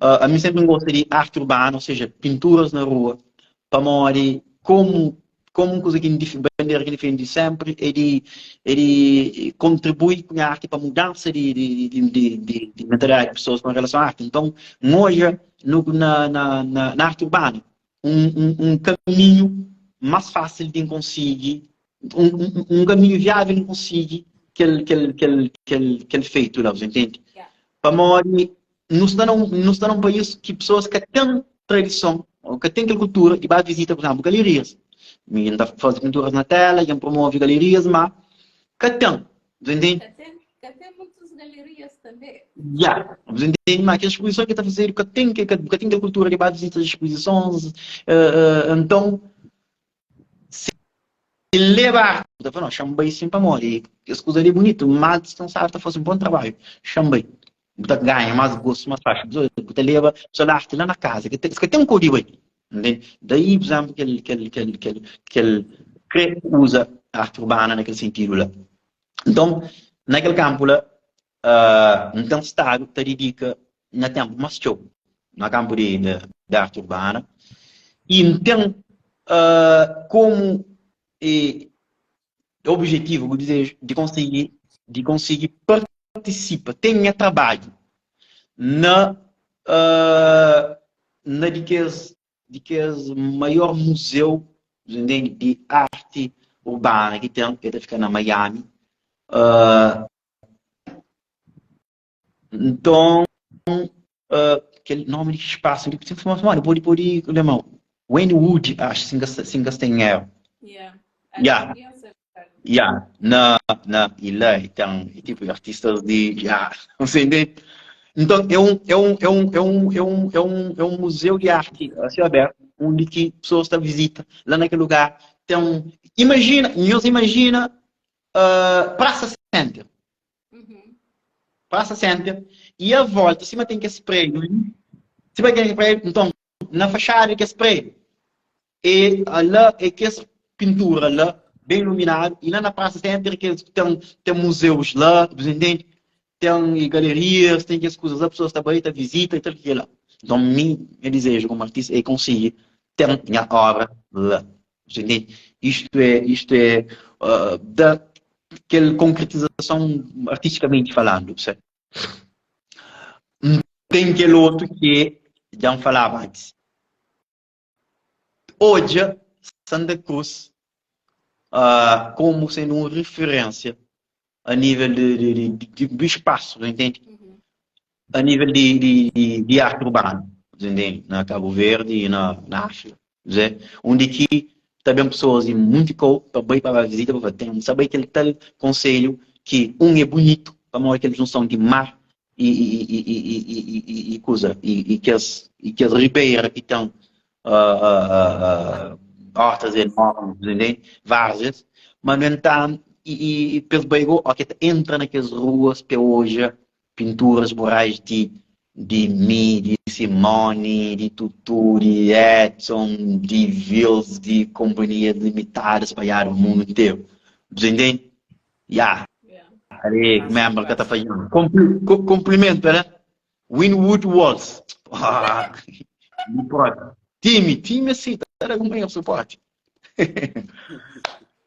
C: Ami senpri N gosta di arti urbana, ou seja, pinturas na rua, pamodi komu komu un kuza ki N bandera ki N difendi senpri é di é di kontribui ku nha arti pa mudansa di di di di mentalidadi di pesoas ku relason a arti. Nton, N odja na na na arti urbana un un un kaminhu más fásil di N konsigi un, un kaminhu viável N konsigi kel, kel, kel, kel, kel feitu la, você entende?
A: Yeah.
C: Pamodi nu sta na un, nu sta na un país ki pessoas ka ten tradison, ou ka ten kel kultura di ba visita, por exemplo, galerias. Mi N ta faze pinturas na tela, dja N promove galerias, ma ka ten, você entende?
A: Ka ten, ka ten muitas galerias tanbê.
C: Ya, você entende? Ma kel exposison ki ta fazedu ka ten, ka, ka ten kel kultura di ba visita exposisons, uh, uh, então Si N leba arti, bu ta fla, no, xa-m bai sin pamodi es kuza li é bunitu, mal diskansadu ta faze un bon trabadju, xa-m bai. Bu ta ganha más gostu, más faxi. Bu ta leba pessoal arti la na kaza, es ka ten kau di bai. Ntende? Daí, pur izénplu, kel, kel, kel, kel, kel kre uza arti urbana na kel sentidu la. Nton, na kel kanpu la, N ten stadu ta didika nha ténpu más txeu na kanpu di di arti urbana i N ten komu objetivu ku dizeju di konsigi di konsigi partisipa, ten nha trabadju na na di kes di kes maior muzeu di arti urbana ki ten, el ta fika na Miami. Nton, kel nomi di spasu li, pode, pode lembra, Wynwood, acho, si N ka sta en eru. Ya, ya, na, na, i la e ten, e tipo, artistas di, ya, você entende? Nton, é un, é un, é un, é un, é un, é un, é un muzeu di arti a séu abertu, undi ki pesoas ta vizita, la na kel lugar ten, imajina, nhos imajina Praça Center.
A: Uhum.
C: Praça Center. E a volta, sima tem kes prédio li, sima tem kes prédio, então, na fachada de kes prédio, e lá é kes pintura lá, bem iluminado, e lá na Praça Center que tem, tem museus lá, você entende? Tem galerias, tem kes coisas lá, pessoas também, tá visita e tal que lá. Então, mi, meu desejo como artista é conseguir. Ten nha obra la. Entende? Isto é, isto é uh, da kel konkretizason artisticamente falando, percebe? Tem kel outro que já me falava antes. Odja Santa Cruz uh, como sendo uma referência a nível de, de, de, de, do espaço, entende? Uhum. A nível de, de, de arte urbana, entende? Na Cabo Verde e na, na África, né? Onde que também pessoas de muito cor para bem para a visita, para tem, sabe aquele tal conselho que um é bonito, para mostrar aquela junção de mar e, e, e, e, e, coisa, e, e que as, e que as ribeiras que estão uh, uh, hortas enormes, entende? Várzeas, mas no entanto, e, e, e bem, ok, entra naquelas ruas, que hoje pinturas murais de de mim, de Simone, de Tutu, de Edson, de Vils, de companhias limitadas espalhar o mundo inteiro. Entende? Yeah. Ali, membro que tá fazendo. Cumprimento, né? Winwood Walls. Ah, time, time assim, tá com meio suporte.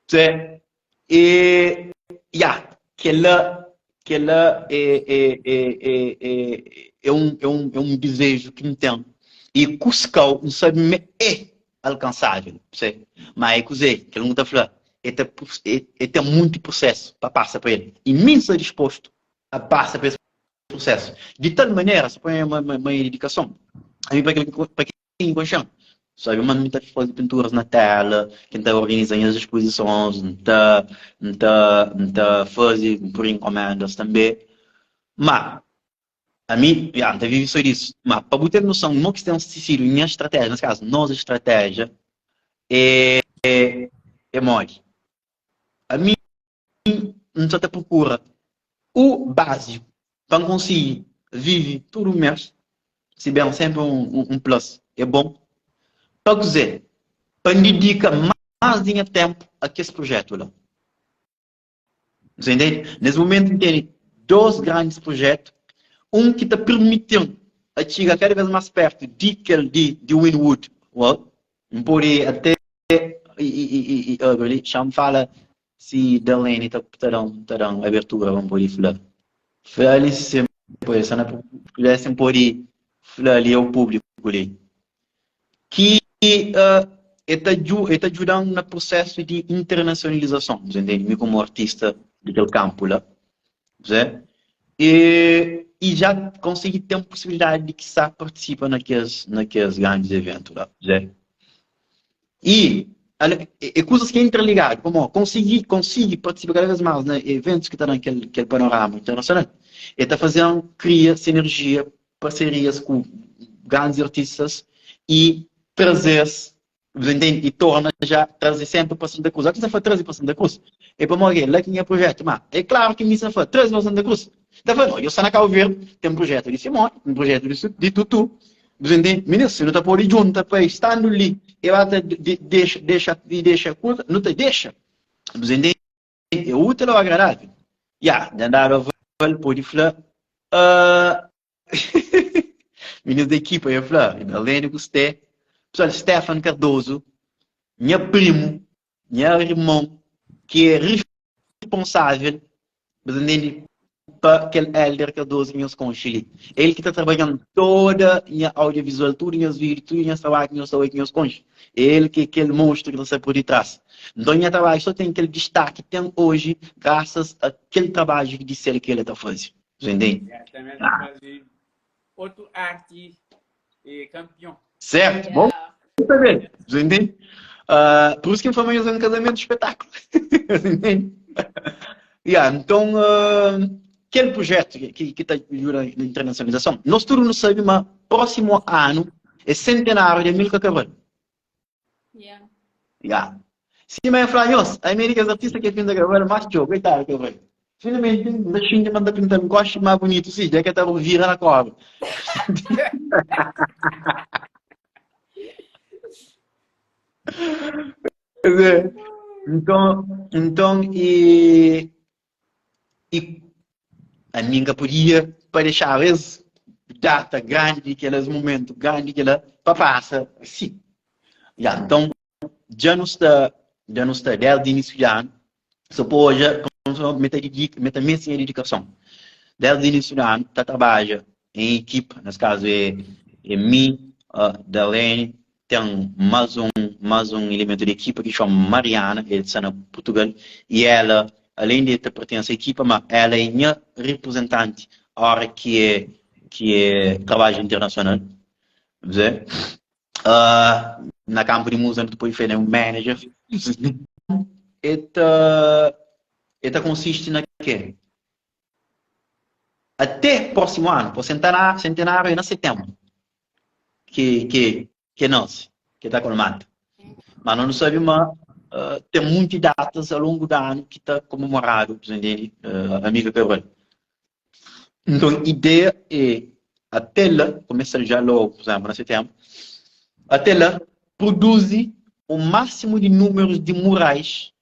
C: Cê, e, yeah, aquela, aquela é, é, é, é, é, é, um, é, um, é um desejo que me tem. E Cuscal, não sabe, é alcançável, percebe? Mas é que que ele não está falando, é, é, é, tem muito processo para passar para ele. E mim sou disposto a passar para esse processo. De tal maneira, se põe uma, uma, uma dedicação. A mim, para quem, para quem gosta, sabe, mano, muita fazer pinturas na tela, quem está organizando as exposições, está tá, tá fazer por encomendas também. Mas, a mim, já, não vive só disso. Mas, para ter noção, não que tem sido minha estratégia, nesse caso, nossa estratégia, é, é, é mole. A mim, não só te procura o básico para conseguir viver todo mês, se bem sempre um, um, um plus, é bom. Para dizer, para dedicar mais dinheiro tempo a esse projeto lá. Você entende? Nesse momento tem dois grandes projetos, um que está permitindo a chegar cada vez mais perto de de, de Winwood. Well, pode até e, e, e, e, chama fala se Darlene está tá dando tá dando abertura, vamos por falar. Fala sempre, se não pudessem pode falar ali ao público ali. Que uh, está tá ajudando no processo de internacionalização, entende? Me como artista daquele campo lá. Zé? E, e já consegui ter a possibilidade de que participa naqueles, naqueles grandes eventos lá. Zé? E é, é coisas que é interligado, como conseguir, conseguir participar cada vez mais em eventos que estão naquele aquele panorama internacional. E está fazendo, cria sinergia, parcerias com grandes artistas e trazer entende? E torna já, trazer sempre para Santa Cruz. Aqui você foi trazer para Santa Cruz. É para morrer, lá que tinha projeto. Mas é claro que me foi trazer para Santa Cruz. Está falando, eu sou na Cabo Verde, tem um projeto de Simone, um projeto de, de Tutu. Você entende? Menino, se não está por junto, para estando ali, eu até deixa, deixa, deixa coisa, não te deixa. Você entende? É útil ou agradável? Já, de andar a pode falar, uh, Meninos da equipa, eu falar, Helene Gostei, pessoal, Stefan Cardoso, meu primo, meu irmão, que é responsável, entende? Para aquele Helder Cardoso meus conches Ele que está trabalhando toda a audiovisual, tudo meus vídeos, tudo meus trabalho, meus saúde, meus conches. Ele que é aquele monstro que está por detrás. Então, minha trabalho só tem aquele destaque que tem hoje, graças àquele trabalho que disse ele que ele está fazendo. Entende?
B: Exatamente. Ah. Outro arte e campeão.
C: Certo? Yeah. Bom saber. Entende? Uh, por isso que foi um casamento espetáculo. Entende? Yeah, então, uh, aquele projeto que está na internacionalização, nós tudo não sabemos, mas próximo ano é centenário de Amílcar Cabral.
A: Yeah.
C: Yeah. Se me falar, a América é artista que pinta cabelo, mais tio, coitado, cabelo. Finalmente, na China manda pintar um gosto mais bonito, sim, já que estava vira na cobra. Quer dizer, então, então e, e a minha podia para deixar esse data grande, aqueles momento grande que ela para passa assim. Ya, nton, dja nu sta, dja nu sta desdi inísiu di anu, so pa odja mi ta didika, mi ta meste nha didikason. Desdi inísiu di anu ta trabadja em ekipa, nes kazu é, é mi, Darlene, ten más un, más un elementu di ekipa ki txoma Mariana, el sta na Purtugal, i ela, alén di el ta pertense a ekipa, ma ela é nha reprezentanti ora ki é, ki é trabadju internasional, Vê? Uh, na kampu di múzika nu ta pode fla el é un manager. E ta, e ta konsisti na quê? Até próximo ano, pa centenário, centenário é na setembro que, que, que nasce, que ta colmata. Mas nós não sabe, mas uh, tem muitas datas ao longo do ano que está comemorado, por exemplo, uh, Amílcar Cabral. Nton, ideia é até la, kumesa já logo, por exemplo, na setembro, até la, produzi o máximo de números de murais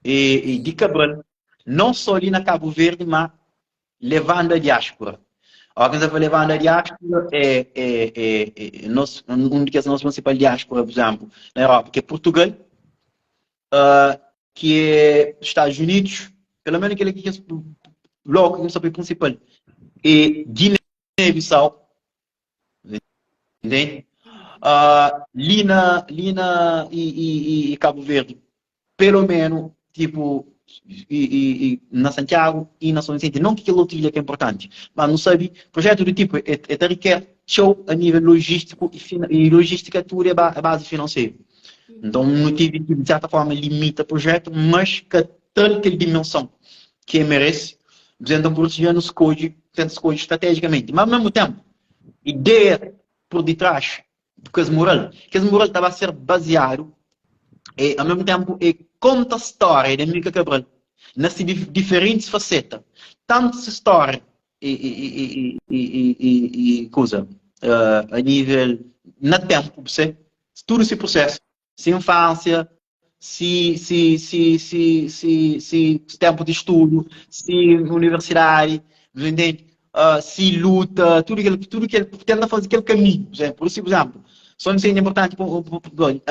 C: e, e de Cabral, não só ali na Cabo Verde, mas levando a diáspora. A que fala levando a diáspora é, é, é, é nos, um dos nossos principais diáspora, por exemplo, na Europa, que é Portugal, uh, que é Estados Unidos, pelo menos aquele que é bloco que é o principal, é Guiné-Bissau, entende? Uh, li na, li na e, e, e Cabo Verde, pelo menos, tipo, e, e, e na Santiago e na São Vicente, não que aquela outra ilha que é importante, mas não sabe, projeto do tipo, é, é requer show a nível logístico e, e logística tudo é, ba, é base financeira. Então, não tive que, de certa forma, limita o projeto, mas que tal aquela dimensão que merece, então, por isso, já nos escolhe, tenta escolher estrategicamente. Mas, ao mesmo tempo, ideia por detrás do que mural, que mural estava a ser baseado e, ao mesmo tempo, é conta a história de Amílcar Cabral nas diferentes facetas. Tanto essa história e, e, e, e, e, e coisa, uh, a nível, na tempo, você, tudo esse processo, se infância, se, se, se, se, se, se tempo de estudo, se universidade, entende? Uh, se luta, tudo que ele, tudo que ele tenta fazer aquele caminho, por exemplo, por exemplo, só não sei é importante,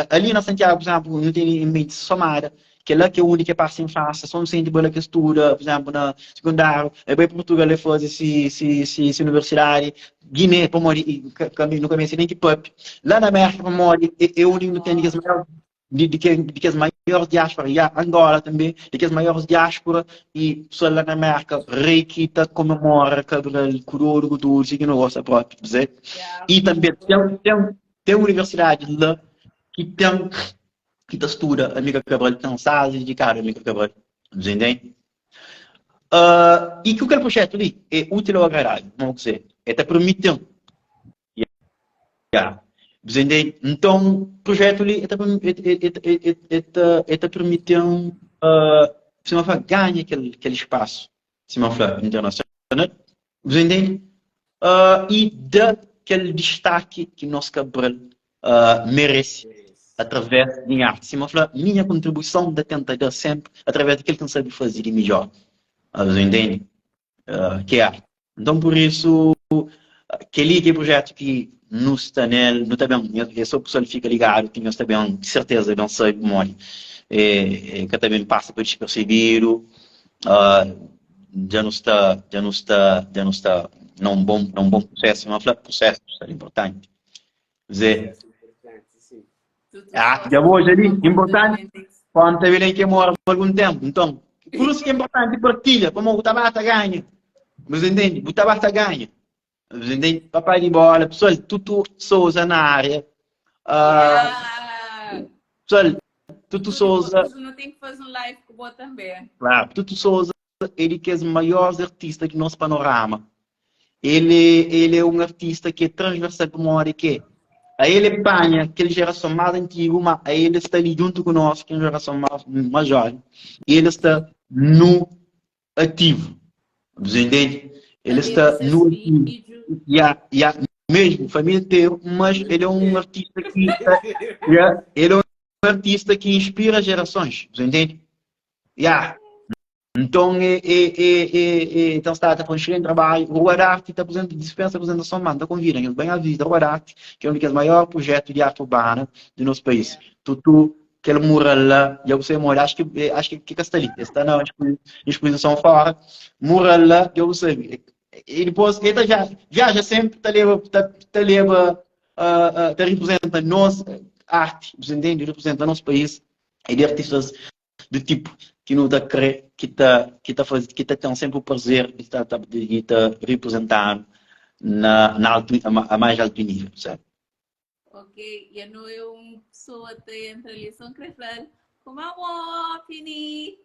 C: ali na Santiago, por exemplo, não tem em mente Somada, que é lá que é o único que passa em face, só não sente bola que estuda, por exemplo, na secundário, aí vai para Portugal e faz se, se, se, se universidade, Guiné, para morrer, no caminho nem que pub, lá na América, para morrer, é, é o único que tem que de, de, que, de que as maiores diásporas, e a Angola também, de que as maiores diásporas, e pessoal lá na América, rei que tá comemora Cabral, Curoro, Duro, que não gosta próprio, dizer. Yeah. E também tem, tem, tem universidade lá que tem, que tá estuda Amílcar Cabral, tem salas dedicadas a Amílcar Cabral, entende? Uh, e que aquele projeto ali é útil ou agradável, vamos dizer, é te permitindo Yeah. Entende? Então, projeto ali é te permitindo uh, se uma ganha aquele, aquele espaço, se uma internacional, entende? Uh, e dá aquele destaque que nosso Cabral uh, merece através de arte. Se uma minha contribuição da tenta dar sempre através daquilo que não sabe fazer de melhor. Uh, entende? Uh, que é arte. Então, por isso, aquele que é projeto que não está nele, não está bem, é só o pessoal fica ligado, que não está bem, de certeza, não sabe como é, é, que também passa por despercebido, uh, já não está, já não está, já não está num bom, num bom processo, mas processo é importante. Zé. Ah, já vou, ali, importante. Quando também que mora por algum tempo, então, por isso que é importante partilha, como o Tabata ganha. Você entende? O Tabata ganha. Você entende? Papai de bola, pessoal, Tutu Souza na área. Uh, yeah. Pessoal, Tutu Souza.
A: Não tem que fazer um live com o também.
C: Claro, Tutu Souza, ele que é o maior artista do nosso panorama. Ele, ele é um artista que é transversal para uma hora que a ele apanha aquela geração mais antiga, mas a ele está ali junto conosco, que é uma geração mais, mais jovem. E ele está no ativo. Você entende? Ele está no ativo. Yeah, yeah, mesmo, família inteira, mas ele é um artista que yeah, ele é um artista que inspira gerações. Você entende? Yeah. Nton e e e e e ten stadu ta faze un excelenti trabadju. Rua di Arti ta aprizenta dispensa aprizentason, ma N ta konvida nhos ben a vizita Rua di Arti, ki é un di kes maior prujetu di arti urbana di nos país. Tutu kel mural la, dja bu sabe modi, acho ki acho ki ka sta li, e sta na exposison fora, mural la dja bu sabe. E dipôs e ta viaja, viaja senpri ta leba ta ta leba ta riprizenta nos arti, bu ta intende? Riprizenta nos país e di artistas do tipo ki nu ta kre ki ta ki ta faze ki ta ten senpri o prazer di ta ta di ta riprizenta-nu na na altu a mais altu nível, sabe?
A: Ok, e no é un pessoa ta entra ali, só kre fla-l, Kuma bo, Pini?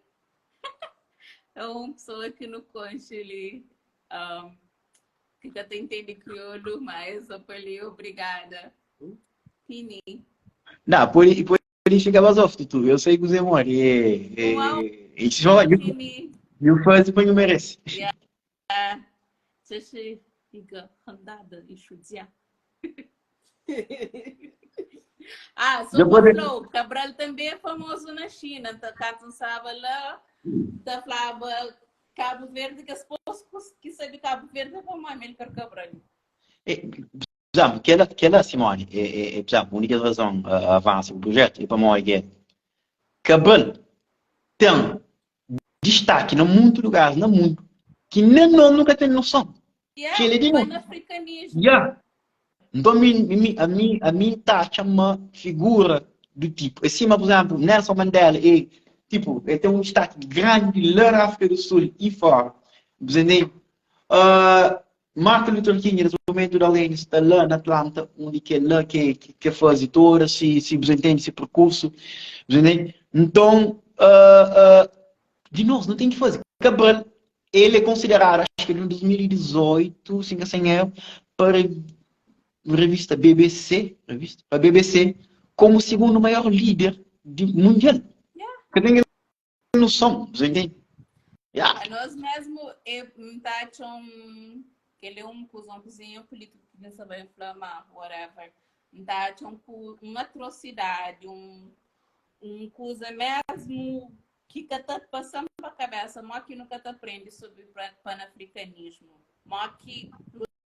A: É un pessoa ki nu konxe li, um, ki ka ta intende kriolu, mas só pa li, obrigada. Pini.
C: Não, pode, pode ficar mais off, Tutu. Eu sei que você mora. E,
A: Uau,
C: e, e, e,
A: Pini.
C: e o fãs depois não merece.
A: Yeah, 这是一个很大的艺术家。 Ah, só
C: Depois
A: pa
C: de-
A: fla-u, Cabral também é famoso na China. Tá, kantu N staba lá, ta flaba Cabo Verde, kes poucos ki sabe Cabo Verde é pamodi Amílcar Cabral.
C: É, por exemplo, kela, kela Simone, é, é, é, por exemplo, única razão uh, avança o projeto é pamodi que Cabral tem destaque na muitos lugares no mundo que nem nós nunca tem noção.
A: Yeah,
C: Que ele é de nós.
A: panafricanismo.
C: Yeah. Então, mi, mi, a mim, a mim tá chama figura do tipo. Acima, por exemplo, Nelson Mandela, é, tipo, ele tem um destaque grande lá na África do Sul e fora. Você entende? Uh, Martin Luther King, nesse momento da alguém está lá na Atlanta, onde que é lá que, que, que faz toda, se, se você entende, esse percurso. Você entende? Então, uh, uh, de nós, não tem que fazer. Cabral, ele é considerado, acho que em 2018, se não erro, para a revista BBC, revista, para BBC, como o segundo maior líder de, mundial.
A: Yeah.
C: Que tem noção, você entende? Yeah.
A: A nós mesmo, é, tá um, que ele é um cuzão cozinho político que não sabe inflamar, whatever. Tá um, uma atrocidade, um, um coisa mesmo que ka ta passando para a cabeça, mó que nunca te aprende sobre panafricanismo, mó que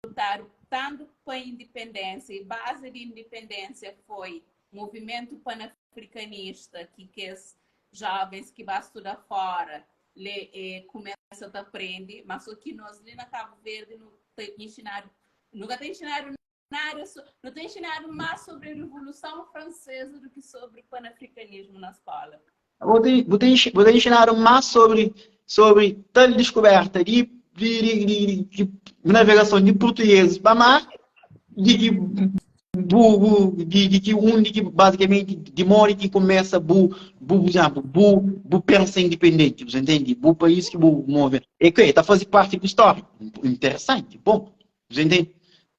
A: lutaram tanto para a independência e base de independência foi movimento panafricanista que que os jovens que vão estudar fora lê, eh, começa a aprender, mas o que nós ali na Cabo Verde não tem ensinado, nunca tem ensinado nada, não tem ensinado mais sobre a Revolução Francesa do que sobre panafricanismo na escola.
C: Vou te, vou te, vou te ensinar mais sobre, sobre tal descoberta de, de, de, de, de navegação de portugueses para mar, de que bu, bu, de, de que um de que basicamente demora que começa bu, bu, por exemplo, bu, bu pensa independente, você entende? Bu país que bu move. É que está fazendo parte da história. Interessante, bom, você entende?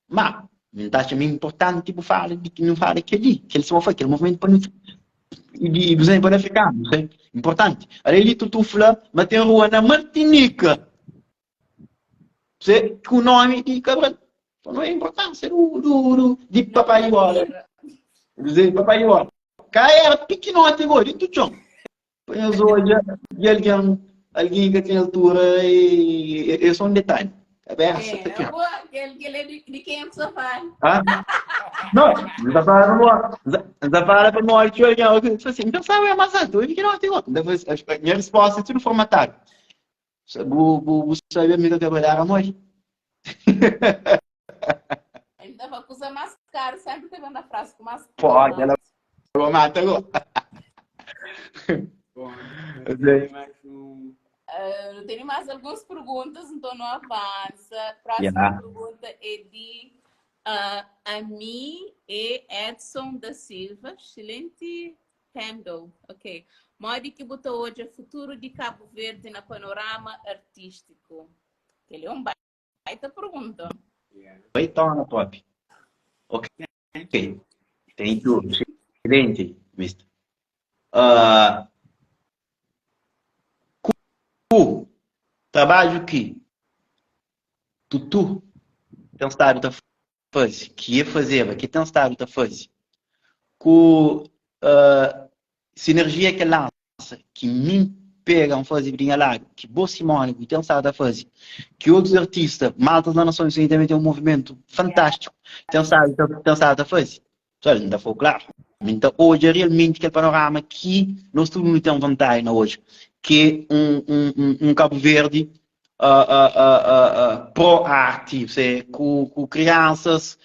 C: Má, N ta atxa ma é inportanti bu fala di ki nu fala kel-li, kel sima fla, kel movimentu pa nu di bu sabe panafrikanu, bu sabe, inportanti. Alén di tutu fla ma ten rua na Martinika, bu sabe, ku nomi di Cabral. Nton nu é inportansia du du du di papai di bola, bu sabe, papai di bola. Ka era pikinoti go, dentu txon. Pa nhos odja di algen, algen ka ten altura e é só un detalhi. Kabesa ta
A: É,
C: pior.
A: boa, kel, kel é de, de quem é que você fala?
C: Ah? Não, não tá falando não tá falando para morte de alguém. Eu falei assim, então sabe, é mais alto, eu que não tem outro. Depois, a minha resposta é tudo formatado. Bu, bu, bu sabe a minha trabalhar a morte.
A: Ele estava com usa mais caro, sempre teve uma frase com mais
C: Pode, ela mata agora.
B: Bom, tem mais um.
A: Uh, tenho mais algumas perguntas, então não avança. Próxima
C: Yeah.
A: pergunta é de uh, Ami e Edson da Silva. Excelente handle. Ok. Modi que botou hoje o futuro de Cabo Verde na panorama artístico? Ele é um baita pergunta.
B: Yeah.
C: Baitona top. Ok. Thank you. Excelente, mister. Uh, ku trabalho que Tutu tem estado a fazer, que ia fazer, que tem estado a fazer, com uh, sinergia que lança, que mim pega N faze di nha ladu, ki bo Simone bu ten stadu ta faze, ki otus artista, Maltas na Nason Vicente tanbe ten un movimentu fantástiku, ten stadu ta ten stadu ta faze. Pessoal, N ta fla-u klaru, mi N ta odja realmenti kel panorama ki nos tudu nu ten vontadi na odja, ki é un un un un Kabu Verdi pró-arti, ku ku kriansas,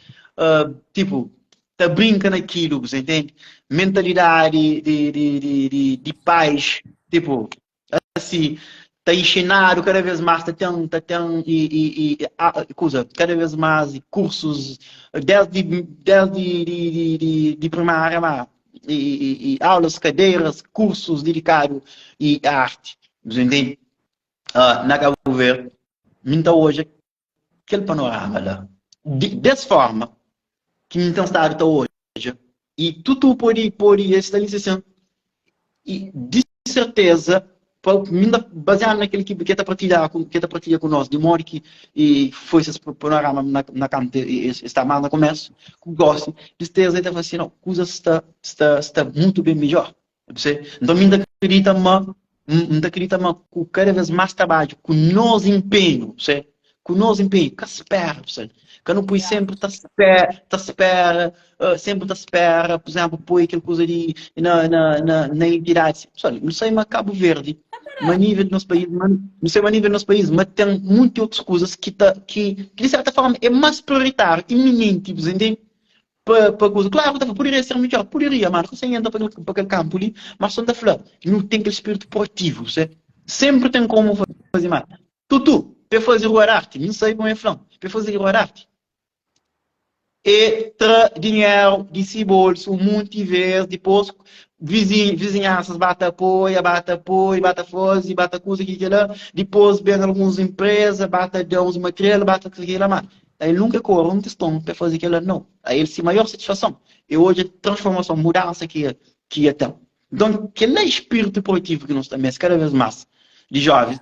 C: tipu ta brinka na kilu, bu sa intende? Mentalidadi di di di di di pais, tipu, asi, ta inxinadu kada vez más, ta ten, ta ten i i i a kuza, kada vez más kursus, desdi desdi di di di di primária ma i i i aulas, kadeiras, kursus didikadu i arti, bu sa intende? Na Kabu Verdi, mi N ta odja kel panorama la des forma ki mi ten stadu ta odja i tutu pode pode es sta li sin i di serteza pa mi ta baziadu na kel ki ke ta partilha ku ke ta partilha ku nos di modi ki i foi ses panorama na na kantu es sta mas na kumesu ku gosi di serteza e ta fla sin no kuza sta sta sta mutu ben midjor Nton, mi N ta kridita ma, N ta kridita ma ku kada vez más trabadju, ku nos inpenhu, ku nos inpenhu, ka spera, pessoal. Ka nu poi senpri ta spera, ta spera, senpri ta spera, pur izénplu, poi kel kuza di na, na, na, na entidadi. Pessoal, nu sai ma Kabu Verdi, ma nível di nos país, ma nu sai ma nível di nos país, ma ten munti otus kuzas ki ta, ki, ki di serta forma é más prioritáriu, iminenti, bu entende? Pa pa kuza. Klaru ku ta fla, poderia ser midjor, poderia, ma nu ka sta entra pa kel pa kel kanpu li, ma so N ta fla, nu ten kel spiritu proativu, se senpri ten komu faze más. Tutu, pa e faze rua di arti, mi N sabe ma e fla-m, pa e faze rua di arti, e tra dinheru di si bolsu un monti vez, dipôs vizinhu vizinhansas ba ta apoia, ba ta apoia, ba ta faze, ba ta kuza ki kila, dipôs ben alguns inpreza ba ta da uns material, ba ta kila, ma El nunka kóre un tiston pa el faze kel-la. Nau. Ael se maior satisfason é odja transformason, mudansa ki ki el ten. Nton, kel-la é spiritu proativu ki nos ta meste kada vez más di jóvens,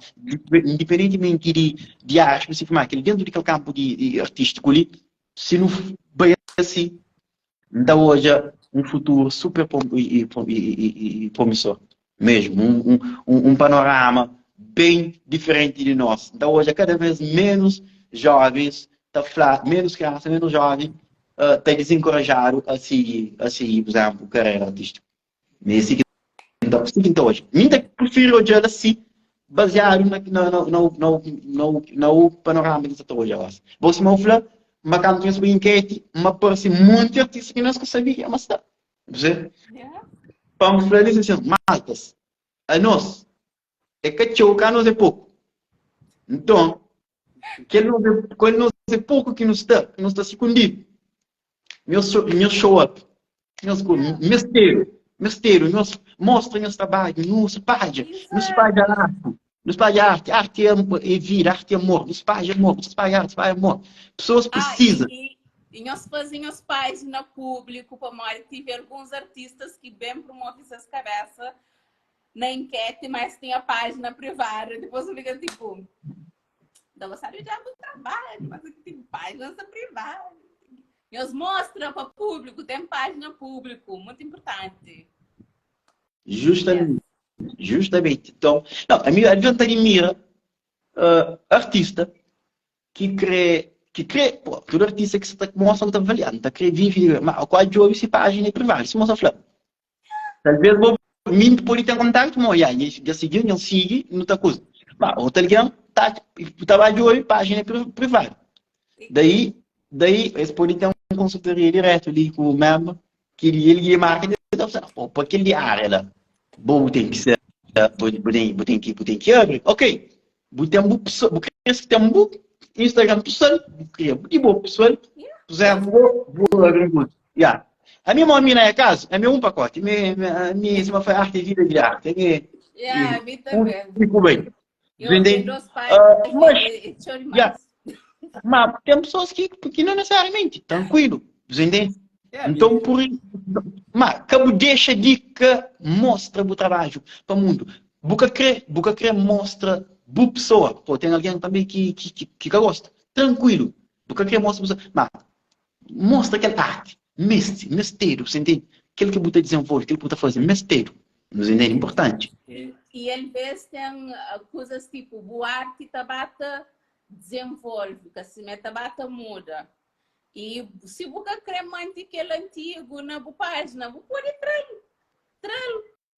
C: indipendentimenti di di área spesífiku, má kel dentu di kel kanpu di di artístiku li, si nu bai asi, N ta odja un futuru super promissor mesmu, un panorama ben diferenti di nos. N ta odja kada vez menus jovens ta fla, menus kriansa, menus joven ta dizenkorajadu a sigi, a sigi, pur izénplu, karera artístiku. Mi é si ki N ta, si ki N ta odja. Mi N ta prifiri odja-l asi, baziadu na, na, na, na, na, na, na u panorama ki N sa ta odja gosi. Bo sima u fla, ma kantu nhos bai inketi, ma parse monti artista ki nos ka sabia ma sta. Percebe?
A: Yeah.
C: Pa N fla li sin, maltas, anos é ka txeu, ka anos é poku. Nton, kel nos é, kel nos é poku ki nu sta, ki nu sta sikundidu. Nhos, nhos show up. Nhos ku mesteru, mesteru, nhos mostra nhos trabadju, nu spadja, nu spadja arte, nu spadja arte, arte é, é vida, arte é amor, nu spadja amor, nu spadja arte, spadja amor. Pessoas
A: Ah,
C: precisa.
A: e, e, e nhos faze nhos página público pamodi tive alguns artistas ki bem promove ses cabeça na enquete, mas tinha página privada. Depois eu fico tipo, Então você sabe já do trabalho, mas aqui tem página privada. Nhos mostra para público, tem página público, muito importante.
C: Justamente, justamente. Então, não, a mim adianta admira uh, artista que crê que crê, pô, todo artista que está mostra que está avaliando, tá crê vive, mas qual jogo se página é privada, se mostra fla. Talvez bo mi pode ten kontaktu mo ya dja sigi nhos sigi nu ta kuza ma otu algen ta ta ba djobe pájina privadu daí daí es pode ten un konsultoria diretu li ku member ki el ki marka el ta fla po pa kel di área la bo ten ki ser bo ten bo ten ki bo ten ki abri ok Bu ten bu pessoa, bu kre si ten bu Instagram pessoal, bu kria di bo pessoal, por exemplo, bo, bu abri bu. Ya. A mi mo mi na caso, a mi um pacote, mi a mi se ma foi arte vida de arte, a mi
A: Yeah, mi também.
C: Fico bem.
A: Eu
C: Entende?
A: tenho dois pais,
C: Uh, mas,
A: é, é show demais.
C: yeah, mas tem pessoas que, que não necessariamente, tranquilo, entende?
B: É,
C: Então, por isso, mas ka bu deixa de que mostra bu trabalho para o mundo. Bu ka kre, bu ka kre mostra bu pessoa. Pô, tem alguém também que, que, que, que ka gosta. Tranquilo. Bu ka kre mostra pessoa. Mas mostra kel arte. Meste, mestedu, você entende? Kel que bu ta desenvolve, kel que bu ta fazer, mestedu. Você entende? Importante.
B: É.
A: E alvês ten kuzas tipo bu arti ta ba ta dizenvolve, ka simé ta ba ta muda. E si bu ka kre manti kel antigu na bu pájina, bu pode tra-l. Tra-l,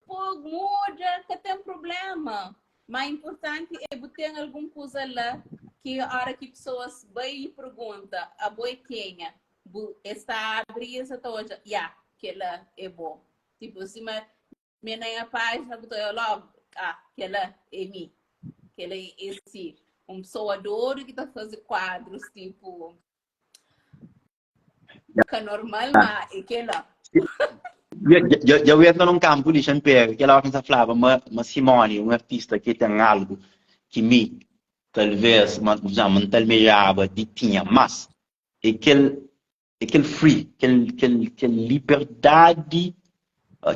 A: pô, muda, ka ten problema. Má inportanti é bu ten algun kuza la ki óra ki pesoas bai i pergunta, abo é kenha? Bu, es ta abri i es ta odja, ya, kel-la é bo. Tipo, sima mi na nha pájina bu ta odja logu, ah, kel-la é mi. Kel-la é si. Un pesoa dodu ki ta faze kuadrus, tipo, ka normal, ma é kel-la.
C: Dja bu entra nun kanpu li, xa-m pega. Kel óra ki N ta flaba ma ma Simone é un artista ki ten algu ki mi talvês ma ma N ta almejaba di tinha más, é kel é kel free, kel kel kel liberdadi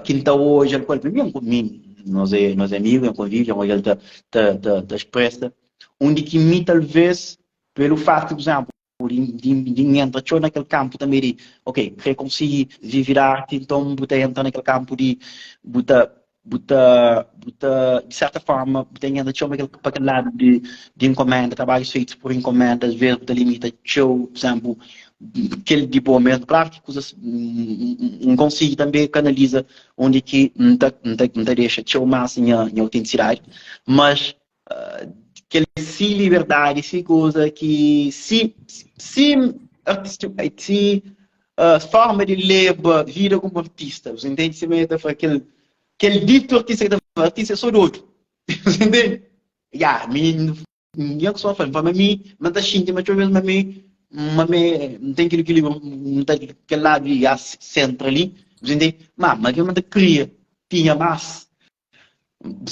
C: ki N ta odja-l ku el. Mi mi nos é nos é amigu, N konvive, N odja-l ta ta ta spresa, undi ki mi talvês pelu fatu, pur izénplu, di N entra txeu na kel kanpu tanbe di, ok, kre konsigi vive di arti, nton bu ta entra na kel kanpu di bu ta bu ta bu ta di serta forma bu ta entra txeu pa kel pa kel ladu di di enkomenda, trabadjus feitus pur enkomenda, as ves bu ta limita txeu, pur izenplu, kel di bo mesmu, klaru ki kuzas N konsigi tanbe kanaliza undi ki N ta N ta N ta dexa txeu mas nha nha autentisidadi, mas kel si liberdadi, si kuza ki si si artista si forma di leba vida komu artista, bu intende? Sima el ta fla kel kel ditu artista ki ta fla artista é so dodu, bu intende? Ya, mi nha ku sô fla, ma mi ma N ta xinti ma txeu bes ma mi ma mi N ten kel ekilíbriu, N ta kel ladu di ya sentra li, bu intende? Ma ma kel ma N ta kria tinha mas, bu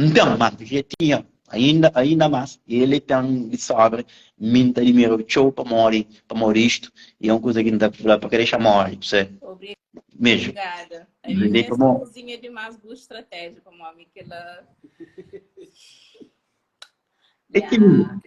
C: N ten, mas dja tinha ainda, ainda mas, i el ten di sobra, mi N ta admira-u txeu pamodi, pamodi istu, i é un kuza ki N ta fla pa ka dexa móre, bu sabe? Mesmu.
A: Obrigada. Aí Entendeu? Pamodi- cozinha demais boa estratégia para mim que ela
C: Equilíbrio.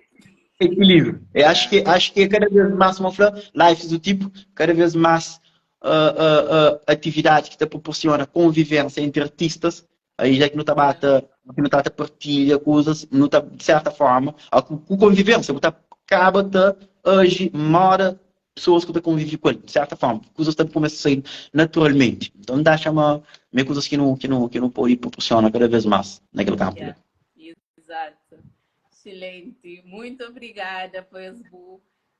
C: Equilíbrio. Eu acho que, acho que cada vez mais, como eu falo, lives do tipo, cada vez mais uh, uh, uh, atividades que te proporciona convivência entre artistas, aí já que não tá bata, que não tá ta partilha coisas, não tá, de certa forma, a, com, com convivência, tá acaba tá hoje mora pessoas que tá convive com ele, de certa forma, coisas tá começa a sair naturalmente. Então dá chama, meio coisas que não que não que não pode proporciona cada vez mais naquele campo.
A: Yeah. Exato. Excelente. Muito obrigada por essa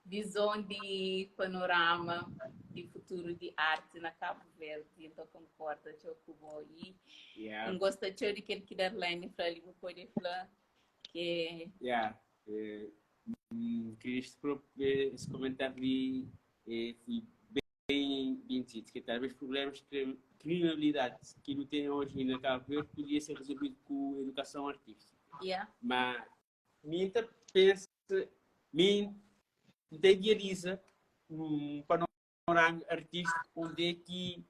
A: visão de panorama de futuro de arte na Cabo Verde. Então concordo txeu ku bo. E
B: Yeah.
A: N gosta txeu di kel ki Darlene fla li, bu pode fla que
B: Yeah. Eh, queria este, esse comentário li eh, foi bem, bem dito, que talvez problemas de criminalidade que não tem hoje na Cabo Verde podia ser resolvido com educação artística.
A: Yeah.
B: Mas minta pensa, minta idealiza um panorama artístico onde é que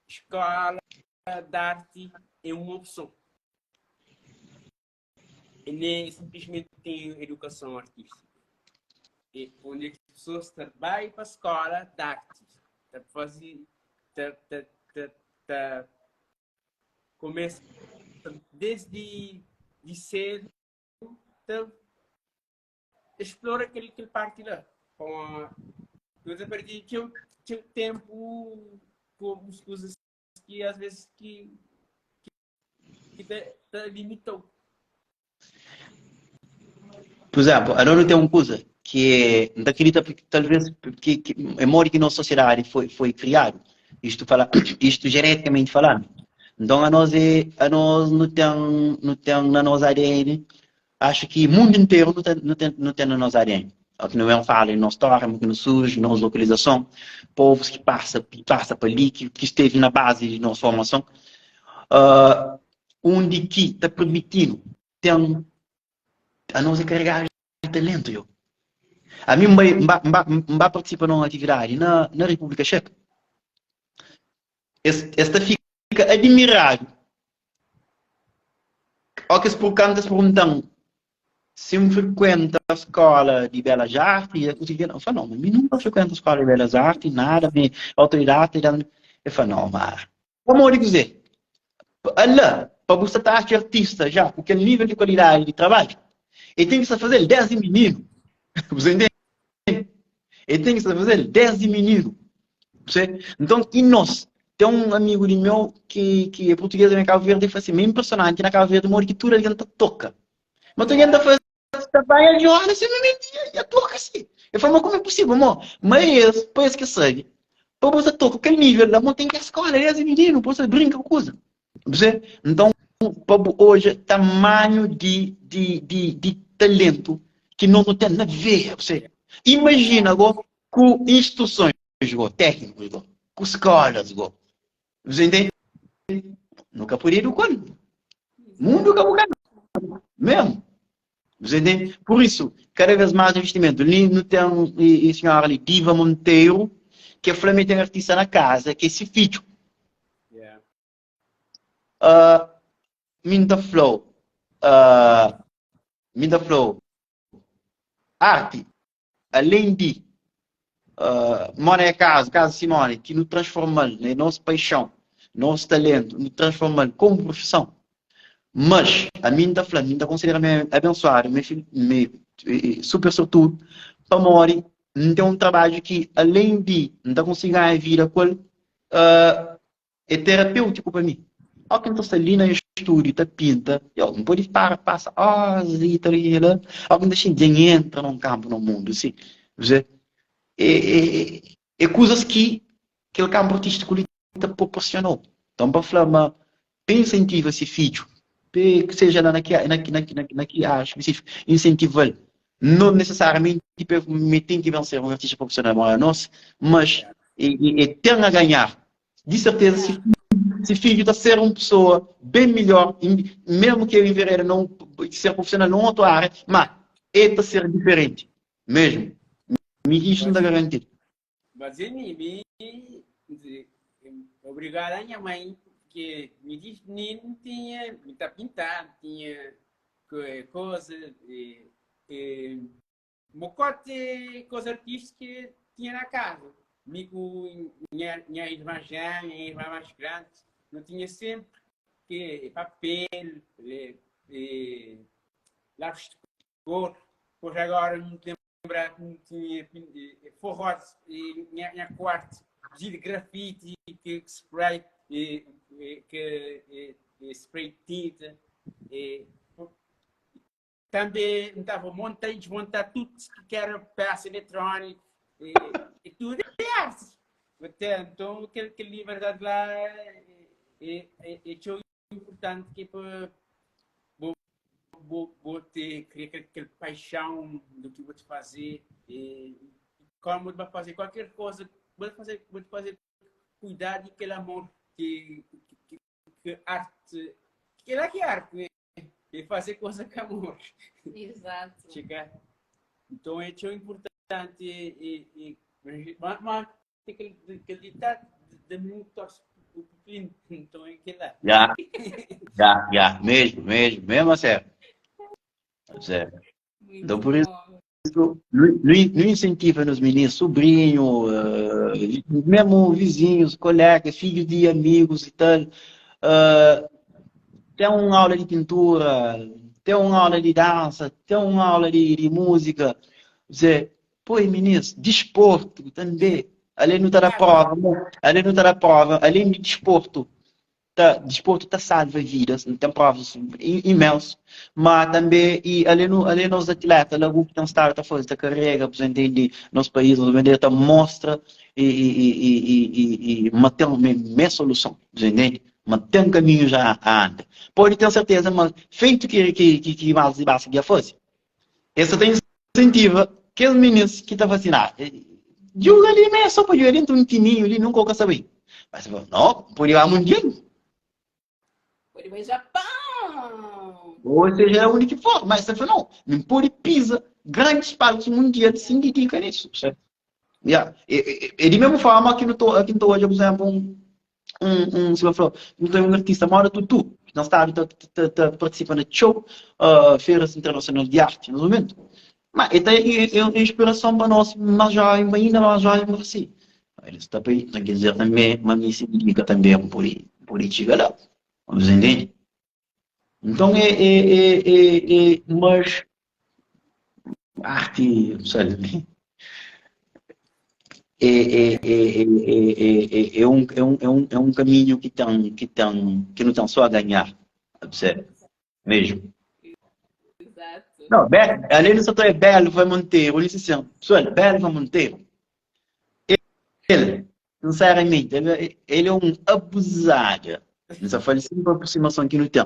B: escola de arte é uma opção. E nem simplesmente tem educação artística. E onde é que as pessoas trabalham para a escola de arte. Tá fazer, tá, tá, tá, tá, começa desde de cedo, tá, explora aquele, aquele parte lá. Com a, eu perdi tinha, tinha tempo com as coisas que às vezes que, que te, te limitou.
C: Por exemplo, a não tem uma coisa que é, não acredita porque talvez que, que é modo que nossa sociedade foi foi criado. Isto fala, isto geneticamente falando. Então a nós é, a nós não tem, não tem na nossa ADN, acho que o mundo inteiro não tem, não tem, não tem na nossa ADN. O que não é um fala em nossa história, o que não surge, nossa localização, povos que passa, que passa por ali, que, que esteve na base de nossa formação, onde que está permitindo tem a nós é carregado de talento, eu. A mim mba participa numa atividade na, na República Checa. Esta fica admirado. Ó que por canto eles perguntam se me frequenta a escola de Belas Artes, eu consegui, eu falo, não, mas mim nunca frequento a escola de Belas Artes, nada, me autoridade, eu falo, não, mas, como eu dizer, Allah, Pa bu sta ta atxa artista já ku kel nível di kualidadi di trabadju, el ten ki sta faze-l desdi mininu. Bu sta intende? El ten ki sta faze-l desdi mininu. Percebe? Nton, i nos? Ten un amigu di meu ki, ki é português, el ben Kabu Verdi, el fla si, ma é impresionanti na Kabu Verdi modi ki tudu algen ta toka. Ma tudu algen ta faze ta bai el olha assim, mas ya toka assim. El fala, mas como é possível, mo? Mas es, pa es que sabe, pa você toca aquele nível lá, mo tem que ir à escola, aliás, é menino, pa você brinca com coisa. Você? Então, pa bu hoje, tamanho de, de, de, de talento que nós não tem na veia, você. Imagina agora com instruções, go, técnicos, go, com escolas, go. Você entende? Nunca podia educar. Mundo ka bu ka mesmo. Você entende? Por isso, cada vez mais investimento. Ali não tem e, e senhora ali, Diva Monteiro, que é Flamengo tem artista na casa, que é esse filho.
B: Yeah.
C: Minta flow. Minta flow. Arte, além de Mona é caso, caso Simone, que nos transforma-l, né, nosso paixão, nosso talento, nos transforma-l como profissão. Mas, a mim ta fla, mim ta considera-me abençoado, me, me, super sortudo, pa mori, N ten un trabadju ki, além di N ta konsigi ganha vida ku el, É terapêutiku pa mi. Óki N ta sta li na estúdiu ta pinta, yo, N pode para, pasa óras li ta li la, óki N ta xinti dja N entra na un kanpu, na un mundu si. Vê? É, é, é kuzas ki kel kanpu artístiku li ta proporsiona-u. Nton, pa fla ma pa insentiva se fidju, pa seja la na ki, na ki, na ki, na ki área spesífiku, insentiva-l. Não necessariamente pa el ten ki ben ser un artista profissional igual a nos, mas el ten a ganhar. Di serteza si si fidju ta ser un pessoa ben melhor, mesmo ki el envereda na un ser profissional na un otu área, ma el ta ser diferenti mesmo. Mi isu N ta garanti.
B: Mas é mi, mi obrigado a nha mãe, porque mi di menino tinha, mi ta pintar, tinha coisa, e, e, mocote coisa artística tinha na casa. Mi com minha, minha irmã gêmea, minha irmã mais grande, não tinha sempre que papel, e, e, lápis de cor, pois agora não tem lembrar que tinha forró e nha, nha quarto de grafite que spray e, que e, spray tinta e, também estava montar e desmontar tudo que era peça eletrônica e, e tudo é arte. Então, aquele, aquele liberdade lá é, é, é, é importante que é para vou, vou, vou ter criar aquele, aquele paixão do que vou te fazer e como vou fazer qualquer coisa vou fazer vou fazer cuidar de aquele amor que que, que arte que é que é arte né? E fazer coisa com amor
A: exato
B: Chega. Então é tão importante e, e, e mas, mas tem aquele, aquele ditado de menino que torce o pepino, então é aquele lá.
C: Já, já, já, mesmo, mesmo, mesmo a sério. A sério. Então por isso, não incentiva nos meninos, sobrinho, mesmo vizinhos, colegas, filhos de amigos e tal. Tem uma aula de pintura, tem uma aula de dança, tem uma aula de, de música. Dizer, pô, meninos, desporto também. Além não estar a prova, além não estar a prova, além de desporto, ta, desporto ta salva vidas, não tem provas imenso, mas também e além no, além nos atletas, lá o que tem estado a fazer, ta carrega, por exemplo, de nosso país, nos bandeira, ta mostra e, e, e, e, e, e mas tem uma solução, você entende? Mas tem caminho já a anda. Pode ter certeza, mas feito que que que, que mais de base que fazer. Essa tem incentiva aqueles meninos que tá vacinado. Juga ali mesmo, só para jogar dentro de um timinho ali, nunca eu saber. Mas não, pode ir lá mundial.
A: Pode ir Japão.
C: Ou seja, onde que for, mas você falou, não, não pode pisar grandes palcos mundiais sem dedicar nisso. Certo? Yeah. E, e, e de mesma forma que não estou aqui não hoje, por exemplo, um, um, um, se falou, não tem um artista mora tutu, que não está tá, tá, tá, participa na show, Feiras Internacional de Arte, no momento. Mas é, é, é inspiração para nós, mais jovem, ainda mais jovem para si. Eles também, não quer dizer também, mas me se dedica também por aí, por aí chega lá. Vamos entender? Nton é, é, é, é, é mas arte, sabe? É, é, é, é, é, é, um, é, um, é, um, é um caminho que tem, que tem, que não tem só a ganhar, percebe? Mesmo.
A: Exato.
C: Não, Be além de só é Belva Monteiro, eu disse assim, pessoal, Belva Monteiro, ele, sinceramente, ele, ele é um abusado. Nessa fala sempre aproximação que não tem.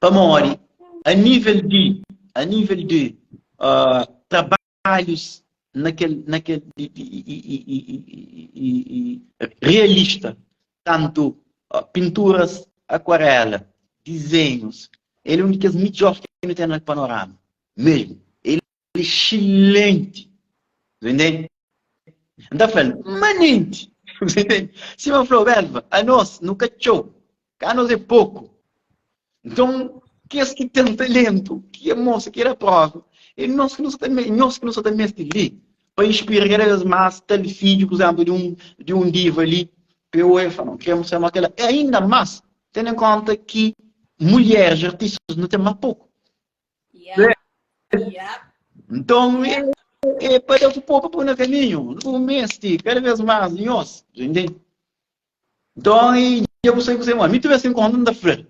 C: Pamori, a nível de, a nível de uh, trabalhos naquele, naquele e, e, e, e, realista, tanto uh, pinturas, aquarela, desenhos, ele é um dos melhores que tem no panorama, mesmo. Ele é excelente, entende? Então, falando, manente, entende? Se uma falou, Belva, a nós, no cachorro, cá nós é pouco. Então, que esse que tem talento, que a moça que era prova, e nós que não também, nós que não também ali, para inspirar cada vez mais tal filho, por exemplo, de um diva ali, para UEFA, não queremos ser aquela, e ainda mais, tendo em conta que mulheres artistas não têm mais pouco.
A: Yeah. Yeah.
C: Então, é, é para o povo pôr no caminho, no mestre, cada vez mais, nós, entende? Então, e eu sei que você, mano, me tivesse em conta da frente.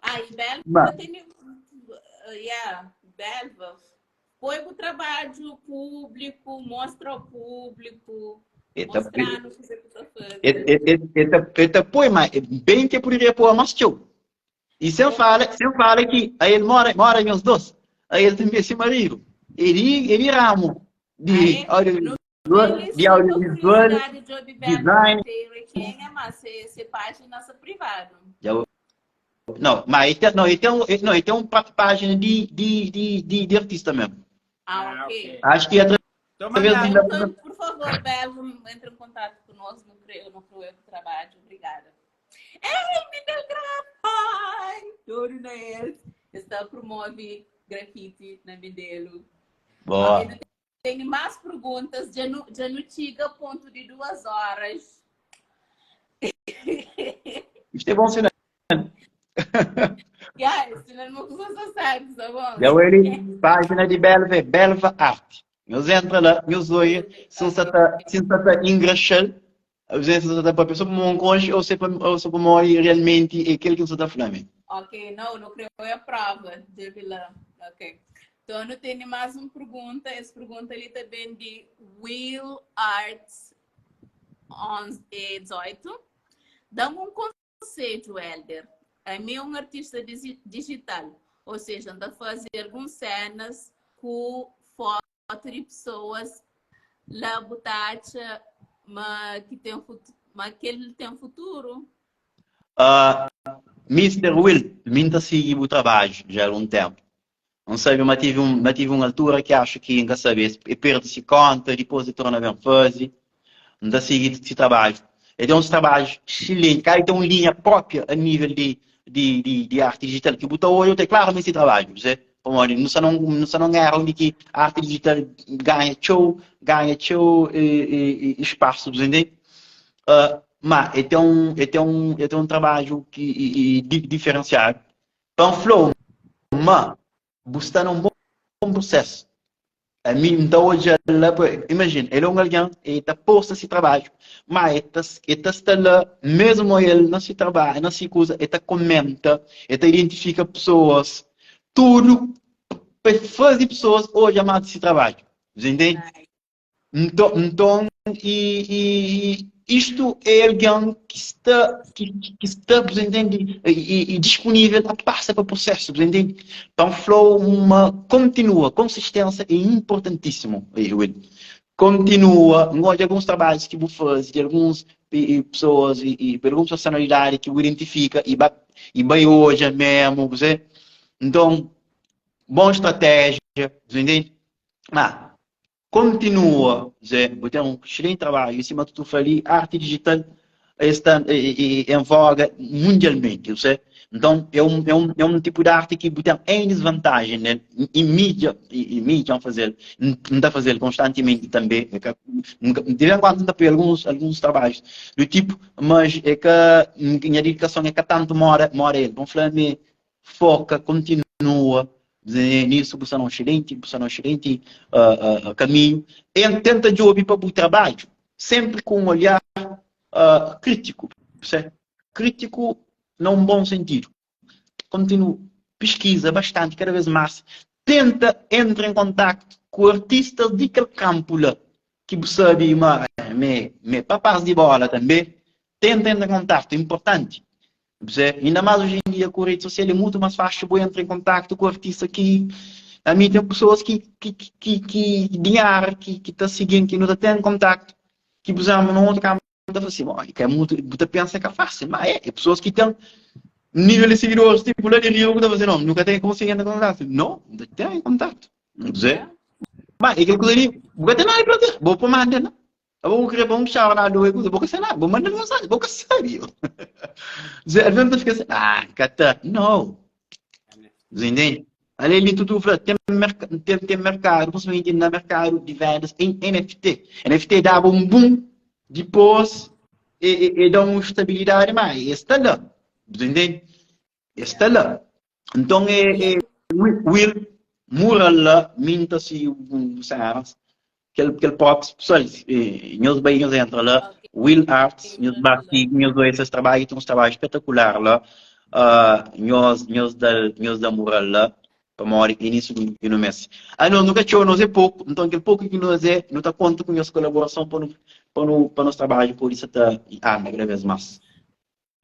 A: Ah, e Belva tem, yeah, Belva, põe o trabalho público, mostra ao público, mostrar no que você está fazendo.
C: Eta põe, mas bem que poderia pôr mais teu. E sem fala, sem fala que aí ele mora, mora em os dois. Aí ele tem esse marido. Ele, ele ramo de audiovisual, de audiovisual, design.
A: Quem é mas se página privado.
C: Não, mas ele tem, não, ele tem, um, não, ele tem uma página de, de, de, de, de artista mesmo.
A: Ah, ok.
C: Acho que através
A: de... Então, por favor, Belo, entre em contato conosco no Creu, no Creu do Trabalho. Obrigada. Ei, Miguel Grafai! Todo na eles. Está promove grafite na Mindelo.
C: Boa.
A: Okay, tem mais perguntas. Já não, já não chega a ponto de 2 horas.
C: Isto é bom sinal.
A: Yeah, isso não é uma coisa sabe, tá bom?
C: Já ele, página de Belva é Belva Arte. Nós entra lá, nós olha, se não está, se não está engraxado, a ausência da própria pessoa para um cônjuge ou se ou se para realmente é aquele que você está falando.
A: Ok, não, não creio é a prova de vilã. Ok. Então, eu tenho mais uma pergunta. Essa pergunta ali também de Will Arts 11, 18. Dá-me um conselho, Helder. A mim é um artista digital, ou seja, anda a fazer algumas cenas com foto de pessoas lá botacha, mas que tem mas que ele tem futuro.
C: Mr. Will, mim tá seguir o trabalho já há algum tempo. Não sabe, mas tive, um, mas tive uma altura que acho que ainda sabe, e perde-se conta, depois de torna bem fazer. Não tá seguindo esse trabalho. Ele tem uns trabalhos excelentes, cara, tem uma linha própria a nível de arte digital, que botou olho, tem claramente esse trabalho, você? Como, não só não, não só não era onde que a arte digital ganha show e, e espaço, entende? Mas ele tem um trabalho que, e, e, diferenciado. Então, flow, mas está num bom processo. A mim, então, hoje, imagina, ele é um alguém, ele está posto esse trabalho, mas ele está tá lá, mesmo ele não se trabalha, não se coisa, ele tá comenta, ele tá identifica pessoas, tudo para fazer pessoas hoje amar esse trabalho. Entende? Então, então e, e isto é alguém que está, que está entende, e disponível a passar para o processo, entende? Então, flow, uma continua, consistência é importantíssimo, Will. Continua, gosto de alguns trabalhos que vou fazer, de algumas pessoas e, e algumas personalidades que eu identifica e, e bem hoje mesmo, você. Então, boa estratégia, entende? Mas, continua, Zé, vou ter um excelente trabalho em cima de tudo ali, arte digital está em voga mundialmente, você? Nton, é un, é un, é un tipu di arti ki bu ten N disvantajen nel, i mi dja, i mi dja N faze-l, N ta faze-l konstantimenti tanbe, é ka, N ka, di vez en kuandu N ta poi alguns, alguns trabadjus du tipu, mas é ka, nha didikason é ka tantu moda, moda el. Pa N fla mi foka, kontinua nisu, bu sta na un exselenti, bu sta na un exselenti kaminhu, tenta djobe pa bu trabadju senpri ku un olhar kritiku, percebe? Kritiku na un bon sentidu. Kontinua piskiza bastanti, kada bes mas, tenta entra en kontaktu ku artistas di kel kanpu la, ki bu sabe ma mi é papás di bola tanbe, tenta entra en kontaktu, é inportanti. Percebe? Inda más oji em dia ku rede sosial é mutu más fásil bu entra em kontaktu ku artista ki ami ten pesoas ki ki ki ki di nha área ki ki ta sigin ki nu ta ten kontaktu ki pur izénplu na otu kanpu ta fla assim, oh, ka é mutu bu ta pensa ka fásil ma é, é pesoas ki ten nível di sigidoris tipo la di Rio ku ta fla assim, não, nu ka ten konsigi entra em kontaktu não, nu ta ten kontaktu percebe? Ma é kel kuza li bu ka ten nada pa fazer, bo pa manda la Abo bu kre pa un txau na doe kuza, bo ka sabe nada, bo manda mensagem, bo ka sabe. Zé, às vezes ta fika assim, ah, ka ta. Não. Você entende? Ali ali tudo fla, tem, merc tem, tem mercado, principalmente na mercado de vendas em NFT. NFT dava um boom, depois e, e, e dá uma estabilidade mais. Está lá. Você entende? Está lá. Então é, é Will mural lá, minta se um cenas, kel kel props pessoal, nhos bai nhos entra lá,
A: Ok,
C: Will Arts, nhos ba
A: mural lá.
C: siga, nhos odja ses trabadju, ten uns trabadju espetakular lá, uh, nhos nhos da nhos da mural lá, pamodi é nisso ki nu meste. Anos nu ka txeu, nos é poku, nton kel poku ki nos é, nu ta konta ku nhos kolaborason pa nu pa nu pa nos trabadju pode sa ta anda kada vez más.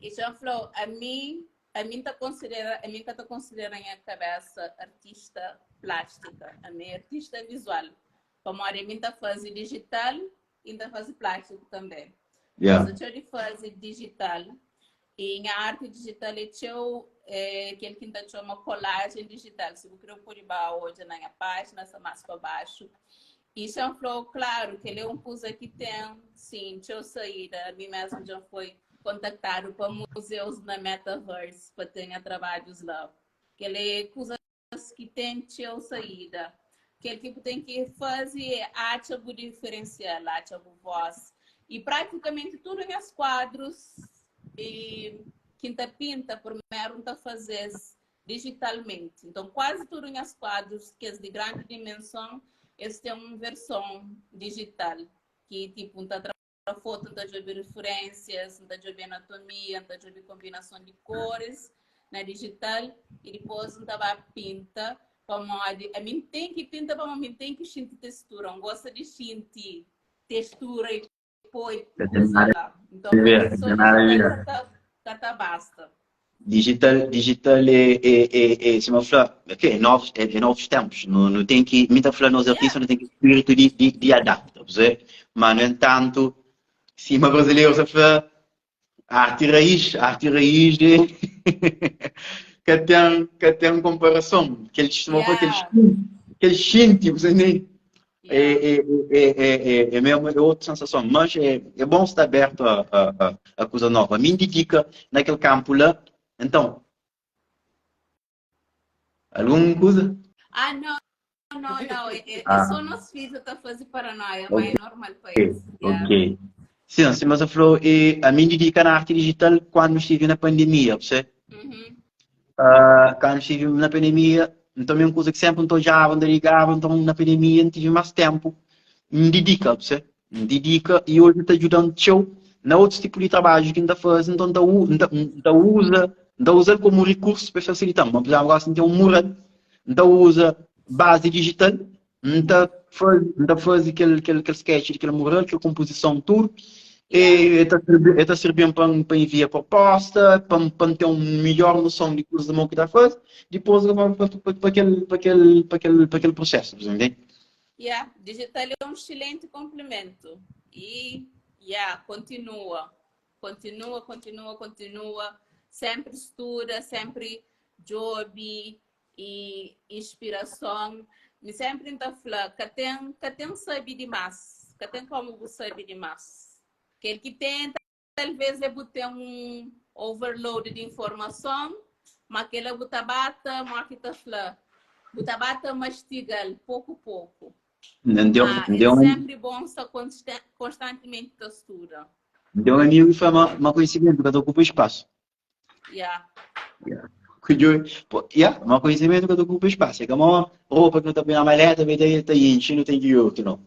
A: I dja N fla-u, ami, ami N ta konsidera, ami N ka ta konsidera nha kabésa artista plástika, ami é artista vizual, pamodi ami N ta faze dijital i N ta faze plástiku tanbê. N
C: Yeah.
A: gosta txeu di faze dijital i nha arti dijital é txeu é kel ki N ta txoma kolajen dijital. Si bu kre bu pode ba odja na nha pájina, sta más pa baxu. I xa N fla-u, klaru, kel-li é un kuza ki ten, sin, txeu saída. Ami mésmu dja N foi kontaktadu pa muzeus na metaverse pa ten nha trabadjus la. Kel-li é kuzas ki ten txeu saída. Kel ki bu ten ki faze é atxa bu diferensial, atxa bu vós. I pratikamenti tudu nhas kuadrus i ki N ta pinta, primeru N ta faze-s digitalmenti. Nton, kuazi tudu nhas kuadrus, kes di grandi dimenson, es ten un verson digital ki tipu N ta tra fotu, N ta djobe referênsias, N ta djobe anatomia, N ta djobe konbinason di koris na digital i dipôs N ta ba pinta pamodi ami N ten ki pinta pamodi mi N ten ki xinti testura, N gosta di xinti testura i poi
C: Ka ten
A: kuza
C: nada
A: la. Nton,
C: a ver, ka
A: só
C: ten nada a
A: digital
C: ver.
A: ka ta, ka ta basta.
C: Digital, digital é, é, é, é, sima fla, ok, é novos, é, é novos tempos. Nu, nu ten ki, mi ta fla nos artista,
A: Yeah.
C: nu ten ki spiritu di, di, di adapta, percebe? Mas, no entanto, sima brasileiros ta fla, arte raiz, arte raiz é ka ten, ka ten comparação. Kel, sima fla, kel,
A: Yeah.
C: kel xinti, você entende? É,
A: Yeah.
C: é, é, é, é, é mesmo, é outra sensação. Mas é, é bom estar aberto a, a, a, a coisa nova. Me dedica naquele campo lá. Então, alguma coisa?
A: Ah, não, não, não. É, é, é
C: Ah,
A: só nosso filho tá fazendo paranoia, mas
C: ok,
A: é normal para isso. Yeah.
C: ok. Sim, sim, mas eu falou, e, a mim dedica na arte digital quando estive na pandemia, você?
A: Uhum.
C: Ah, quando estive na pandemia, então mesmo coisa que sempre não tojava, não ligava, então na pandemia não tive mais tempo. Me dedica, você? Me dedica e hoje está ajudando teu na outro tipo de trabalho que ainda faz, então tá, tá usa, tá usa como recurso para facilitar. Mas, por exemplo, agora tem um mural, então usa base digital N ta faze, N ta faze kel, kel, kel sketch di kel mural, kel konpozison tudu,
A: Yeah.
C: e e ta sirbi, e ta sirbi-m pa N, pa envia proposta, pa N, pa N ten un midjór noson di kuzas di mo ki ta faze, dipôs N ta pa, pa, pa kel, pa kel, pa kel, pa kel prosesu, bu ta ntende?
A: Yeah, digital é um excelente complemento. E yeah, continua. Continua, continua, continua. Sempre estuda, sempre djobe i inspirason. Mi sempri N ta fla, ka ten, ka ten sabe dimás, ka ten komu bu sabe dimás. Kel ki ten, talvês é bu ten un overload di informason. Ma kela bu ta ba ta, mo ki ta fla, bu ta ba ta mastiga-l poku poku.
C: N ten
A: Ma
C: n
A: é
C: ten un
A: sénpri bon sta konstantimenti ta studa.
C: N ten un amigu ki fla ma ma konhisimentu ka ta okupa spasu.
A: Yeah.
C: Yeah. Ku yeah, ma konhisimentu ka ta okupa spasu. É ka mo roupa ki nu ta poi na maleta, ta ta intxi, nu ten ki otu, não.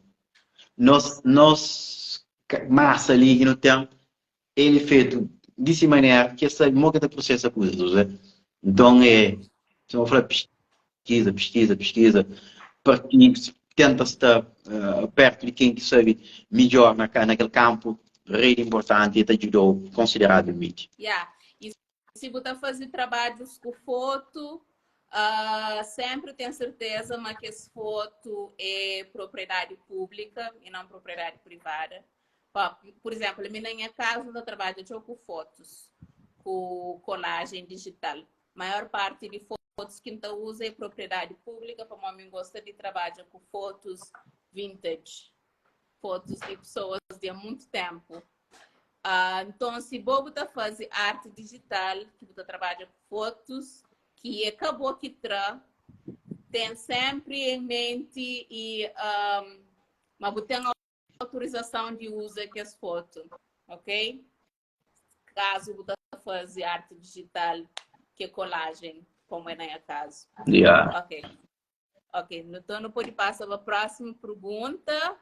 C: Nos nos masa li ki nu ten, el é fetu di si manera ki el sabe mo ki el ta prosesa kuzas, né? Nton é, sima bu fla, piskiza, piskiza, piskiza, parti, tenta sta pertu di ken ki sabe midjor na na kel kanpu, rei di inportanti, el ta djuda-u konsideravelmenti.
A: Ya, i si bu ta faze trabadjus ku fotu, senpri ten serteza ma kes fotu é propriedadi públika i non propriedadi privada. Pa, pur izénplu, ami na nha kaza N ta trabadja txeu ku fotus, ku kolajen dijital. Maior parti di fotus ki N ta uza é propriedadi públika pamodi mi N gosta di trabadja ku fotus vintage, fotus di pesoas di a muntu ténpu. Nton, si bo bu ta faze arti dijital ki bu ta trabadja ku fotus ki é ka bo ki tra, ten sénpri en menti i ma bu ten autorizason di uza kes fotu, ok? Kazu bu ta faze arte dijital ki é kolajen, komu é na nha kazu.
C: Yeah.
A: Ok. Ok, nton nu pode pasa pa prósimu pergunta.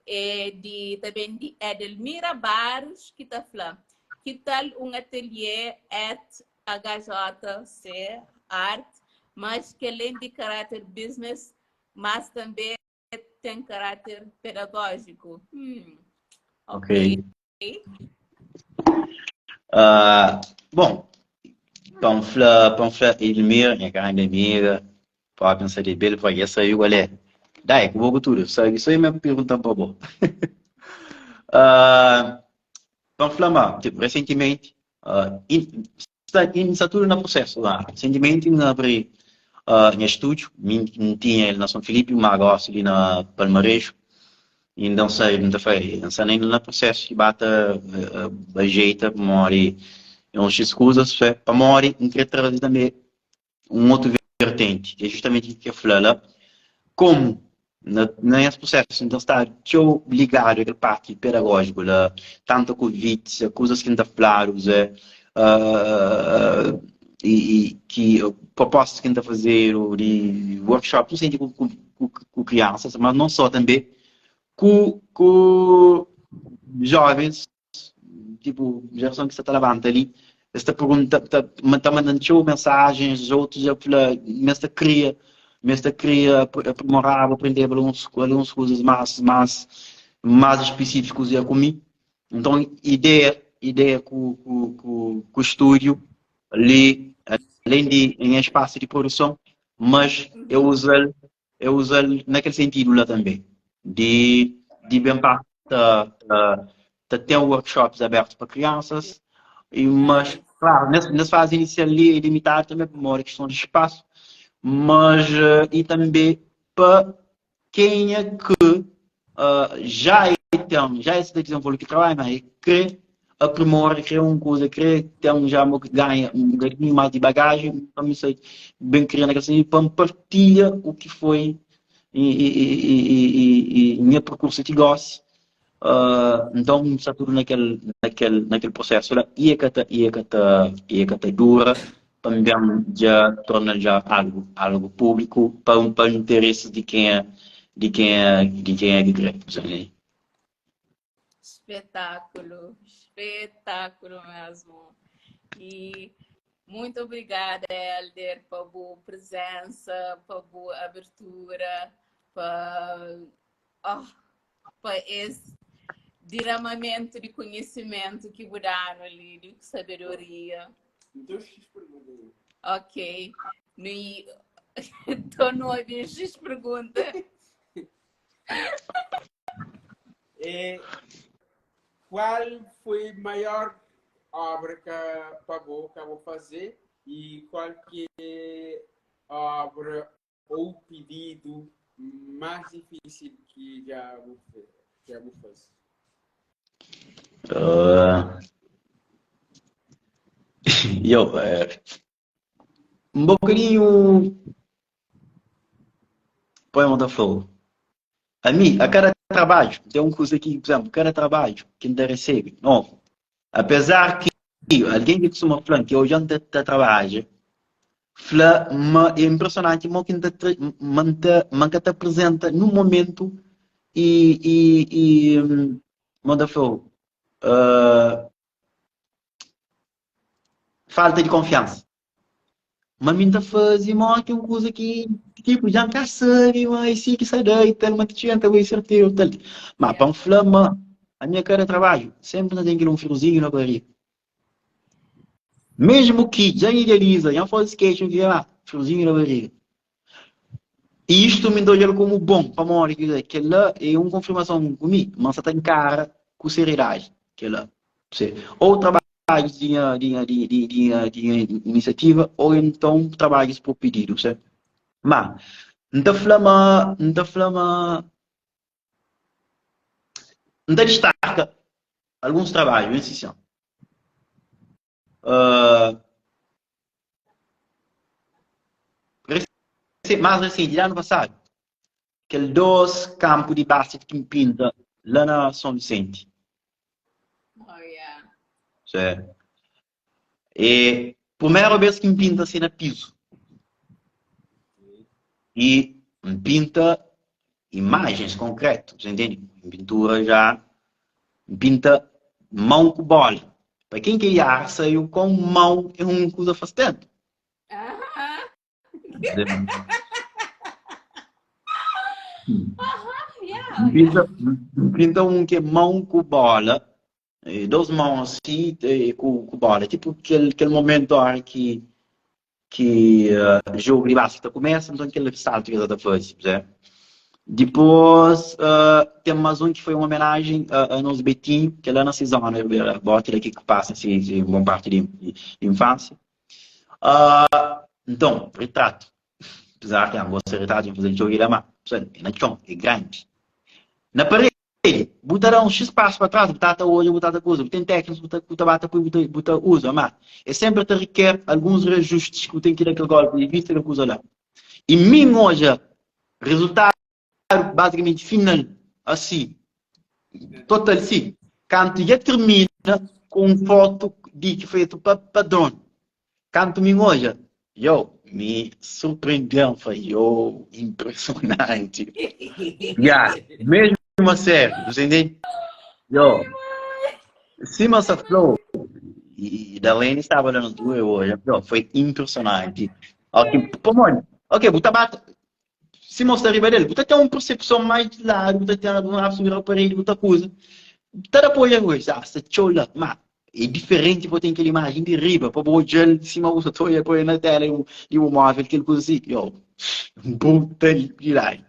A: É di, ta ben di Edelmira Barros, ki ta fla, ki tal un ateliê at HJC Art, mas ki alén di karáter business, mas tanbê ten karáter pedagójiku. Hmm.
C: Ok. Uh, bom, pa N fla, pa N fla Edmir, nha grande amiga, pa pensa de bel, pa sabe qual é. Dai, ku bo ku tudo, sabe, só eu mesmo perguntam pa bo. Uh, pa N fla ma, tipo, recentemente, uh, in, sta, in, sta tudo na processo lá. Recentemente, N abri uh, nha estúdio, N tinha ele na São Filipe, mas agora ali na Palmarejo. Inda N sai, N ta fai, N sta ainda na processo ki ba ta uh, ajeita, pamodi uns X kuzas, pamodi N kre traze tambe un otu vertenti, ki é justamente ki ke fla la, komu na, na es prosesu N ta sta txeu ligadu a kel parti pedagojiku la, tantu konvitis, kuzas ki N ta fladu, Zé, uh, i, i ki propostas ki N ta fazedu di workshops, N senti ku, ku, ku, ku kriansas, mas non só tanbe ku, ku jovens tipo, gerason ki sta ta labanta li, es ta pergunta, ta, ta mandan txeu mensajens, otus dja fla, ma es ta kria, ma es ta kria aprimoraba, aprendeba alguns, alguns kuzas más, más, más espesífikus ya ku mi. Nton, ideia, ideia ku, ku, ku, ku estúdiu li, alén di em espaço de produção, mas eu usa-l eu usa-l naquele sentido lá também, de, de bem pa ta, ta, ta ter workshops abertos para crianças, e, mas, claro, nessa, nessa fase inicial ali é limitado também por uma questão de espaço, mas eh, e também para quem é que uh, já é tem, já é se desenvolve que trabalha, mas é quer aprimora, quer uma coisa, quer ter um já que ganha um bocadinho mais de bagagem, para me sei bem criando aquela assim, para partilha o que foi e, e, e, e, e minha percurso de gosto. Uh, então está tudo naquele, naquele, naquele processo lá, e é que tá, e é que tá, e é que tá dura, também já torna já algo, algo público para, para o interesse de quem é, de quem é, de quem é de direito. Né?
A: Espetáculo, espetáculo mesmo. E muito obrigada, Helder, pela boa presença, pela boa abertura, para oh, pa es diramamentu di konhisimentu ki bu da-nu li, di sabedoria.
B: Então, X pergunta aí.
A: Ok. Tô no obi X pergunta.
B: É, qual foi a maior obra que pagou, que vou fazer e qual que é a obra ou pedidu más difísil ki dja bu dja bu faze?
C: Uh, yo, eh, Un bokadinhu Põe mão ta fla-u. Ami, a kada trabadju, ten un kuza ki, por exemplo, kada trabadju ki N ta resebe novu, apesar ki algen ki kustuma fla-m ki odja-m ta ta trabadja, fla ma é impresionanti mo ki N ta ma N ta ma N ka ta apresenta nun momentu i i i mo ta fla-u falta di konfiansa. Ma mi N ta faze mó ki un kuza ki tipo dja N ka sabe ma é si ki sa da i tal, ma ti txiga N ta bai serteru tal. Ma pa N fla ma ami é kada trabadju senpri N ta ten kel un friozinhu na bariga. Mesmu ki dja N idealiza, dja N faze sketch, N fika la, friozinhu na bariga. I istu mi N ta odja-l komu bon, pamodi ki kel-la é un konfirmason ku mi ma N sa ta nkara ku seriedadi kel-la. Ou trabadjus di nha di nha di di di nha di nha inisiativa ou enton trabadjus por pididu. Ma N ta fla ma N ta fla ma N ta distaka alguns trabadju, si sin. Uh, mais recente, ano passado, aquele dois campos de basquete que me pinta lá na São Vicente.
A: Oh, yeah.
C: Certo. E primeira vez que me pinta assim na piso. E me pinta imagens concretas, entende? Pintura já pinta mão com bola. Para quem que ar saiu com mão é um coisa faz tempo. Pinta, pinta um que é mão com bola, dois mãos assim com, com bola. Tipo aquele, aquele momento hora que ki jogu di basketi ta kumesa, nton kel saltu ki el ta faze, percebe? Dipôs ten más un ki foi un omenajen a nos Betinho, ki é la na se zona, Ribeira Bóti, la ki pasa se bon parti di infánsia. Nton, ritratu, apezar ki N gosta di ritratu, N faze-l txeu di la, má, pessoal, é na txon, é grandi. Na paredi. Bu ta da un xis pasu pa tras, bu ta ta odja, bu ta ta kuza, bu ten téknikas bu ta bu ta ba ta pui, bu ta bu ta uza, má é senpri ta riker alguns reajustis ki bu ten ki da kel golpi di vista kel kuza la. I mi N odja rezultadu bazikamenti final asi, total si, kantu dja tirmina ku un fotu di ki fetu pa pa drone. Kantu mi N odja, yo, mi surpreendeu, N fla, yo, impressionanti. Ya, mesmo a sério, você entende? Yo, sima sa fla, e Darlene estava lá na tua hoje, yo, foi impressionante. Ok, pamodi? Ok, bu ta bata, si mostra riba del, bu ta ten un persepson mais di ladu, bu ta ten algun absu bira paredi, bu ta kuza. Ta da pa odja coisa, ah, sta txeu la, ma é diferenti pa ten kel imajen di riba, pa bu odja-l sima bu sta ta odja pa na tela di bu móvel, kel kuza si, yo, brutalidadi.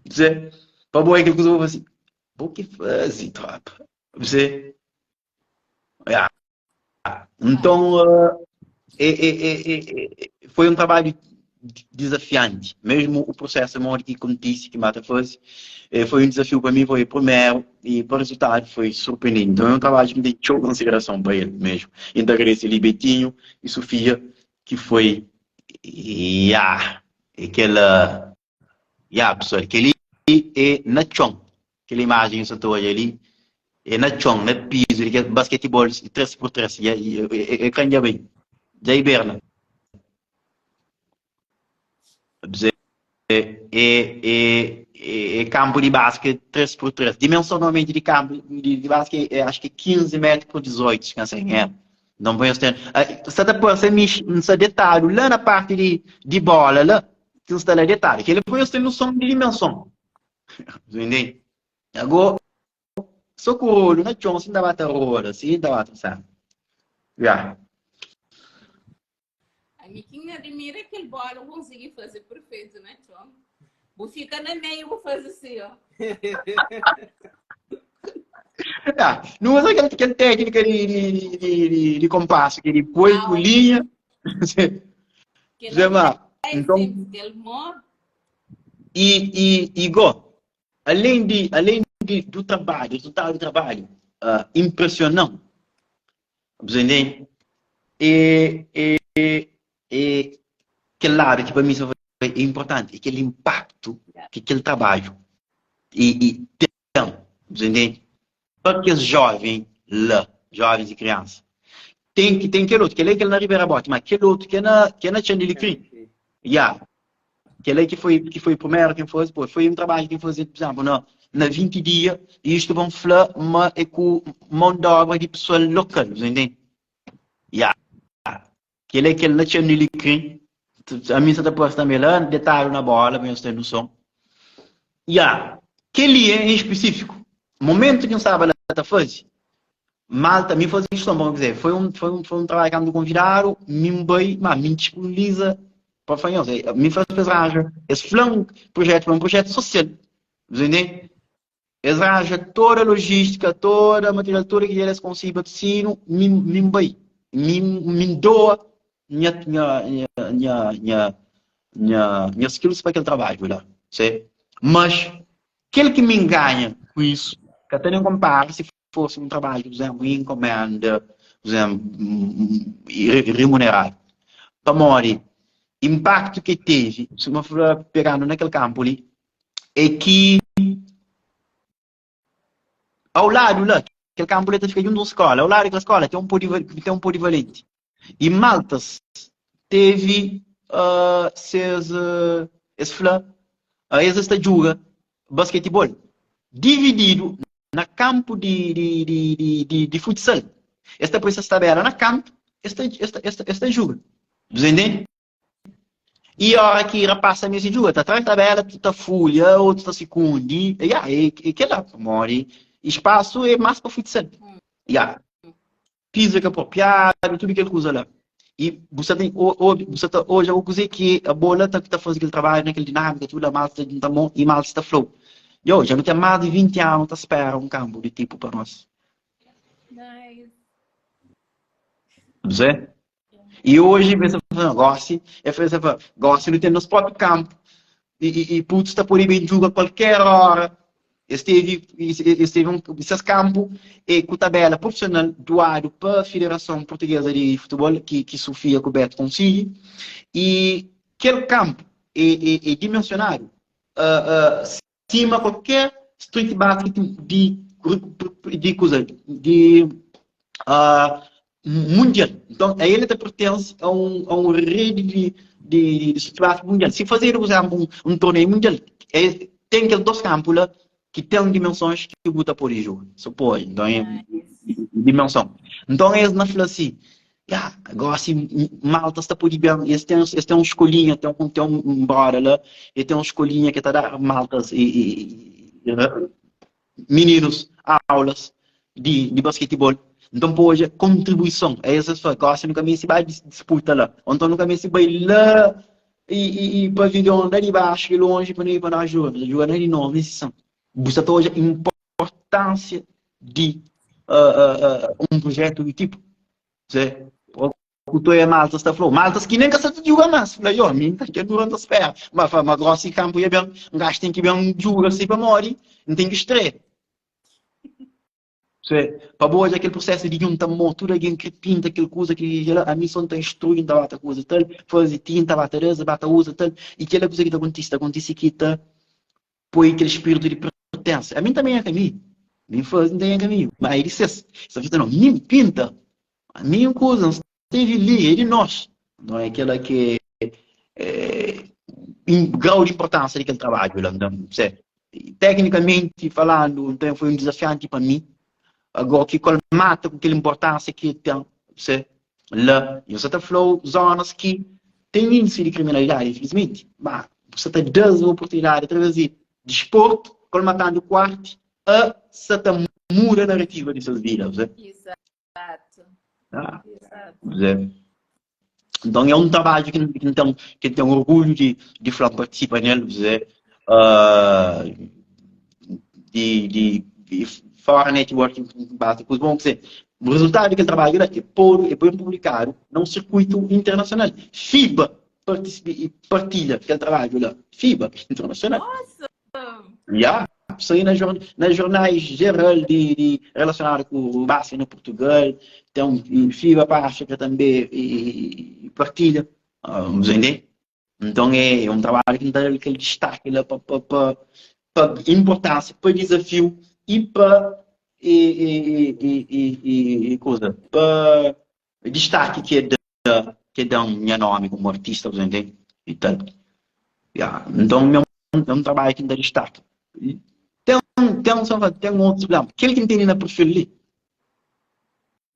C: Você, pa bo é kel kuza, bu fala assim, bo ki fazi, tropa. Você, yeah. Então, é, é, é, é, foi um trabalho desafiante. Mesmo o processo modo que acontece, que mata fosse, foi um desafio para mim, foi o primeiro, e o resultado foi surpreendente. Então é um trabalho que me deu consideração para ele mesmo. Então agradeço ali Betinho e Sofia, que foi, yeah, aquela, yeah, pessoal, aquele é na chão, aquela imagem que eu estou ali, é na chão, na piso, de basquetebol 3x3, e, e, e, e, e, bem, já hiberna. É, é, é, é campo de basquete 3x3. Dimensão normalmente de campo de, de basquete é, acho que 15 metros por 18, se não é. Não põe os Você tá por você me detalhe lá na parte de, de bola lá, que está lá detalhe, que ele põe você noção de dimensão. Entende? Agora, só com o rolo na chão, assim dá bata rola, assim dá bata, sabe? Yeah.
A: A mim quem admira aquele bola consegui fazer perfeito, né, Tchon? Vou ficar na meio, vou fazer assim, ó.
C: Ah, não usa aquela, aquela técnica de, de, de, de, de compasso, que ele põe com linha.
A: Zé, então,
C: e, e, e go, além de, além de, do trabalho, resultado do trabalho, uh, impressionante. Você entende? E, e, e, Kel ladu ki pa mi é inportanti é kel inpaktu ki kel trabadju i ten, bu intende? Pa kes jóven la, jóvens i kriansa. Ten ki ten kel otu, kel-la é kel na Ribera Boti, ma kel otu ki é na ki é na Txan di Likrin. Ya, kel-la ki foi ki foi primeru ki N faze, pô, foi un trabadju ki N faze, pur izénplu, na na 20 dia, i istu pa N fla ma é ku mon di obra di pesoal lokal, bu intende? Ya. Kel-la é kel na Txan di Likrin. Ami sa ta parse tanbe la, detadu na bola, pa nhos ten noson. Ya, kel-li é en spesífiku. Momentu ki N staba la ta faze, malta, mi faze kiston pa N kizé, foi un, foi un, foi un trabadju kantu konvidadu, mi N bai, ma mi N disponibiliza pa fla nhos, mi fla-s pa es ranja, es fla-m projetu, fla-m projetu sosial, bu ntende? Es ranja toda logística, toda material, tudu ki es konsigi patrocínio, mi, mi N bai. Mi, mi N doa nha, nha, nha, nha, nha, nha skills pa kel trabadju la. Se? Mas, kel ki mi N ganha ku isu, ka ta nen konpara si fosi un trabadju, pur izénplu, enkomenda, pur izénplu, remuneradu. Pamodi, inpaktu ki tevi, sima fla, pegandu na kel kanpu li, é ki ao ladu la, kel kanpu li ta fika djuntu un skola, ao ladu di kel skola ten un ten un polivalenti. I maltas tevi uh, ses, uh, es fla, uh, es sta djuga basketibol divididu na kanpu di, di, di, di, di, di futsal. Es ta poi ses tabela na kanpu, es ta, es ta, es ta, es ta juga. Bu entende? I ora ki rapaz ta meste djuga, ta tra tabela, ta fulha, otus ta sikundi. Ya, é, é kel-la, pamodi spasu é más pa futsal. Ya, pizu é ka apropriadu, tudu kel kuza la. I bu sta ta obi, bu sta ta odja o kuzê ki abo la ta, ta faze kel trabadju na kel dinámika, tudu la, mal ta djunta mon i mal sta fla-u, Yo, dja nu ten más di 20 anu ta spera un kanpu di tipu pa nos.
A: Nice.
C: Zé? E hoje, pensa, gosi, é pensa, gosi nu ten nos próprio campo e, e, e putos ta pode bem juga qualquer hora. Es teve, es teve um, ses campo é com tabela profissional doado para a Federação Portuguesa de Futebol, que, que Sofia com o Beto consegui. E aquele campo é, é, é dimensionado uh, uh, sima qualquer street basket di di kuza di uh, mundial. Então, a ele ta pertence a um, a um rede de, de, de street basket mundial. Se fazer, por exemplo, um, um torneio mundial, é, tem aqueles dois campos lá que tem dimensões que o ta pode jogar. Só pode. Então, é dimensão. Então, eles na fala assim, Ya, gósi malta sta pode ben, es ten, es ten un skolinha, ten un, ten un brother la, el ten un skolinha ki ta da maltas e, e, e mininus aulas di, di basketibol. Nton pa odja kontribuison, é es es fla, gósi nu ka meste bai disputa la, ou nton nu ka meste bai la e, e, e pavilhon la di baxu ki lonji pa nu ir pa nu ajuda, nu ta djuga na di nos, nesi san. Bu sta ta odja inportánsia di uh, uh, uh, un projetu di tipu. Zé, ku toi malta sta flau, maltas ki nem ka sa ta juga mas, fla, yo, mi nta dja dura nta spera, ma fla, ma grossi kampu ya ben, n gajo ten ki ben juga si pamodi n ten ki estreia. Zé, pa bo odja kel prosesu di junta mo, tudu algen kre pinta kel kuza ki la, ami so nta instrui, nta bata kuza tal, fazi tinta, bata des, bata uza tal, i kela kuza ki ta kontisi, ta kontisi ki ta poi kel spiritu di pertensa. Ami também é caminho. Mi faze, n tem caminho. Mas é de ses. Essa fita não, mi pinta. A minha coisa, não esteve ali, é de nós. Não é aquela que é, em grau de importância daquele trabalho lá. Então, sei, tecnicamente falando, então foi um desafiante para mim. Agora que colmata com aquela importância que tem, sei, lá, e você tá falou zonas que tem índice de criminalidade, infelizmente, mas você tá dando uma oportunidade através de desporto, colmatando o quarto, a você tá muda a narrativa de suas vidas, você.
A: Exato.
C: Ah,
A: Exato.
C: Você. Então é um trabalho que que tem, que tem orgulho de, de falar participa nele, você. Uh, de, de, de fora networking básico, bom, quer dizer, o resultado daquele trabalho é pôr, é bem publicado num circuito internacional. FIBA partilha aquele trabalho lá. FIBA internacional.
A: Awesome!
C: Yeah. Saí nas, nas jornais geral de, de relacionado com o basquete no Portugal, tem um FIBA para África também e, e partilha. Vamos entender? Nton é, é un trabalhu ki N ta da-l kel distaki la pa, pa, pa, pa inportánsia, pa dizafiu i pa e, e, e, e, e, e kuza, pa distaki ki é da, ki é da-m nha nómi komu artista, bu entende? I tal. Ya, nton é un, é un trabalhu ki N ta distaka. Ten, ten, ten otus, por exemplo, kel ki N tene na perfil li,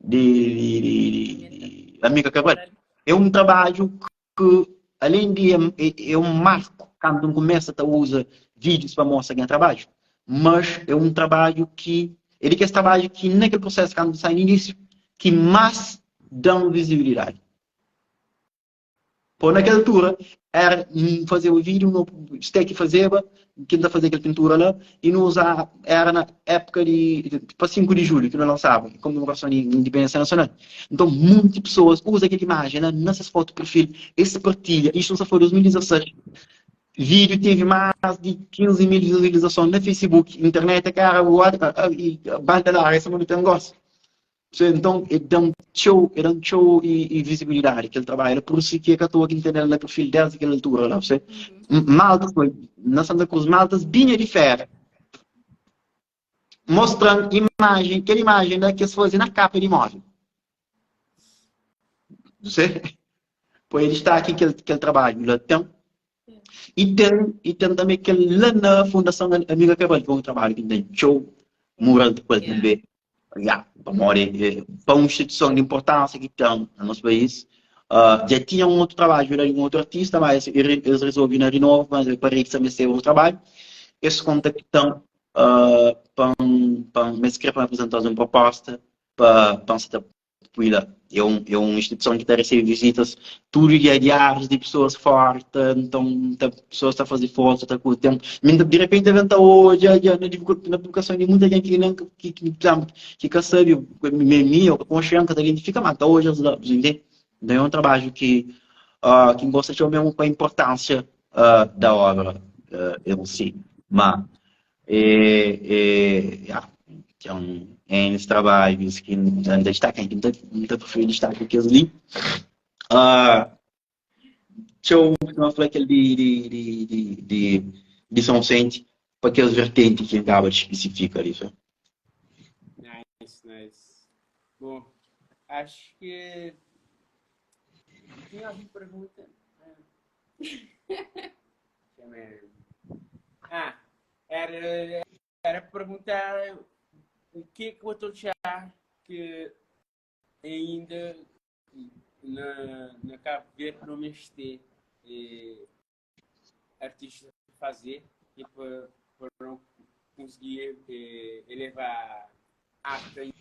C: di, di, di, di Amika Cabral, é un trabadju que além de é, é um marco quando um começa a usa vídeos para mostrar quem trabalho, mas é um trabalho que é de que esse trabalho que naquele processo quando sai no início que mais dão visibilidade. Pô, naquela altura era fazer o vídeo, no que fazia, quem tá fazer aquela pintura lá, e não usar, era na época de, para 5 de julho que não lançava, comemoração de independência nacional. Então, muitas pessoas usam aquela imagem né, nessas fotos de perfil, esse partilha, isto só foi 2016. Vídeo teve mais de 15 mil visualizações na Facebook, internet, cara, a banda lá, essa não tem negócio. Então, é dá um show, é dá um show e, e visibilidade que ele trabalha. Por isso que é que estou aqui entendendo no perfil desde aquela altura lá, você. Malta foi, na Santa Cruz, Maltas vinha de fera. Mostrando imagem, aquela imagem lá que eles fazem na capa de imóvel. Você? Pois ele está aqui aquele, aquele trabalho lá tem. E tem, e tem também aquele lá na Fundação Amiga Cabral, que é um trabalho que tem show mural depois yeah. também. Yeah, para uma instituição de importância que tem no nosso país. Uh, já tinha um outro trabalho de um outro artista, mas eles resolveram na Renova, mas para que também ser outro trabalho. Esse contactam uh, para, para, mas queria para apresentar uma proposta para, para Puila é, um, é uma instituição que está recebe visitas tudo dia diários de pessoas fortes, então tá, pessoas estão a fazer força, está com o tempo. De repente, inventa hoje, já, na divulgação de muita gente que não que, que, que, que sabe, me ou consciente, que identifica, mas tá hoje, entende? Então é um trabalho que, uh, que gosta de mesmo com a importância uh, da obra uh, em si. Mas, é, é, yeah, então, é esses trabalhos que não destacam, que não prefiro destacar aqueles ali. Uh, eu não falei aquele de, de, de, de, de, de São Vicente, para aqueles vertentes que acaba de especificar ali.
B: Nice, nice. Bom, acho que tinha alguma pergunta? Ah, era, era perguntar o que é que o achar que ainda na, na Cabo Verde não mexer eh, artista fazer e para, para não conseguir eh, elevar a arte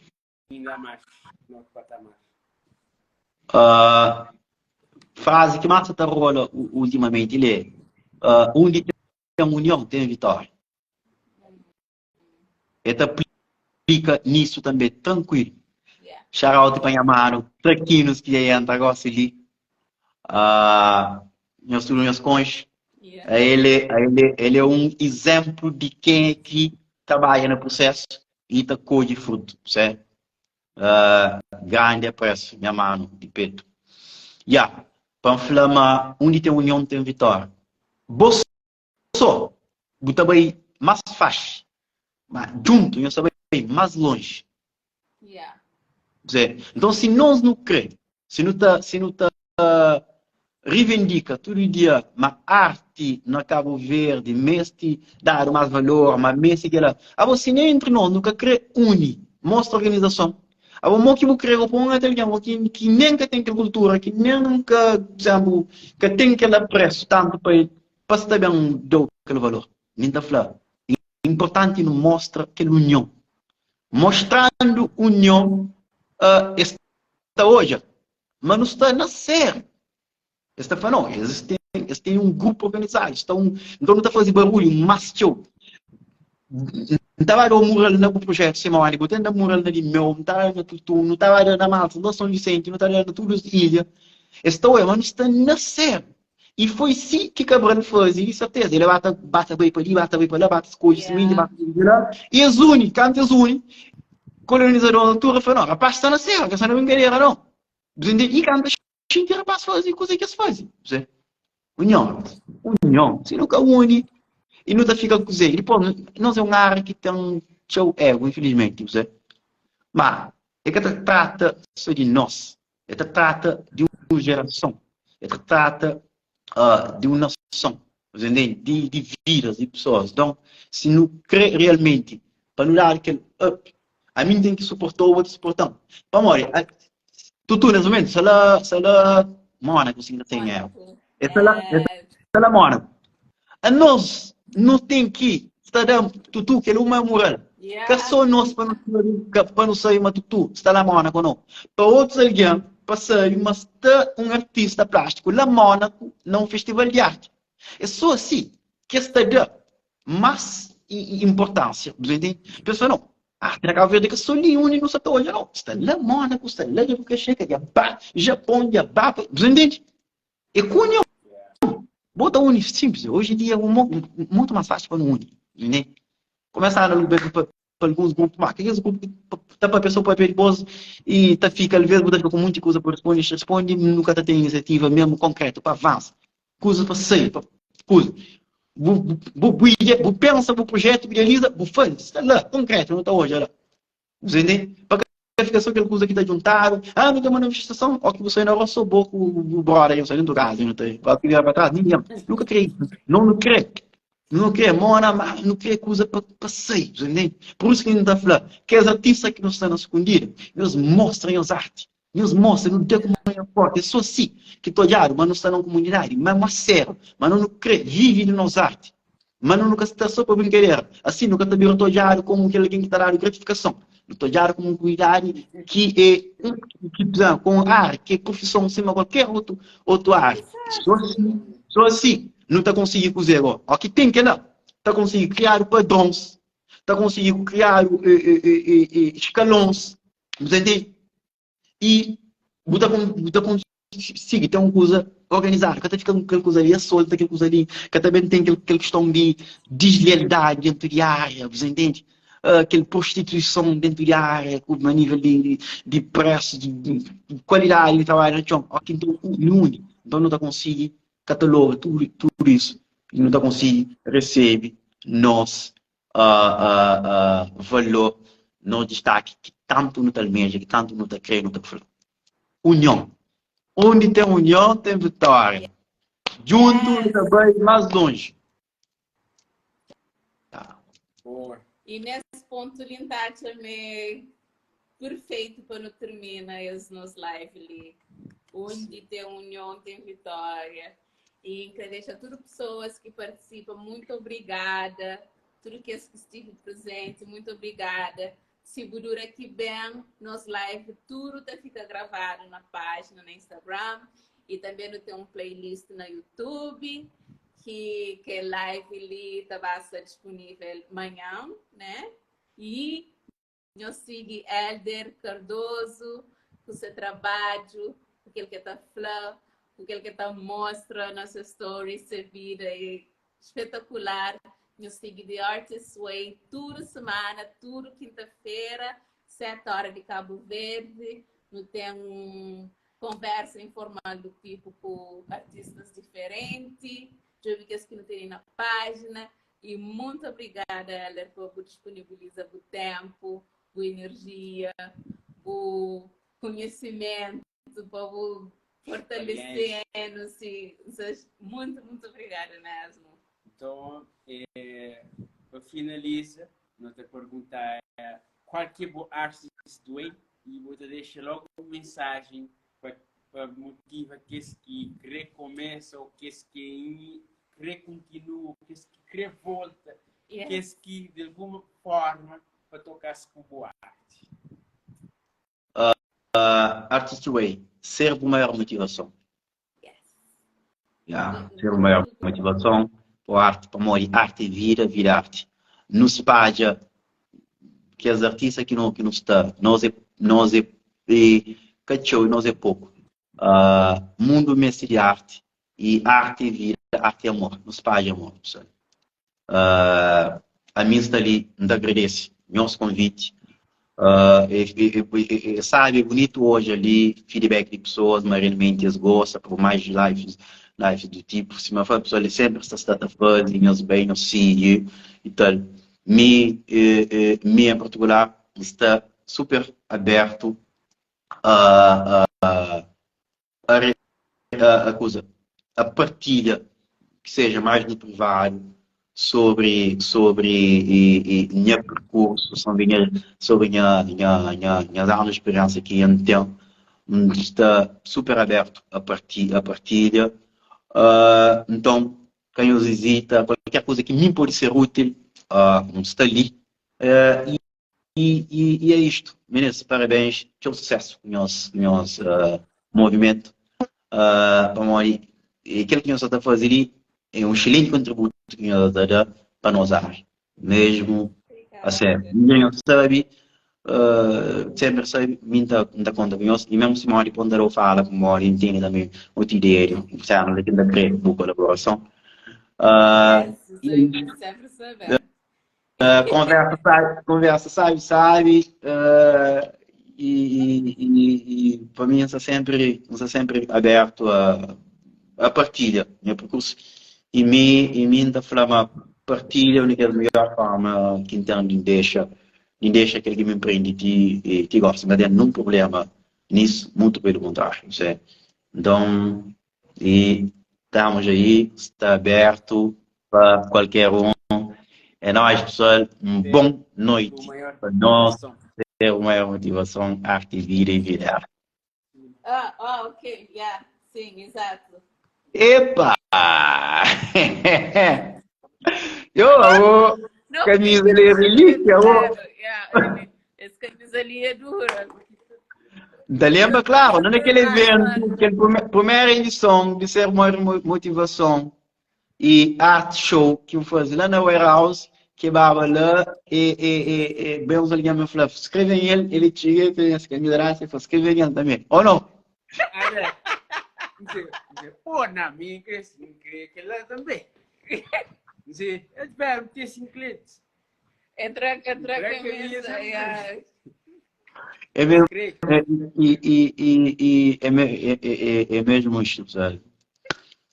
B: ainda mais no patamar.
C: Uh, frase que mais está rola ultimamente ele é uh, onde tem união tem vitória. Ele aplica nisso também, tranquilo. Yeah. Shout out para minha mano, traquinos que entra agora ali. Uh, meus filhos, meus cons. Yeah. Ele, ele, ele é um exemplo de quem é que trabalha no processo e está colhe fruto, certo? Uh, grande apreço, minha mano, de peito. Yeah. Para falar, onde tem união tem vitória. Você só, você vai mais fácil, mas junto, você vai mais longe.
A: Yeah.
C: Então, se nós não cremos, se não tá, se não tá reivindica todo dia uma arte na Cabo Verde, mestre dar mais valor, mas mestre que ela. A você nem entre nós nunca crê une, mostra organização. A você que você crê com um italiano que que nunca tem aquela cultura, que nunca, por exemplo, que tem aquele apreço tanto para para se também deu aquele valor. Nem tá falando. Importante não mostra aquela união. Mostrando união uh, está hoje, mas não está na série. Está falando, não, eles têm, eles têm um grupo organizado, estão, então não está fazendo barulho, mas tio, não estava a mural no projeto Simone, botando a mural na meu, não estava na Tutu, não estava na Malta, não São Vicente, não estava na todas as ilhas. Estão, mas não está na série. E foi assim que Cabral fez, e de certeza, ele bate, bate bem para ali, bate bem para lá, bate coisas, yeah. bate lá, e as une, canta as une, colonizador na altura falou, não, rapaz, está na serra, que está na brincadeira, não. E canta, xinti rapaz faz, e coisa que se faz. Union, union. Si nu ka uni, i nu ta fika kuzê? I dipôs, nos é un área ki ten txeu ego, infilismenti, kuzê? Má, e ka ta trata sô di nos, e ta trata di un jerason, e ta trata uh, di un nason, di, di vidas di pesoas. Então, si nu krê realmenti pa nu dadu kel up, ami N ten ki suporta-u, bo ta suporta-m. Pamodi, tutu nes momentu, sta la, sta la Mónaco, si N ka ten eru. E sta la, e sta la Mónaco. Anos, nu ten ki sta da tutu kel uma mural. Ka sô nos pa nu sabe, pa nu sabe ma tutu sta la Mónaco no. Pa otus algen pa sabe ma sta un artista plástiku la Mónaco na un festival di arti. É sô asi ki es ta da más inportánsia. Bu ntende? Pensa no, arti na Kabu Verdi ka sô li undi nu sta ta odja no. Sta la Mónaco, sta la Repúblika Cheka, dja ba Japon, dja ba. Bu ntende? É ku union. Bo ta uni simples. Hoje em dia é muito mais fácil pa nu uni. Né? Começa a andar pa, pa alguns grupos, mas aqueles grupos que ta papia só papia de bos e ta fica, às vezes, bo ta fica com muita coisa para responder, responde, nunca ta tem iniciativa mesmo concreto para avança. Coisa para sair, pa coisa. Bu, bu, bu, bu pensa, bu projeto, bu idealiza, bu faz. Está lá, concreto, não está hoje, lá. Bu entende? Pa ka fika só kel kuza ki ta djuntadu, ah, nu ten manifestason, ó ki bu sai na rua só bo ku bu brother, nhos sai dentu kaza, nhos ta ó ki vira pa tras, ningen. Nu ka kre isu. No nu kre. Nu kre mona, ma nu kre kuza pa pa sai, bu entende? Pur isu ki N ta fla, kes artista ki nu sta na skundida, nhos mostra nhos arti. Nhos mostra, nu da ku manha forti. É só si ki ta odjadu ma nu sta na un kumunidadi, ma ma séru, ma nu nu kre vive di nos arti, ma nu nu ka sta só pa brinkadera. Asi nu ka ta bira ta odjadu komu kel algen ki ta dadu gratifikason. Nu ta odjadu komu un kumunidadi ki é un ki ku un arte, ki é profison sima kualker otu otu arte. Só si, só si nu ta konsigi kuzê go? Ó ki ten kel-la, ta konsigi kriadu padrons, ta konsigi kriadu eskalons. Bu ta intende? I bu ta bu ta konsigi ten un kuza organizadu, ka ta fika kel kuza li a solta, kel kuza li, ka ta ben ten kel kel kiston di deslealdadi dentu di área, bu ta intende? Uh, kel prostituison dentu di área, ku na nível di di presu, di kualidadi di trabadju na txon. Ok, nton nu uni, nton nu ta konsigi kataloga tudu tudu isu i nu ta konsigi resebe nos valor, nos distaki ki tantu nu ta almeja, ki tantu nu ta kre, nu ta fla. Union. Undi ten union, ten vitória. Djuntu nu ta bai más lonji.
A: Boa. E nesse ponto li N ta atxa ma é perfeito pa nu termina es nos live li. Undi ten union, ten vitória. E N kre dexa tudu pesoas ki partisipa muito obrigada. Tudu kes ki stive prezenti, muito obrigada. Si bu dura ki ben, nos live tudu ta fika gravadu na página na Instagram e tanbe nu ten un playlist na YouTube ki kel live li ta ba sta disponível manhan, né? E Nhos sigi Elder Cardoso ku se trabadju, ku kel ke ta fla, ku kel ke ta mostra na se stories, se vida é espetacular. Nhos sigi The Artist Way tudu semana, tudu kinta-fera, 7 hora di Cabo Verde. Nu ten un konversa informal do tipo ku artistas diferenti. Djobe kes ki nu tene na página. E muito obrigada, Elder, pa bu disponibiliza bu tempo, bu energia, bu conhecimento, pa bu fortalecendo. Muito, muito obrigada mesmo.
B: Então, eh, para finalizar, nós te perguntar qual que é o artist do Way e vou te deixar logo uma mensagem para pa motiva kes ki kre komesa ou kes ki kre kontinua, kes ki kre volta, yeah. kes ki di alguma forma pa toka-s ku bu arti.
C: Uh, uh, Artist Way, ser bu maior motivason.
A: Yes.
C: Yeah, ser bu maior motivason pa arte, pamodi arte é vida, vida é arte. Nu spadja kes artista ki nu, ki nu sta, nos é, nos é, é ka txeu, nos é poku. Uh, mundu meste di arte e arte é vida, arte é amor. Nu spadja amor, pessoal. Uh, ami N sta li, N ta agradese nhos konviti. Uh, é, é, é, é sabe, é bonitu odja li feedback di pessoas, ma realmenti es gosta, por mais lives. Lives do tipo, sima fla pessoal li sempre sta sta ta faze, nhos bai, nhos sigui e tal. Mi, mi em particular, sta super aberto a, a, a, a, a coisa, a partilha, que seja mais no privado, sobre, sobre e, e, nha percurso, sobre nha, sobre nha, nha, nha, nhas anos de experiência que eu tenho, está super aberto a, parti, a partilha. Uh, então, quem nos visita, qualquer coisa que mim pode ser útil, uh, está ali. Uh, e, e, e, é isto. Meninas, parabéns, tchau sucesso com o nosso, nosso uh, movimento. Uh, pamodi aquilo que nós está a fazer ali é um excelente contributo que nós está a dar para nós área. Mesmo assim, ninguém sabe, uh, sempre sabe, mim tá, tá conta com nós, e mesmo se mori ponderou fala com mori, entende também o ideia, o cerne que ainda crê boa colaboração.
A: Uh, e, sempre sabe.
C: Conversa sabe, conversa sabe, sabe. Uh, e, e, e para mim está sempre, está sempre aberto a, a partilha, meu percurso. E me, e mim está falando partilha a única melhor forma que entendo deixa, deixa aquele que me empreende e que gosta, mas tem nenhum problema nisso, muito pelo contrário. Sei. Então, e estamos aí, está aberto para qualquer um. É nóis, pessoal. Um bom noite para nós. Ter uma maior motivação, arte, vida e vida.
A: Ah, ah, ok, yeah. Sim, exato.
C: Epa! Eu,
A: Não,
C: camisa ali é relíquia, ô.
A: Yeah, esse camisa ali é dura.
C: Da lembra, claro, não naquele evento, aquele primeira edição de ser maior motivação e art show que eu fazia lá na warehouse, que baba lá e, e, e, e bem uns alguém me falou, escreve em ele, ele chega e fez essa camisa lá, e falou, escreve em ele também, ou não?
B: Pô, na minha cresci, que lá também. Sim, eu espero ter cinco clientes.
A: Entra, entra a camisa, yeah.
C: É mesmo, é, e, e, e, e, é, é, é, é mesmo isto, pessoal.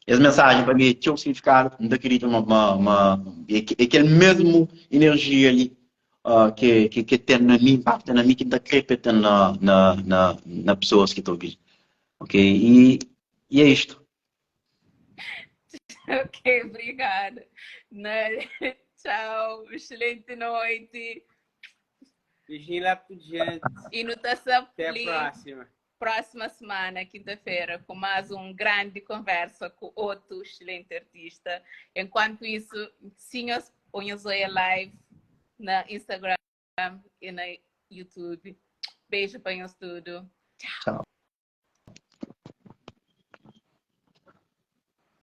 C: Essa mensagem para mim tinha um significado, não acredito uma, uma, uma é, é aquele mesmo energia ali uh, que, que, que tem na mim, impacta na mim, que está crepita na, na, na, na pessoas que estão ouvindo. Ok? E, e é isto.
A: Ok, obrigada. Tchau, excelente noite.
B: Beijinho lá pro gente.
A: E no
B: Até a próxima.
A: Próxima semana, quinta-feira, com mais um grande conversa com outro excelente artista. Enquanto isso, sigam o Zoia Live na Instagram e na YouTube. Beijo para nós tudo.
C: Tchau.